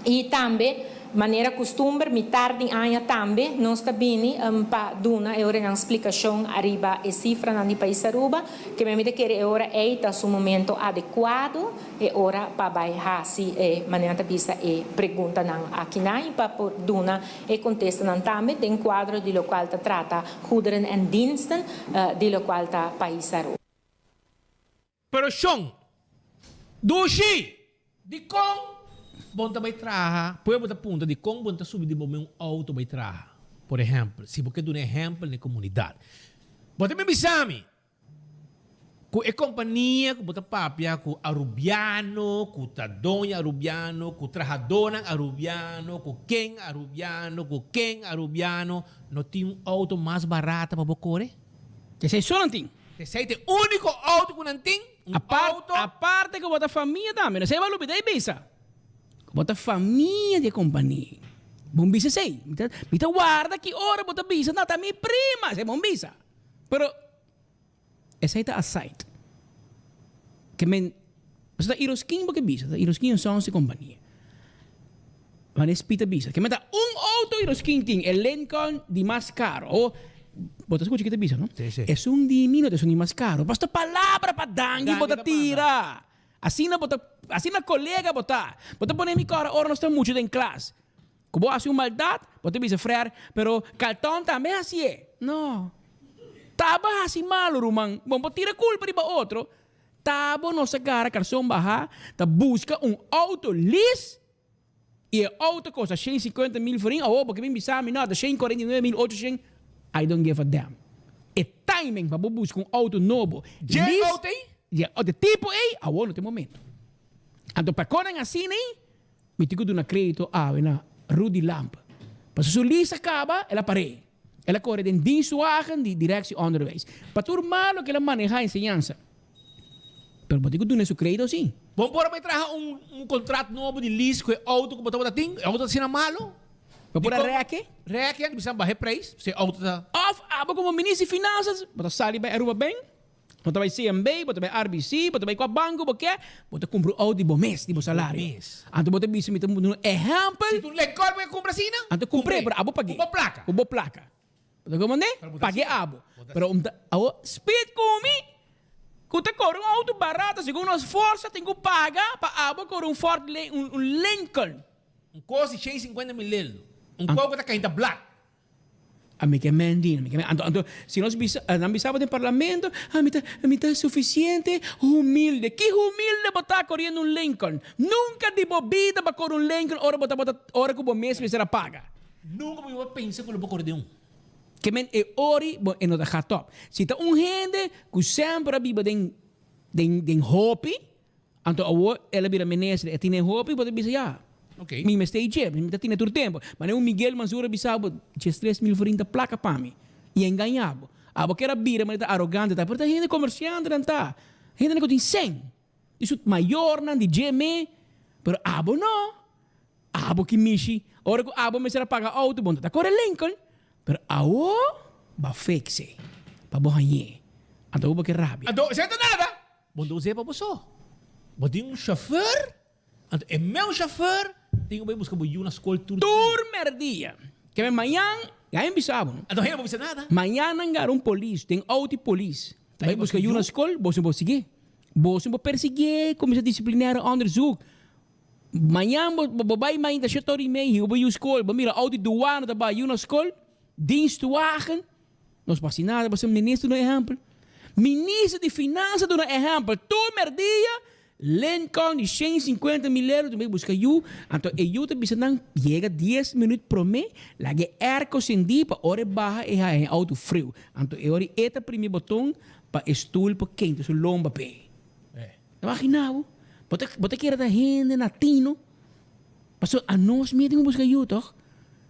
i tambe manera kustumber mitar di aña tambe nos ta bini pa duna e ora nan splikashon ariba e sifranan di pais Aruba ke men mi ta kere e ora ei ta su momento adekuado. E ora pa bai hasi e manera ta bisa e preguntanan akinan i pa por duna e kontestanan tambe den kuadro di lokual ta trata goederen en diensten di lokual ta pais Aruba. Pero shon, dushi! Dikon bon ta bai traha? Pueblo ta puntra dikon bon ta subi di bo mes un auto bai traha? Por ehèmpel, si bo ke duna ehèmpel na e komunidat. Bo ta bin bisa mi, Ku e kompania ku bo ta papia ku Arubiano, ku ta doño Arubiano, ku trahadónan Arubiano, ku ken Arubiano, ku ken Arubiano, no tin un outo mas barata pa bo kore? Esei so nan tin. Esei ta e úniko outo ku nan tin, un outo. Aparte ku bo ta famia tambe, no esei bo a lubida e bisa. Ku bo ta famia di e kompania. Bon bisa esei. Mi ta warda ki ora bo ta bisa, no ta mi prima, esei bon bisa. Pero. Esei ta aside. Ke men, pasobra ta Iroskin bo ke bisa, ta Iroskin en Sons di kompania. Wanneer Speed a bisa, ke men ta un auto Iroskin tin, e Lincoln di mas karo. O, bo ta skucha ke ta bisa, no? Sí, sí. Esun di mi no ta esun di mas karo. Pasobra palabra pa dangui bo ta tira. Asina bo ta, asina kolega bo ta. Bo ta pone mi kòrda ora nos ta mucha den klas. Ku bo hasi un maldat, bo ta bisa frèr, pero Carlton tambe hasié. No. Taba hasi malu, ruman. Bo por tira kulpa riba otro. Tabo nos a gara karson bahá, ta buska un outo lis, i e outo kosta 150 mil florin. Awor bo ke bin bisa mi, no, ta 149,800. I don't give a damn. E timing pa bo buska un outo nobo, Dje lis, outo ei? dje outo tipo ei, awor no ta e momento. Anto pa konan asina ei, Mi tin ku duna kredito awe na Rudy Lampe. Pasobra su lis a kaba, el a par'é. El a kore den dienstwagen di Directie Onderwijs. Pa tur malo ku el a manehá enseñansa. Pero bo tin ku duna su kredito sí. Bo por a bai traha un un kontrat nobo di lis ku e outo ku bo tabata tin? E outo ta asina malo? Bo por a rèk'e? Rèk'e anto bisa baha e preis, si e outo ta. Òf abo komo Minister di Finansas bo ta sali bai Aruba Bank? Bo ta bai CMB, bo ta bai RBC, bo ta bai kua banko bo ke, bo ta kumpra un outo di bo mes, di bo salario. Anto bo ta bisa mi ta duna un ehèmpel. Si tu Lincoln bo ke kumpra asina, Anto kumpr'é, pero abo pag'é. Ku bo plaka. Ku bo plaka. Bo ta komprendé? Pag'é abo. Pero un ta, awor speed ku mi, ku ta kore un outo barato segun nos forsa tin ku paga pa abo kore un Ford un Lincoln. Un kos di 150 mil lel. Un kos ku ta kainta blak. Ami ke men di, ami ke men. Anto, anto, si nos bisa, nan bisaba den parlamento, ah, mi ta, mi ta suficiente humilde. Ki humilde bo ta koriendo un Lincoln? Nunca di bo bida bo a kore un Lincoln ora bo tabata, ora ku bo mes mester a paga. Nunca bo a pensa ku lo bo kore den un. Ke men e ori bo e no ta gaat op. Si ta un hende ku semper a biba den den den hopi, anto awor el a bira minister, e tine hopi, bo ta bisa ya, mi mester ei dje, mi ta tine tur tempu. Manera un Miguel Mansur a bisa bo, 13 mil florin ta plaka pa mi, i a engaña bo. Abo kier a bira manera ta arogante ta, pero ta hende komersiantenan ta, hendenan ku tin sèn. Di su mayornan, di dje me, pero abo no. Abo ki mishi, ora ku abo mester a paga outo, bo no ta kore Lincoln, pero awo bo a fix e pa bo hañ'é. Anto bo ke rabia. Anto esei ta nada, bo no ta us'é pa bo so. Bo tin un shofèr, anto e meu shofèr tin ku bai buska bo yu na skol tur dia. Tur merdia. Ke men mañan, ya mi bisa bo no. Anto hende bo bisa nada. Mañan nan gara un polis, den outo di polis, ta bai buska yu na skol, bo no por sigui. Boso bo persiguié, kuminsá disiplinaire onderzoek. Mañan bo bo bai mainta shete ora i mei hiba bo yu skol, bo mira outo di duana ta bai yu na skol, dienstwagen. Nos por hasi nada, pasobra minister duna ehèmpel. Minister di finansa duna ehèmpel. Tur merdia Lincoln di 150 mil euro ta bai buska yu, anto e yu ta bisa nan yega dies minüt promé, laga e airco sendí pa ora e baha e haña e outo friu. Anto e ora e ta primi boton Pa e stoel por kenta su lomba p'e. Imagina bo, bo ta bo ta kere ta hende na tino, pasobra anos mes tin ku buska yu tòg.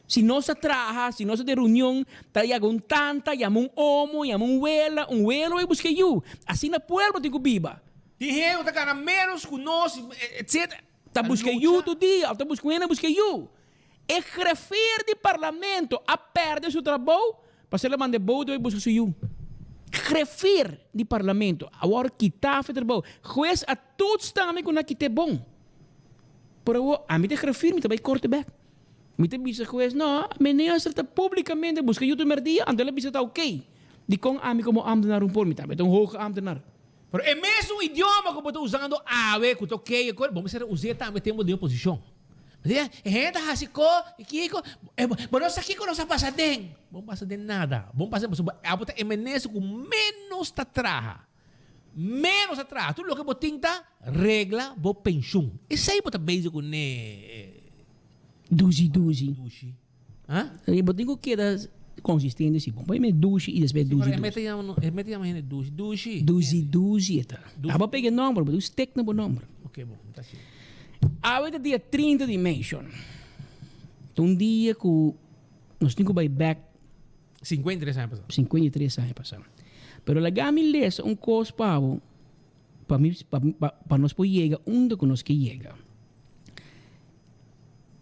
Si nos ta traha, si nos ta den reunion, ta yaga un tanta, yama un omo, yama un wela, un welo bai buska yu. Asina pueblo tin ku biba. Tin hende ku ta gana ménos ku nos, etcetera. Ta buska yu tur dia òf ta buska un hende buska yu. E griffier di parlamento a perde su trabou pasobra el a manda e boto bai buska su yu. Griffier di parlamento a wòrdu kitá for e trabou. Hues a toets tambe ku nan a kit'é bon. Pero awor ami ta griffier mi ta bai korte bèk. Mi ta bisa hues no, minister ta publikamente buska yu tur merdia anto el a bisa ta oké. Dikon ami komo ambtenaar un por? Mi tambe ta un hoge ambtenaar. Pero e mesun idioma ku bo ta usando awe ku ta oké, bo mester us'é tambe tempu den oposishon. E hende ta hasi ko i kiko, bo no sa kiko nos a pasa den. Bo no pasa den nada. Bo no pasa pasobra abo ta e minister ku menos ta traha. Menos ta traha. Tur loke bo tin ta regla bo penshun. Esei bo ta bezig kuné. Dushi dushi. Dushi. Ha? Bo tin ku keda konsistente si. Bo por mete dushi i despues dushi dushi. E mete yama hende dushi. Dushi. Dushi dushi e ta. Abo pega e nomber, bo tin ku stek na bo nomber. Ok bon, ta si. Awe ta dia 30 di mei, shon. Ta un dia ku nos tin ku bai bek. 53 aña pasá. 53 aña pasá. Pero laga mi lesa un kos pa bo, pa mi, pa, pa, pa nos por yega unda ku nos ke yega.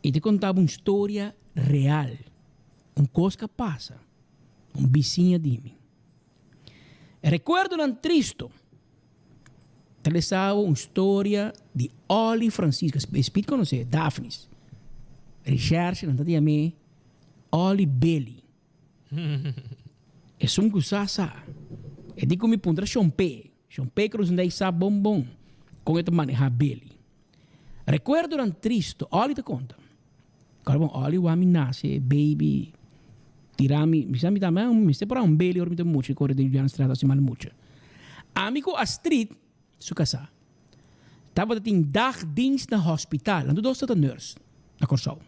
I ta konta bo un storia real, un kos ku a pasa, un bisiña di mi. Rekuerdonan tristu. Ta lesa bo un storia di Olly Francisca, e spit konosé, Daphnis. Recherche nan ta yam'é Olly Billy. Esun ku sa sa. E di ku mi puntra Shon Pe. Shon Pe Krusendijk sa bon bon kon e ta manehá Billy. Rekuerdonan tristu, Olly ta konta. Kòrda bon, Olly wak mi nase, baby, tira mi, mi sa mi tambe, mi mester por a un Billy ora mi ta mucha, kore den Julianastraat hasi mal mucha. Ami ku Astrid, su kasá, tabata tin dagdienst na hospital, nan tur dos tabata nurse na Kòrsou.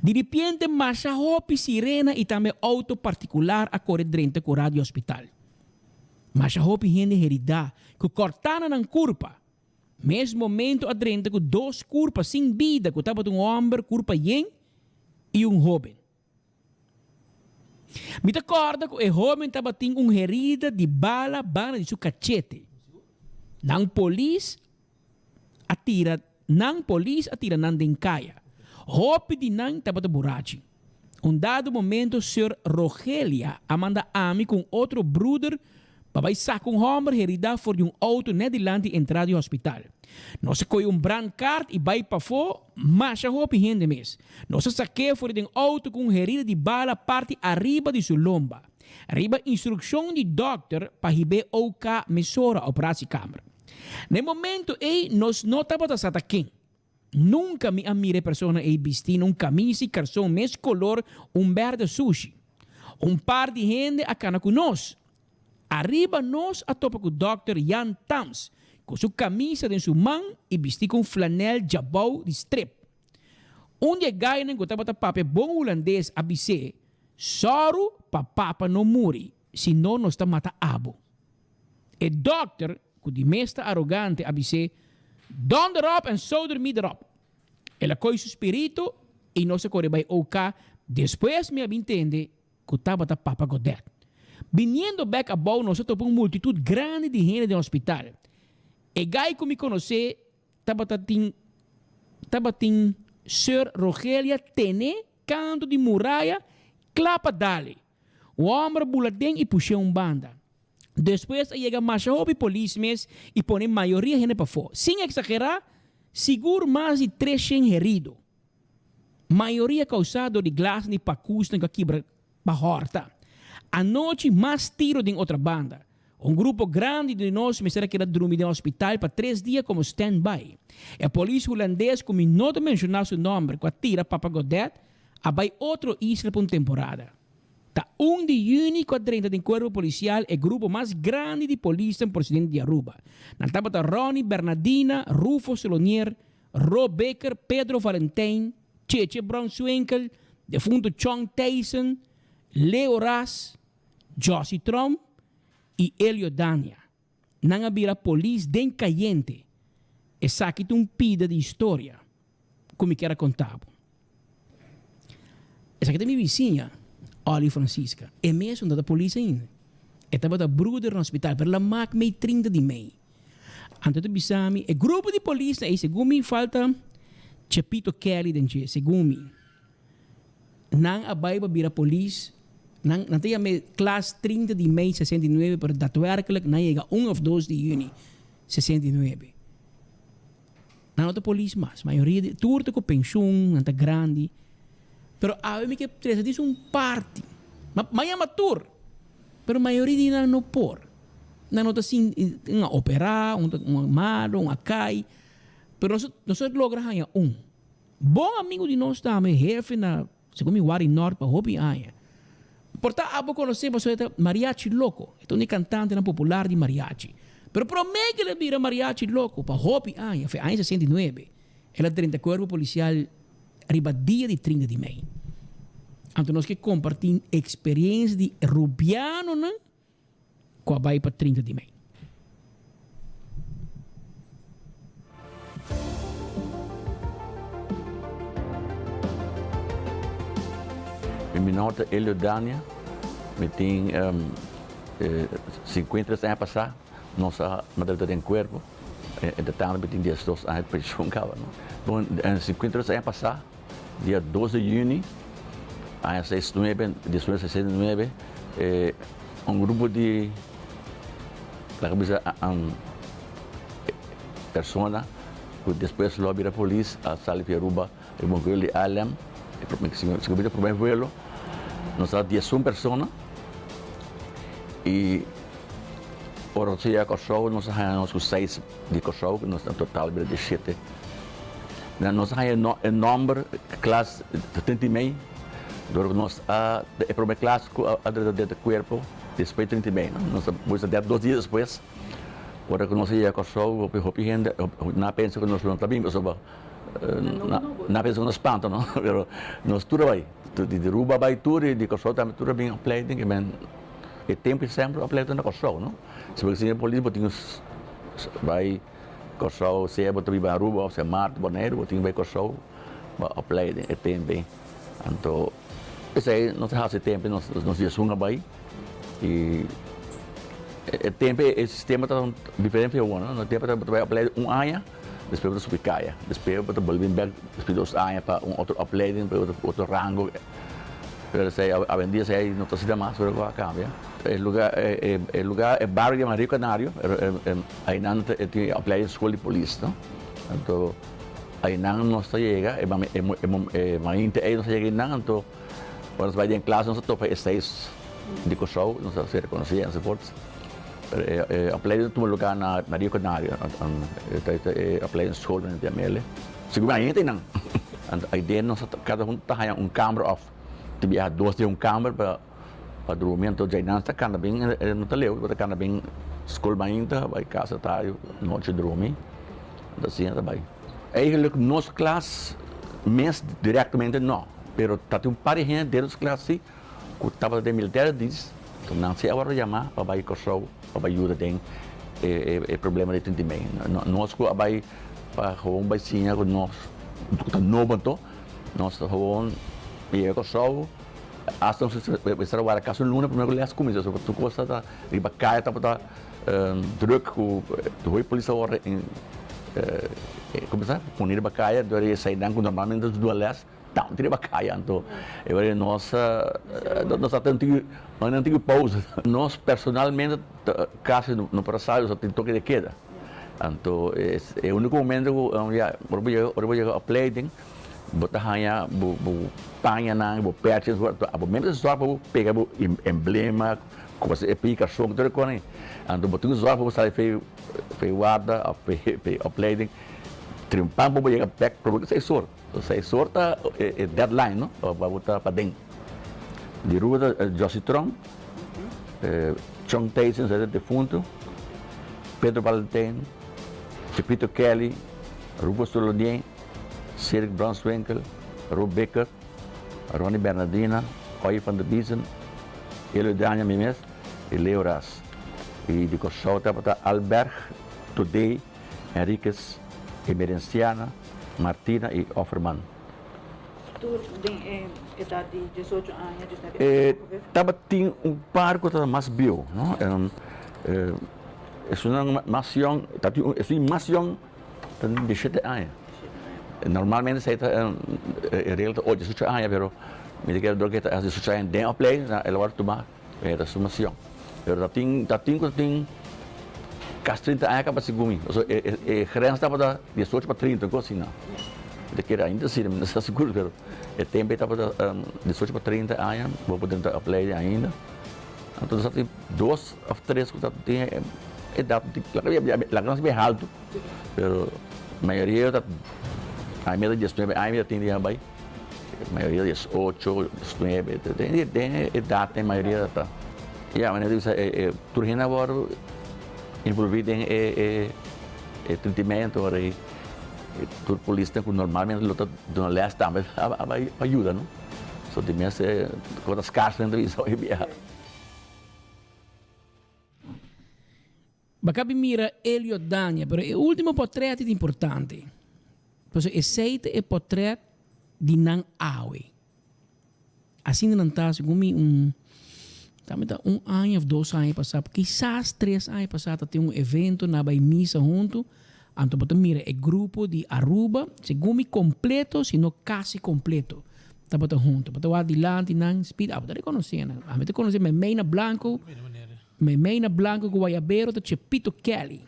Di ripiente masha hopi sirena i tambe outo partikular a kore drenta kura di hospital. Masha hopi hende heridá ku kòrtá na nan kurpa. Mes momento a drenta ku dos kurpa sin bida ku tabata un hòmber kurpa yen i un hóben. Mi ta kòrda ku e hóben tabatin un herida di bala banda di su kachete. Nan polis a tira nan polis a tira nan den kaya. Hopi di nan tabata burachi. Un dado momento Sir Rogelia a manda ami ku un otro bruder pa bai saka un hòmber heridá for di un outo nèt dilanti entrada di hospital. Nos a kohe un brandkaart i bai pafó, masha hopi hende mes. Nos a sak'é for di den outo ku un herida di bala parti ariba di su lomba. Riba instrukshon di dòkter pa hib'é OK mesora operatiekamer. Na e momento ei nos no tabata sa ta ken. Nunka mi a mira e persona ei bistí na un kamisa i karson mes kolor un bèrdè sushi. Un par di hende a kana ku nos. Ariba nos a topa ku dòkter Jan Tams ku su kamisa den su man i bistí ku un flanèl djabou di strep. Un di e gainan ku tabata papia bon hulandes a bis'é. Sòru pa papa no muri, si no nos ta mata abo. E dòkter, ku di mes ta arogante, a bis'é, Donder op en soder mi derop. El a koi su spiritu i nos a kore bai OK. Despues mi a bin tende ku tabata Papa Godet. Biniendo bèk abou nos a topa un multitut grandi di hende den hospital. E gai ku mi konosé tabata tin tabatin Sir Rogelia tene kantu di muraya kla pa dale. Un hòmber a bula den i push'é un banda. Despues a yega masha hopi polis mes i pone mayoria hende pafó. Sin eksagerá, sigur mas di 300 herido. Mayoria kousá dor di glasnan di pakusnan ku a kibra pa hòrta. Anochi mas tiro den otra banda. Un grupo grandi di nos mester a keda drumi den hospital pa tres dia komo stand-by. E polis hulandes ku mi no ta menshoná su nòmber ku a tira Papa Godet a bai otro isla pa un temporada. Ta un di yüni ku a drenta den kuerpo polisial e grupo mas grandi di polisnan prosedente di Aruba. Nan tabata Ronny Bernadina, Rufo Solonier, Ro Becker, Pedro Valentijn, Cheche Bronswinkel, defunto Chong Thijssen, Leo Ras, Jossy Tromp i Elio Dania. Nan a bira polis den kayente. Esaki ta un pida di historia ku mi kier a konta bo. Esaki ta mi bisiña, Olly Francisca. E mes no ta polis ainda. E tabata bruder na hospital, pero el a mak mei 30 di mei. Anto e ta bisa mi, e grupo di polisnan ei segun mi falta Chepito Kelly den dje, segun mi. Nan a bai pa bira polis, nan nan ta yama e klas 30 di mei 69, pero daadwerkelijk nan yega un of dos di juni 69. Nan no ta polis mas, mayoria di tur ta ku penshun, nan ta grandi. Pero awe mi ke trese dis un parti. Ma ma yama tur, pero mayoria di nan no por. Nan no ta sinti, un a operá, un ta un a malo, un a kai, pero nos nos a logra haña un. Bon amigu di nos tambe, hefe na segun mi Wari Nort pa hopi aña. Por ta abo konosé pasobra e ta mariachi loko. E ta un di e kantantenan popular di mariachi. Pero promé ku el a bira mariachi loko pa hopi aña, fe aña 69, el a drenta kuerpo polisial riba dia di 30 di mei. Anto nos ke kompartí eksperensia di rubianonan ku a bai pa 30 di mei. Mi nòmber ta Elio Dania, mi tin 53 aña pasá nos a manda den kuerpo, entre tanto mi tin 12 aña di prishon kaba. Bon, 53 aña pasá Dia dos di yüni, aña seis nuebe, diesnuebe sesenta i nuebe, un grupo di laga bisa persona ku despues lo a bira polis a sali di Aruba riba un vuelo di ALM, si ku promé vuelo, nos tabata diesun persona i ora nos a yega Kòrsou nos a haña nos ku seis di Kòrsou, nos en total bira dieshete. Nos a haña e nòmber klas 39 dor ku nos a e promé klas ku a drenta den e kuerpo despues 39. Nos a buska dèt dos dia despues ora ku nos a yega Kòrsou hopi hopi hende nan a pensa ku nos lo no ta bin pasobra nan a pensa ku nos spanta no pero nos tur a bai di Aruba a bai tur i di Kòrsou tambe tur a bin opleiding e tempu semper opleiding na Kòrsou no si bo ke polis bo tin bai. Kòrsou, sea bo ta biba Aruba òf sea Maarten, Boneiru, bo tin bai Kòrsou pa opleiding e tempu ei. Anto esei nos a hasi e tempu ei, nos nos diesun a bai i e tempu ei e sistema ta diferente di awor, no? E tempu bo ta bai opleiding un aña, despues bo ta subi kaya, despues bo ta bolbe bèk despues di dos aña pa un otro opleiding, pa otro rango. Pero esei awendia esei no ta asina mas, pero ku a kambia. E luga e luga e bario yama Rio Canario, Ainan ta tin e opleiding skol di polis no. Anto ainan nos ta yega e e mainta ei nos ta yega einan anto ora nos bai den klas nos ta topa e seis di Kòrsou nos ta ser rekonosí enzovoorts. Pero e e opleiding ta tuma lugá na na Rio Canario ta e opleiding skol nan ta yam'el. Segun mi ainda einan. Anto aiden nos ta kada un ta haña un kamber òf ta biaha dos den un kamber pa. Pa drumi anto djainan ta kanda bin e no ta leu bo ta kanda bin skol mainta bai kasa tardi nochi drumi anto asina ta bai. Eigenlijk nos klas mes direktamente no pero ta tin un par di hende den nos klas si. ku tabata den militaire dienst, nan si a wòrdu yamá pa bai Kòrsou pa bai yuda den e problema di trinta i mei. Nos ku a bai pa gewoon bai siña ku nos ku ta nobo anto, nos ta gewoon yega Kòrsou, asta nos mester a wara kasi un luna promé ku lès kuminsá, pasobra tur kos tabata riba kaya tabata drùk ku hopi polis a wòrdu pone riba kaya dor di eseinan ku normalmente ta duna lès. Tantu riba kaya anto e ora nos nos a tin un tiki pausa. Nos personalmente kasi no por a sali nos a tin toke de keda. Anto e uniko momento ku ya ora bo yega ora bo yega opleiding bo ta haña bo bo pañanan bo pèchi enzovoort abo mes ta sòrg pa bo pega bo emblema ku bo e pikason tur e kos ei. Anto bo tin ku sòrg pa bo sali fei warda òf fei opleiding trimpan pa bo yega bèk prome ku seis or. Seis or ta e deadline no pa bo ta paden. Di Rua ta Jossy Tromp, Chong Thijssen esei ta defunto, Pedro Valentijn, Chepito Kelly, Rufus Solonier, Cedric Bronswinkel, Rob Bikker, Ronnie Bernardina, Oye van der Biezen, Elio Dania mi mes y Leo Ras. Y di Kòrsou tabata Alberg, Today, Henriquez, Emerenciana, Martina y Offerman. Tur den e edad di diesocho aña, diesnuebe aña E tabatin un par cu tabata mas bieu, no? Esunnan mas yong, tabatin un, esun mas yong ta den dieshete aña. Normalmente esey ta e regla ta diesocho aña, pero mi ta kere dor cu e ta diesocho aña den opleiding, el a wòrdu tuma. E ta suma sion. Pero ta tin ta tin ku ta tin kasi trinta aña kaba segun mi. Pasobra e e grens tabata diesocho pa trinta un kos asina. Mi ta kere ainda asina, mi no sa sigur pero e tempu ei tabata diesocho pa trinta aña bo por drenta opleiding ainda. Anto nos tabatin dos òf tres ku tabatin e edat laga nos bien haltu pero mayoria ta aña diesnuebe aña mi ta tin di bai. Mayoria dies ocho, dies nuebe, den e edat den mayoria ta. Ya, manera di bisa e tur hende a wòrdu envolví den e trintimento ora ei tur polisnan ku normalmente lo ta duna lès tambe a bai pa yuda no. So di mes e kos ta skars nan ta bisa hopi biaha. Bo a mira Elio Dania, pero e ultimo portret ta importante. Pasobra esei ta e portret di nan awe. Asina nan ta segun mi un tambe ta un aña of dos aña pasá, kisas tres aña pasá ta tin un evento nan a bai misa huntu, anto bo ta mira e grupo di Aruba, segun mi completo si no casi completo tabata huntu. Bo ta wak dilanti nan, speed up, bo ta reconoce nan. Ami ta conoce Memey na blanco. Meimei na blanco cu guayabero ta Chepito Kelly.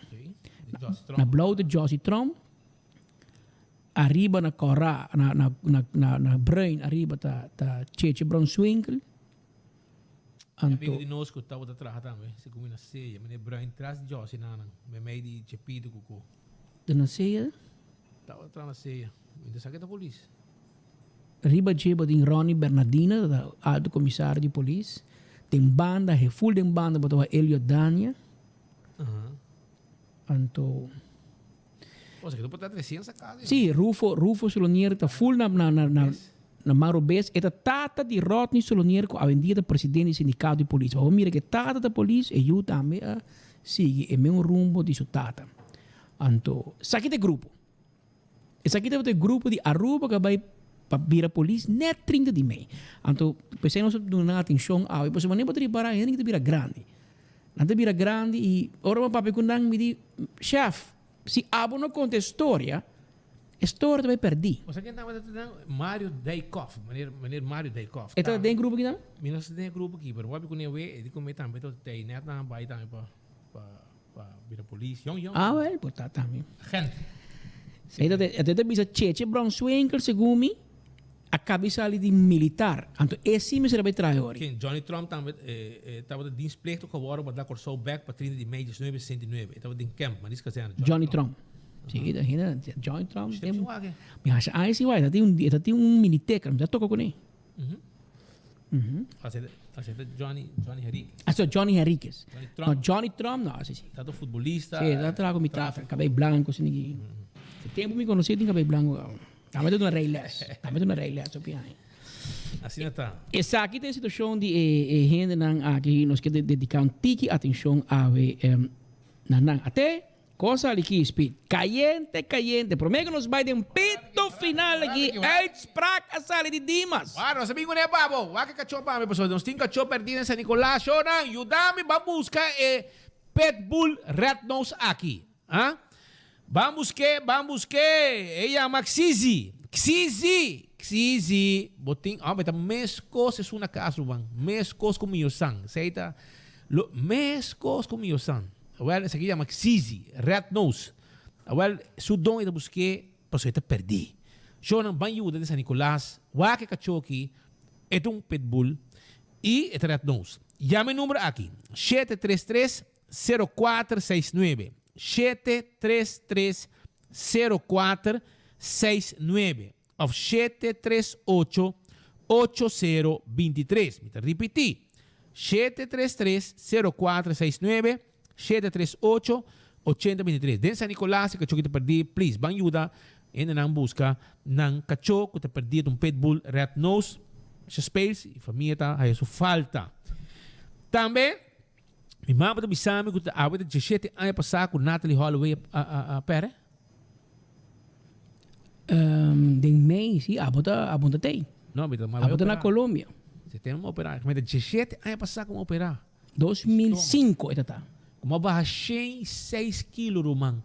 Na blauw ta Jossy Tromp. Ariba na cora, na, na, na, na, na bruin ariba ta, ta Cheche Bronswinkel. Anto. Amigo di nos cu tabata traha tambe, se cu mi na seya, meneer Bruin tras di Jossy nanan, meimei di Chepito cu cu. Ta na seya? Tabata traha na seya. Mi ta sa ke ta polis. Riba dje bo tin Ronny Bernardina, ta alto komisario di polis. Den banda, heful den banda bo ta wak Elio Dania. Anto. O sea, ke por ta resien saka si. Si, Rufo, Rufo Solonier ta ful na na na na na man robes. E ta tata di Rodney Solonier ku awendia ta presidente di sindikato di polis. Bo mira ke tata ta polis, e yu tambe a sigui e meun rumbo di su tata. Anto, esaki ta e grupo. Esaki tabata e grupo di Aruba ku a bai pa bira polis net 30 di mei. Anto p'esei nos a duna nan atenshon awe pasobra manera bo ta ripará hende ta bira grandi. Nan ta bira grandi i ora bo papia ku nan mi di, Shèf, si abo no konta e storia, e storia ta bai pèrdí. Bo sa ken tabata ta nan? Mario Dijkhoff, meneer, meneer Mario Dijkhoff. E tabata den e grupo aki tambe? Mi no sa den e grupo aki, pero bo papia ku nan wee, e di ku mi tambe tabata tei net nan a bai tambe pa, pa. Pa bira polis. Yong yong. Ah wel, por ta tambe. Agent. E ta e ta bisa Cheche Bronswinkel segun mi a cabi sali di militar. Anto e si mester a bay traha ori. Ken Johnny Trump tambe e tabata dienstplichtig geworden pa da Corsou bek pa 30 di mei 1969. E tabata den camp, maar dis kazerne. Johnny Trump. Si, ta hende Johnny Trump. Mi haci aña sin wak. E ta tin un e ta tin un miniteker. Mi ta toca cune. Así ta Johnny, Johnny Henriquez. Ah, so Johnny Henriquez. Johnny Trump. No, Johnny Trump, no, sí, sí. Tanto futbolista. Sí, ta traha con mi tata, cabello blanco, así, niki. E tempo mi conocí tin cabello blanco. Tambe ta duna rijles. Tambe ta duna rijles, hopi aña. Asina ta. Esaki ta e situashon di e hendenan aki, nos ke dediká un tiki atenshon awe na nan. Ate, kos sali ki, Speed? Kayente, kayente. Promé ku nos bai den pito final aki, uitspraak a sali di Dimas. Wak, nos a bin kuné pa bo. Wak e kachó pa mi, pasobra nos tin kachó pèrdí na San Nicolas. Shownan, yuda mi ban buska e pitbull red nose aki. Ah? Ban busk'é, ban busk'é! E yama Xizi. Xizi! Xizi! Bo tin, hombre, ta meskos esun na kas, ruman. Meskos ku mi yosan. Esei ta lo meskos ku mi yosan. Awel, esaki yama Xizi, red nose. Awel, su don e ta busk'é pasobra e ta pèrdí. Shownan, ban yuda den San Nicolas. Wak e kachó aki, e ta un pitbull i e ta red nose. Yama e number aki, 733 0469 733 0469 of 738 8023. Mi ta ripití, 733 0469 738 8023. Den San Nicolas e kachó ki ta perdí, please ban yuda hendenan buska nan kachó ku ta perdí, ta un pitbull red nose, masha speels i famia ta haya su falta. Tambe. Mi mama ta bisa mi ku ta awe ta diesshete aña pasá ku Natalie Holloway a a a pèrdè. Den mei, si, abo ta abo ta tei. No, mi ta m'a Abo ta na Colombia. Si tem m'a operá. Mi ta diesshete aña pasá ku m'a operá. 2005 e ta ta. Ku m'a baha 106 kilo, ruman.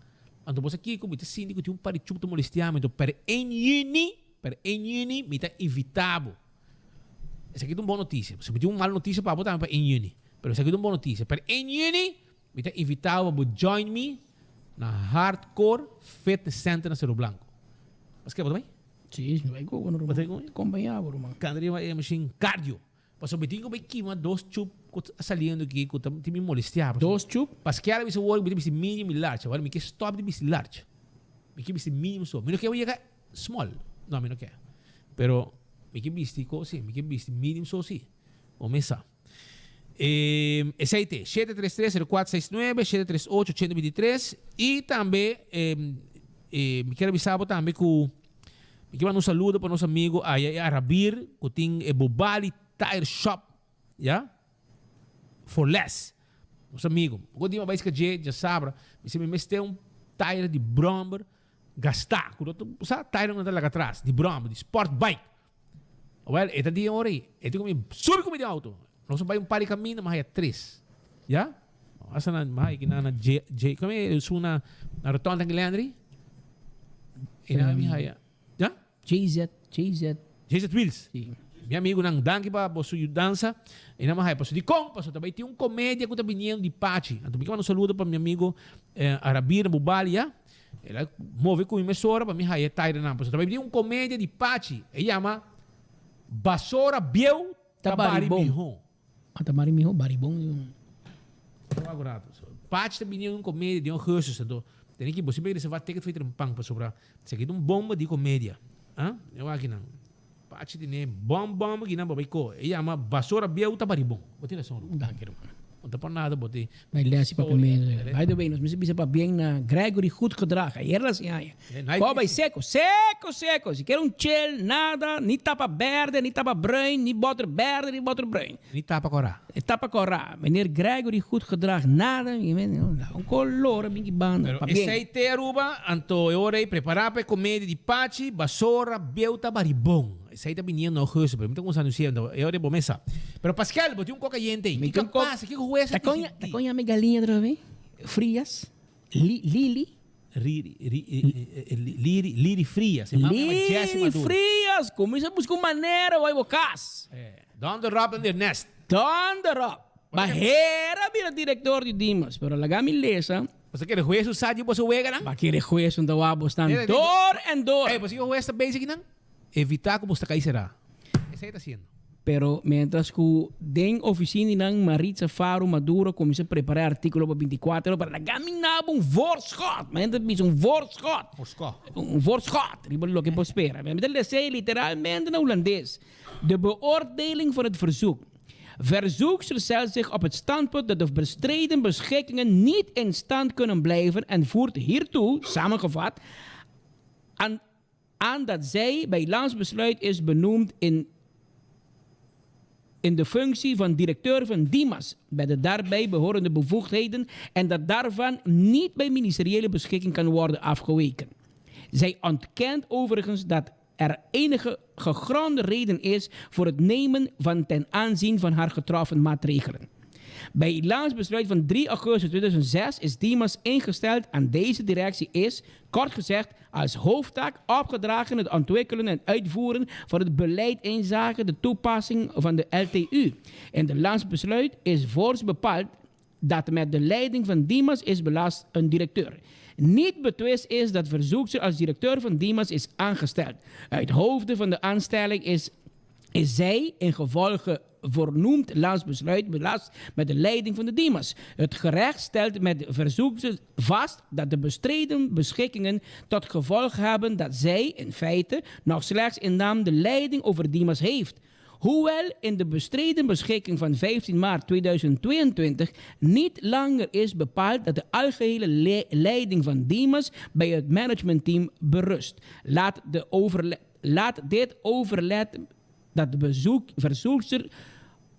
Anto bo sa kiko? Mi ta sinti ku tin un par di chup ta molestiá mi. Anto per 1 yüni, per 1 yüni mi ta invitá bo. Esaki ta un bon notisia. Si mi tin un mal notisia pa bo tambe pa 1 yüni. Pero esaki ta un bon notisia. Per 1 yüni mi ta invitá bo pa bo join mi na Hardcore Fitness Center na Cerro Blanco. Paske bo ta bai? Sí, mi bai ku bo, ruman. Bo ta bai ku mi? Kompañá bo, ruman. Kanda riba e mashin cardio. Pasobra mi tin ku bai kima dos chup ku ta saliendo aki ku ta tin mi molestiá. Dos chup? Paske ara bisa wor mi ta bisti medium i large. Awor mi ke stòp di bisti large. Mi ke bisti medium so. Mi no ke yega small. No, mi no ke. Pero mi ke bisti kos si. Mi ke bisti medium so si. Bo mesa. Esei te, 733 0469, 738 8023 y tambe mi kier avisa bo tambe cu mi kier manda un saludo pa nos amigo aya e Arabir cu tin e Bobali Tire Shop ya for less. Nos amigo, bo di mi a bai sca dje djasabra, mi si mi mester un tire di brommer gastá, cu no ta usa tire cu no ta laga atras, di brommer, di sport bike. Wel, e ta di ora ei. E tin ku mi subi ku mi den auto. Nos a bai un par di kaminda, mi a haya tres. Ya? Asa na, mi a haya kinan na J, J, kome e esun na, na rotonda den Landry? E nan mi haya. Ya? JZ, JZ. JZ Wheels. Si. Mi amigunan, danki pa boso yudansa. E nan mi a haya. Pasobra dikon? Pasobra ta bai tin un komedia ku ta biniendo di Pachi. Anto mi ke manda un saludo pa mi amigo Arabir Bubali, ya? El a move cu mi mesora pa mi haya e tairenan. Pasobra ta bay un comedia di Pachi. E yama Basora Bieu ta bari miho. Ah, ta bari miho, bari bon. Pachi ta bini un comedia di augustus. Anto, tene ki bo siempre reserva ticket for e pan pasobra esaki ta un bomba di comedia. Ah, e wak nan. Pachi tene bom bom aki nan pa bay ko. E yama Basora Bieu ta bari bon. Bo tin rason, Ruben. Danki, Ruben. No ta por nada bo tin. Bay lesi papia mes. By the way, nos mester bisa pabien na Gregory Goedgedrag. Ayer la haci aña. Bo bay seco, seco, seco. Si kier un chel, nada, ni tapa berde, ni tapa bruin, ni boter berde, ni boter bruin. Ni tapa cora. Ni tapa cora. Meneer Gregory Goedgedrag, nada. Un color a bin ki banda. Pero Pabien. esey te Aruba, anto e ora ey prepara pa e comedia di Pachi, Basora, Beuta, Baribon. Esey ta biniendo na augustus, pero mi ta cuminsa anuncia, anto e ora ey bo mesa. Pero Pascal, bo tin un coca yente ey. Mi Kico tin un co- pasa? Kico hues a Ta con, dicidi? ta con yama e galiña otra vez? Frias? Li, Lili? Riri, ri, Liri, Liri Frias. E mama yama Jessy Liri Maduro. Frias! Cuminsa busca un manera bai bo cas. Donder op in their nest. Donder op! Bahera bira director di Dimas, pero laga mi lesa. Boso kere hues usa di boso weganan? Ba kere hues un ta wak bo stan door en door. Ey, boso kiko hues ta bezig kinan? Evita ku bo sta kai será. Esei ta hasiendo. Pero mientras ku den oficinanan Maritza Faro Maduro a cuminsa prepara e articulo pa 24 ora, laga mi naba un voorschot, manera ta bisa un voorschot. Voorschot. Un voorschot riba loke bo spera. Mi ta lesa ei literalmente na Hulandes. De beoordeling van het verzoek. Verzoekster stelt zich op het standpunt dat de bestreden beschikkingen niet in stand kunnen blijven en voert hiertoe, samengevat, aan, aan dat zij bij landsbesluit is benoemd in. in de functie van directeur van Dimas bij de daarbij behorende bevoegdheden en dat daarvan niet bij ministeriële beschikking kan worden afgeweken. Zij ontkent overigens dat er enige gegronde reden is voor het nemen van ten aanzien van haar getroffen maatregelen. Bij landsbesluit van 3 augustus 2006 is Dimas ingesteld aan deze directie is, kort gezegd, als hoofdtaak opgedragen het ontwikkelen en uitvoeren van het beleid inzake de toepassing van de LTU. In de landsbesluit is voorts bepaald dat met de leiding van Dimas is belast een directeur. Niet betwist is dat verzoekster als directeur van Dimas is aangesteld. Uit hoofde van de aanstelling is, is zij in gevolge voornoemd landsbesluit belast met de leiding van de Dimas. Het gerecht stelt met verzoekster vast dat de bestreden beschikkingen tot gevolg hebben dat zij in feite nog slechts in naam de leiding over Dimas heeft. Hoewel in de bestreden beschikking van 15 maart 2022 niet langer is bepaald dat de algehele le leiding van Dimas bij het managementteam berust. Laat, de overle laat dit overlet dat de bezoek, verzoekster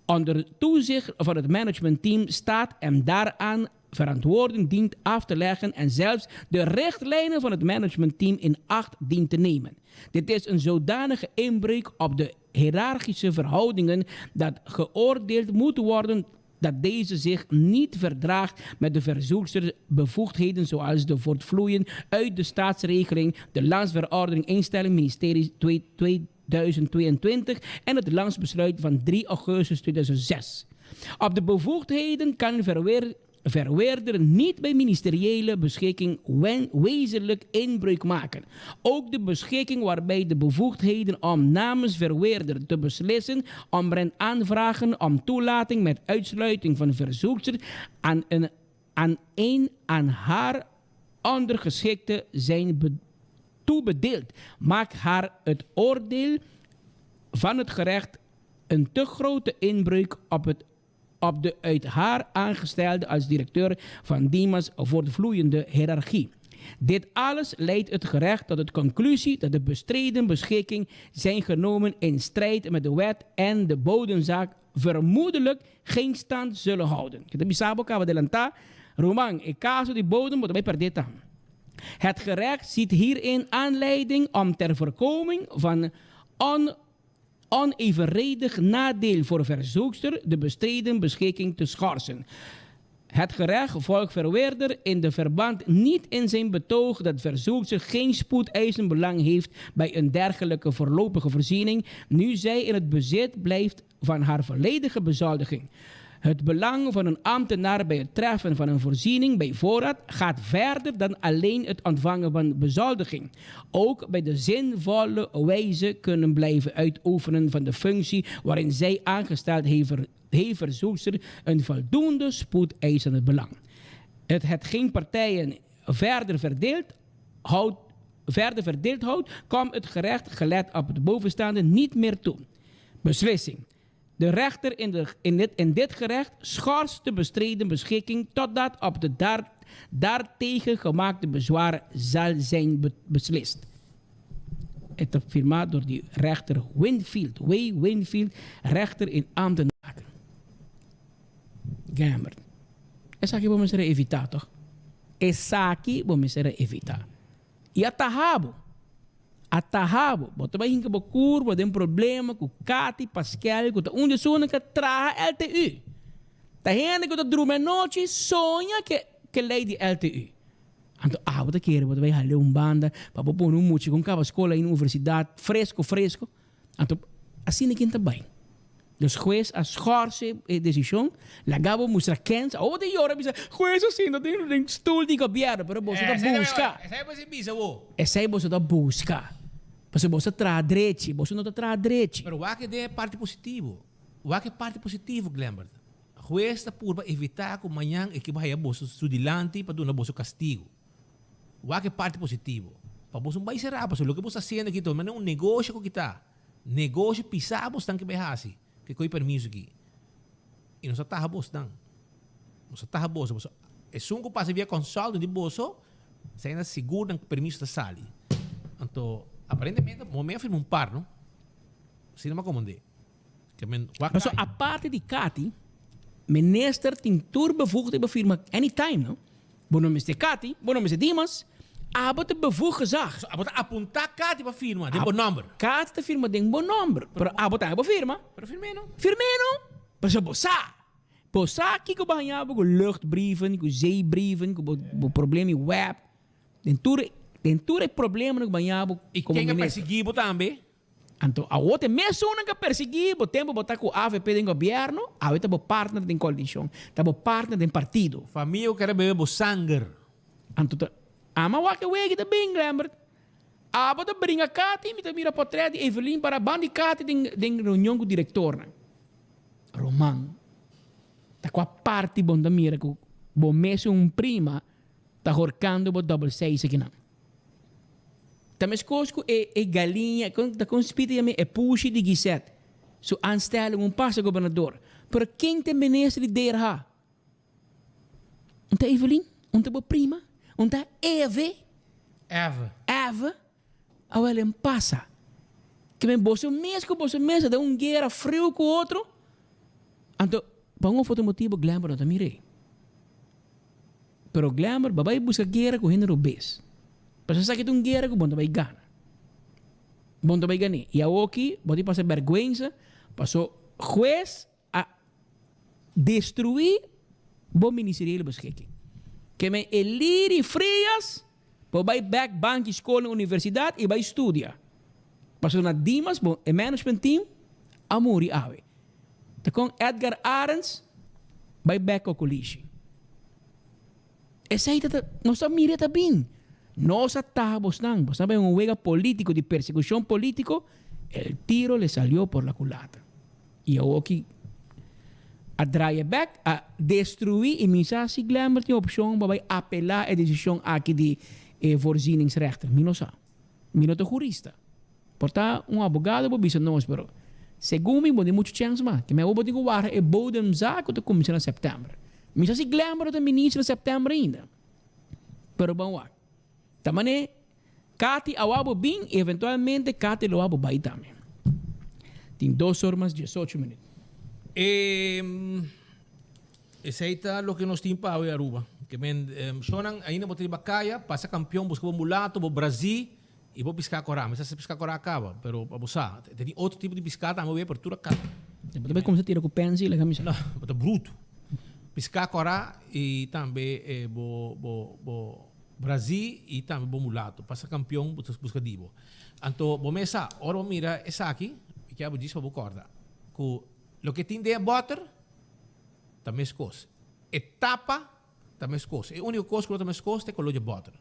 onder toezicht van het managementteam staat en daaraan verantwoording dient af te leggen en zelfs de richtlijnen van het managementteam in acht dient te nemen. Dit is een zodanige inbreuk op de hiërarchische verhoudingen dat geoordeeld moet worden dat deze zich niet verdraagt met de verzoekster bevoegdheden zoals de voortvloeien uit de staatsregeling, de landsverordening instelling ministerie 2022 en het landsbesluit van 3 augustus 2006. Op de bevoegdheden kan verweer, verweerder niet bij ministeriële beschikking wezenlijk inbreuk maken. Ook de beschikking waarbij de bevoegdheden om namens verweerder te beslissen omtrent aanvragen om toelating met uitsluiting van verzoekster aan een aan een aan haar ondergeschikte zijn toebedeeld, maakt haar het oordeel van het gerecht een te grote inbreuk op het op de uit haar aangestelde als directeur van Dimas voortvloeiende hiërarchie. Dit alles leidt het gerecht tot de conclusie dat de bestreden beschikking zijn genomen in strijd met de wet en de bodemzaak vermoedelijk geen stand zullen houden. Ruman, e caso di bodem, bo ta bai perdé ta. Het gerecht ziet hierin aanleiding om ter voorkoming van on onevenredig nadeel voor verzoekster de bestreden beschikking te schorsen. Het gerecht volgt verweerder in de verband niet in zijn betoog dat verzoekster geen spoedeisend belang heeft bij een dergelijke voorlopige voorziening, nu zij in het bezit blijft van haar volledige bezoldiging. Het belang van een ambtenaar bij het treffen van een voorziening bij voorraad gaat verder dan alleen het ontvangen van bezoldiging. Ook bij de zinvolle wijze kunnen blijven uitoefenen van de functie waarin zij aangesteld heeft, heeft verzoekster een voldoende spoedeisende belang. Het hetgeen partijen verder verdeeld houdt, verder verdeeld houdt, komt het gerecht gelet op het bovenstaande niet meer toe. Beslissing. De rechter in, de, in, dit, in dit gerecht schorst de bestreden beschikking totdat op de daar, daartegen gemaakte bezwaar zal zijn be beslist. Het is firmaat door die rechter Winfield, W. Winfield, rechter in Ambtenaken. Gamber. Esaki bo mester a evitá, toch? Esaki bo mester a evitá. I a taha bo. A taha bo. Bo ta bai hinka bo kur, bo den problema ku Cathy Paskel, ku ta un di esunnan ku a traha LTU. Ta hende ku ta drumi anochi soña ke ke lei di LTU. Anto abo ta kere bo ta bai hal'é un banda pa bo pone un mucha ku kaba skola i universidat fresko fresko. Anto asina ken ta bai. Dus hues a schorse e desishon, laga bo mustra kens. Awor bo ta yora bisa, hues a sinta den den stoel di gobierno, pero boso ta buska. Esei bo si bisa bo. Esei boso ta buska. Pasobra boso ta traha drechi, boso no ta traha drechi. Pero wak e den e parti positivo. Wak e parti positivo, Glenbert. Hues ta purba evita ku mañan e ke bo haya boso su dilanti pa duna boso kastigo. Wak e parti positivo. Pa boso bai será pasobra loke bo sta hasiendo aki ta manera un negoshi ku kita. Negoshi pisá bo stan ke bai hasi ke koe permiso aki. I nos a taha bosnan. Nos a taha boso. Pasobra esun ku pasa via consultant di boso sa na sigur nan permiso ta sali. Anto aparentemente bo me a firma un par no. Asina mi a komand'é. Ke men wak Paso aparte di Kati, minister tin tur bevoegdheid pa firma anytime, no? Bo no mester Kati, bo no mester Dimas, abo ta bevoegd gezag. So abo ta apunta Kati pa firma den bo nomber? Kati ta firma den bo nomber, pero abo tambe por firma. Pero firm'é no. Firm'é no, pasobra bo sa. Bo sa kiko bo haña bo ku luchtbrieven, ku zeebrieven, ku bo bo problema di web. Den tur den tur e problemanan ku bo haña bo I komo ken a minister. persiguí bo tambe? Anto awor ta e mesunnan ku a persiguí bo tempu bo ta ku avp den gobièrnu, awe ta bo partner den koalishon, ta bo partner den partido. Famia ku kere bebe bo sanger. Anto ta ama wak e wegi ta bin, Glembert. Abo ta bringa Kati, mi ta mira potrèt di Evelyn para ban di Kati den den reunion ku direktornan. Roman, ta kua parti bo ta mira ku bo mesun prima ta horkando bo dòbel seis akinan? Ta meskos ku e e galiña, kon ta kon spita yama e pushi di Gisèt su aanstelling un pasa gobernador. Pero ken ta e minister di DRH? Un ta Evelyn? Un ta bo prima? Un ta Eve? Eve. Eve? Awel en pasa. Ke men boso mes ku boso mes a den un guera friu ku otro. Anto pa un of otro motibo Glenbrook no ta mir'é. Pero Glamour ba bai buska guera ku hende robes. Pasobra esaki ta un guera ku bo no ta bai gana. Bo no ta bai gan'é. I awoki bo tin pasa bèrgwensa paso hues a destruí bo ministeriële beschikking. Ke men e Liri Frias por bai bèk banki skol na universidat i bai studia. Pasobra na Dimas bo e management team a muri awe. Ta kon Edgar Arends bai bek Kokolishi. Esei ta ta nos a mira ta bin. Nos a taha bosnan, bosnan bai un wega politico di persecucion politico, el tiro le salió por la culata. Y awoki a draai e bek, a destrui y mi sa si Glenbert tin opcion pa bai apela e decision aki di e voorzieningsrechter. Mi no sa. Mi no ta hurista. Por ta un abogado por bisa nos, pero segun mi bo tin mucho chèns mas. Ke mei bo tin ku warda e bodemzaak ku ta kuminsá na sèptèmber. Mi sa si Glenbert lo ta minister na sèptèmber ainda. Pero ban wak. Ta manera Cathy a wak bo bin i eventualmente Cathy lo wak bo bai tambe. Tin dos or mas diesocho minüt. E Esei ta loke nos tin pa awe Aruba. Ke men shownan ainda bo ta riba kaya, pasa kampion buska bo mulato, bo brazí i bo piská korá. Mi sa si piská korá a kaba, pero pa bo sa. Te tin otro tipo di piská tambe awe, pero tur a kaba. Bo ta bai kuminsá tira ku pensil laga mi sa. No, bo ta brutu. Piská korá i tambe bo bo bo brazí i tambe bo mulato. Pasa kampion bo ta buska di bo. Anto bo mes sa, ora bo mira esaki, mi kier bo djis pa bo kòrda ku loke tin den e bòter, ta meskos. E tapa ta meskos. E úniko kos ku no ta meskos ta e koló dje bòter.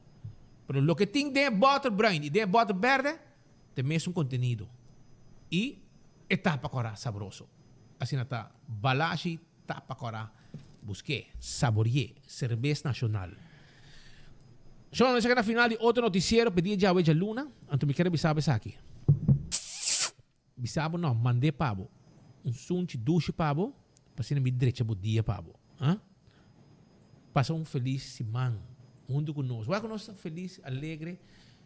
Pero loke tin den e bòter bruin i den e bòter bèrdè ta e mesun kontenido. I e tapa kòrá sabroso. Asina ta Balashi tapa kòrá. Busk'é, sabori'é. Serbes nashonal. Shon, nos yega na final di otro notisiero p'e dia djawe djaluna. Anto mi kere bisa bo esaki. Bisa bo no, mand'é pa bo. Un sunchi dushi pa bo, pa asina mi drecha bo dia pa bo. Ah? Pasa un felis siman huntu ku nos. Wak ku nos ta felis, alegre,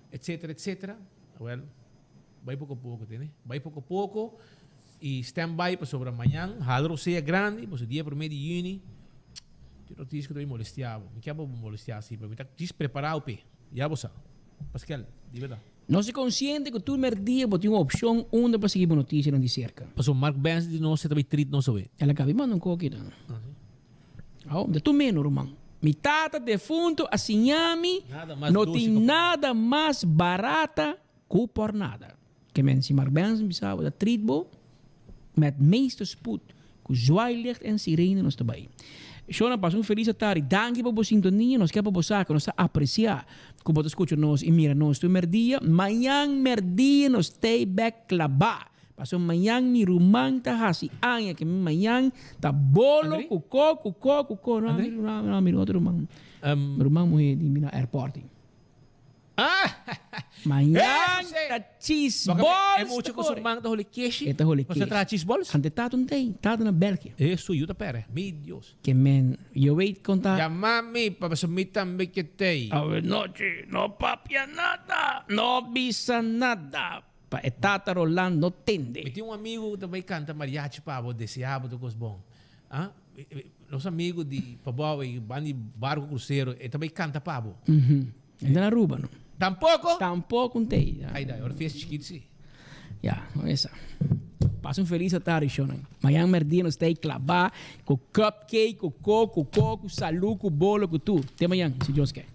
etcetera, etcetera. Awel, bai poko poko, tende? Bai poko poko i stand by pasobra mañan hala rosea grandi, pasobra dia promé di yüni, tin noticia ku ta bin molestiá bo. Mi kier pa bo molestiá si, pero mi ta djis prepará bo p'e. Ya bo sa. Paskel, di berdad. Nos ta konsiente ku tur merdia bo tin un opshon unda pa sigui bo notisianan di serka. Pasobra Mark Benz di nos e ta bay treat nos awe. El a kabi manda un koki dan. Awo, mi ta tur meno, ruman. Mi tata defunto a siña mi no tin nada mas barata ku por nada. Ke men si Mark Benz bisa bo ta treat bo met meeste spoed ku zwaailicht en sirene nos ta bai. Shona pasa un felis atardi. Danki pa bo sintonia. Nos ke pa bo sa ku nos ta apresia ku bo ta skucha nos i mira nos tur merdia. Mañan merdia nos stay bek klabá. Pasobra mañan mi ruman ta hasi aña ke mi mañan ta bolo ku ko ku ko ku ko. No mi no mi otro ruman. Mi ruman muhe di mi na airport. Mañan ta cheese balls. E mucha cu su man ta holi keshi. E ta holi keshi. Bo sa traha cheese balls? Ante tata no t'ey, tata na België. E su yu ta pere, mi Dios. Ke men, yo weet con ta. Yama mi pa pasobra mi tambe ke t'ey. Awe nochi no papia nada, no bisa nada. Pa e tata Roland no tende. Mi tin un amigu ku ta bai kanta mariachi pa bo, desea bo tur kos bon. Ah, nos amigu di Pabou ei ban di barco crucero, e ta bai kanta pa bo. E ta na Aruba no. Tampoco? Tampoco un tei. Ai dai, ora fiesta chikito si. Ya, no esa. Pasa un feliz atardi, shownan. Mañan merdia nos ta ei klabá ku cupcake, ku koko, ku koku, salu, ku bolo, ku tur. Te mañan, si Dios ke.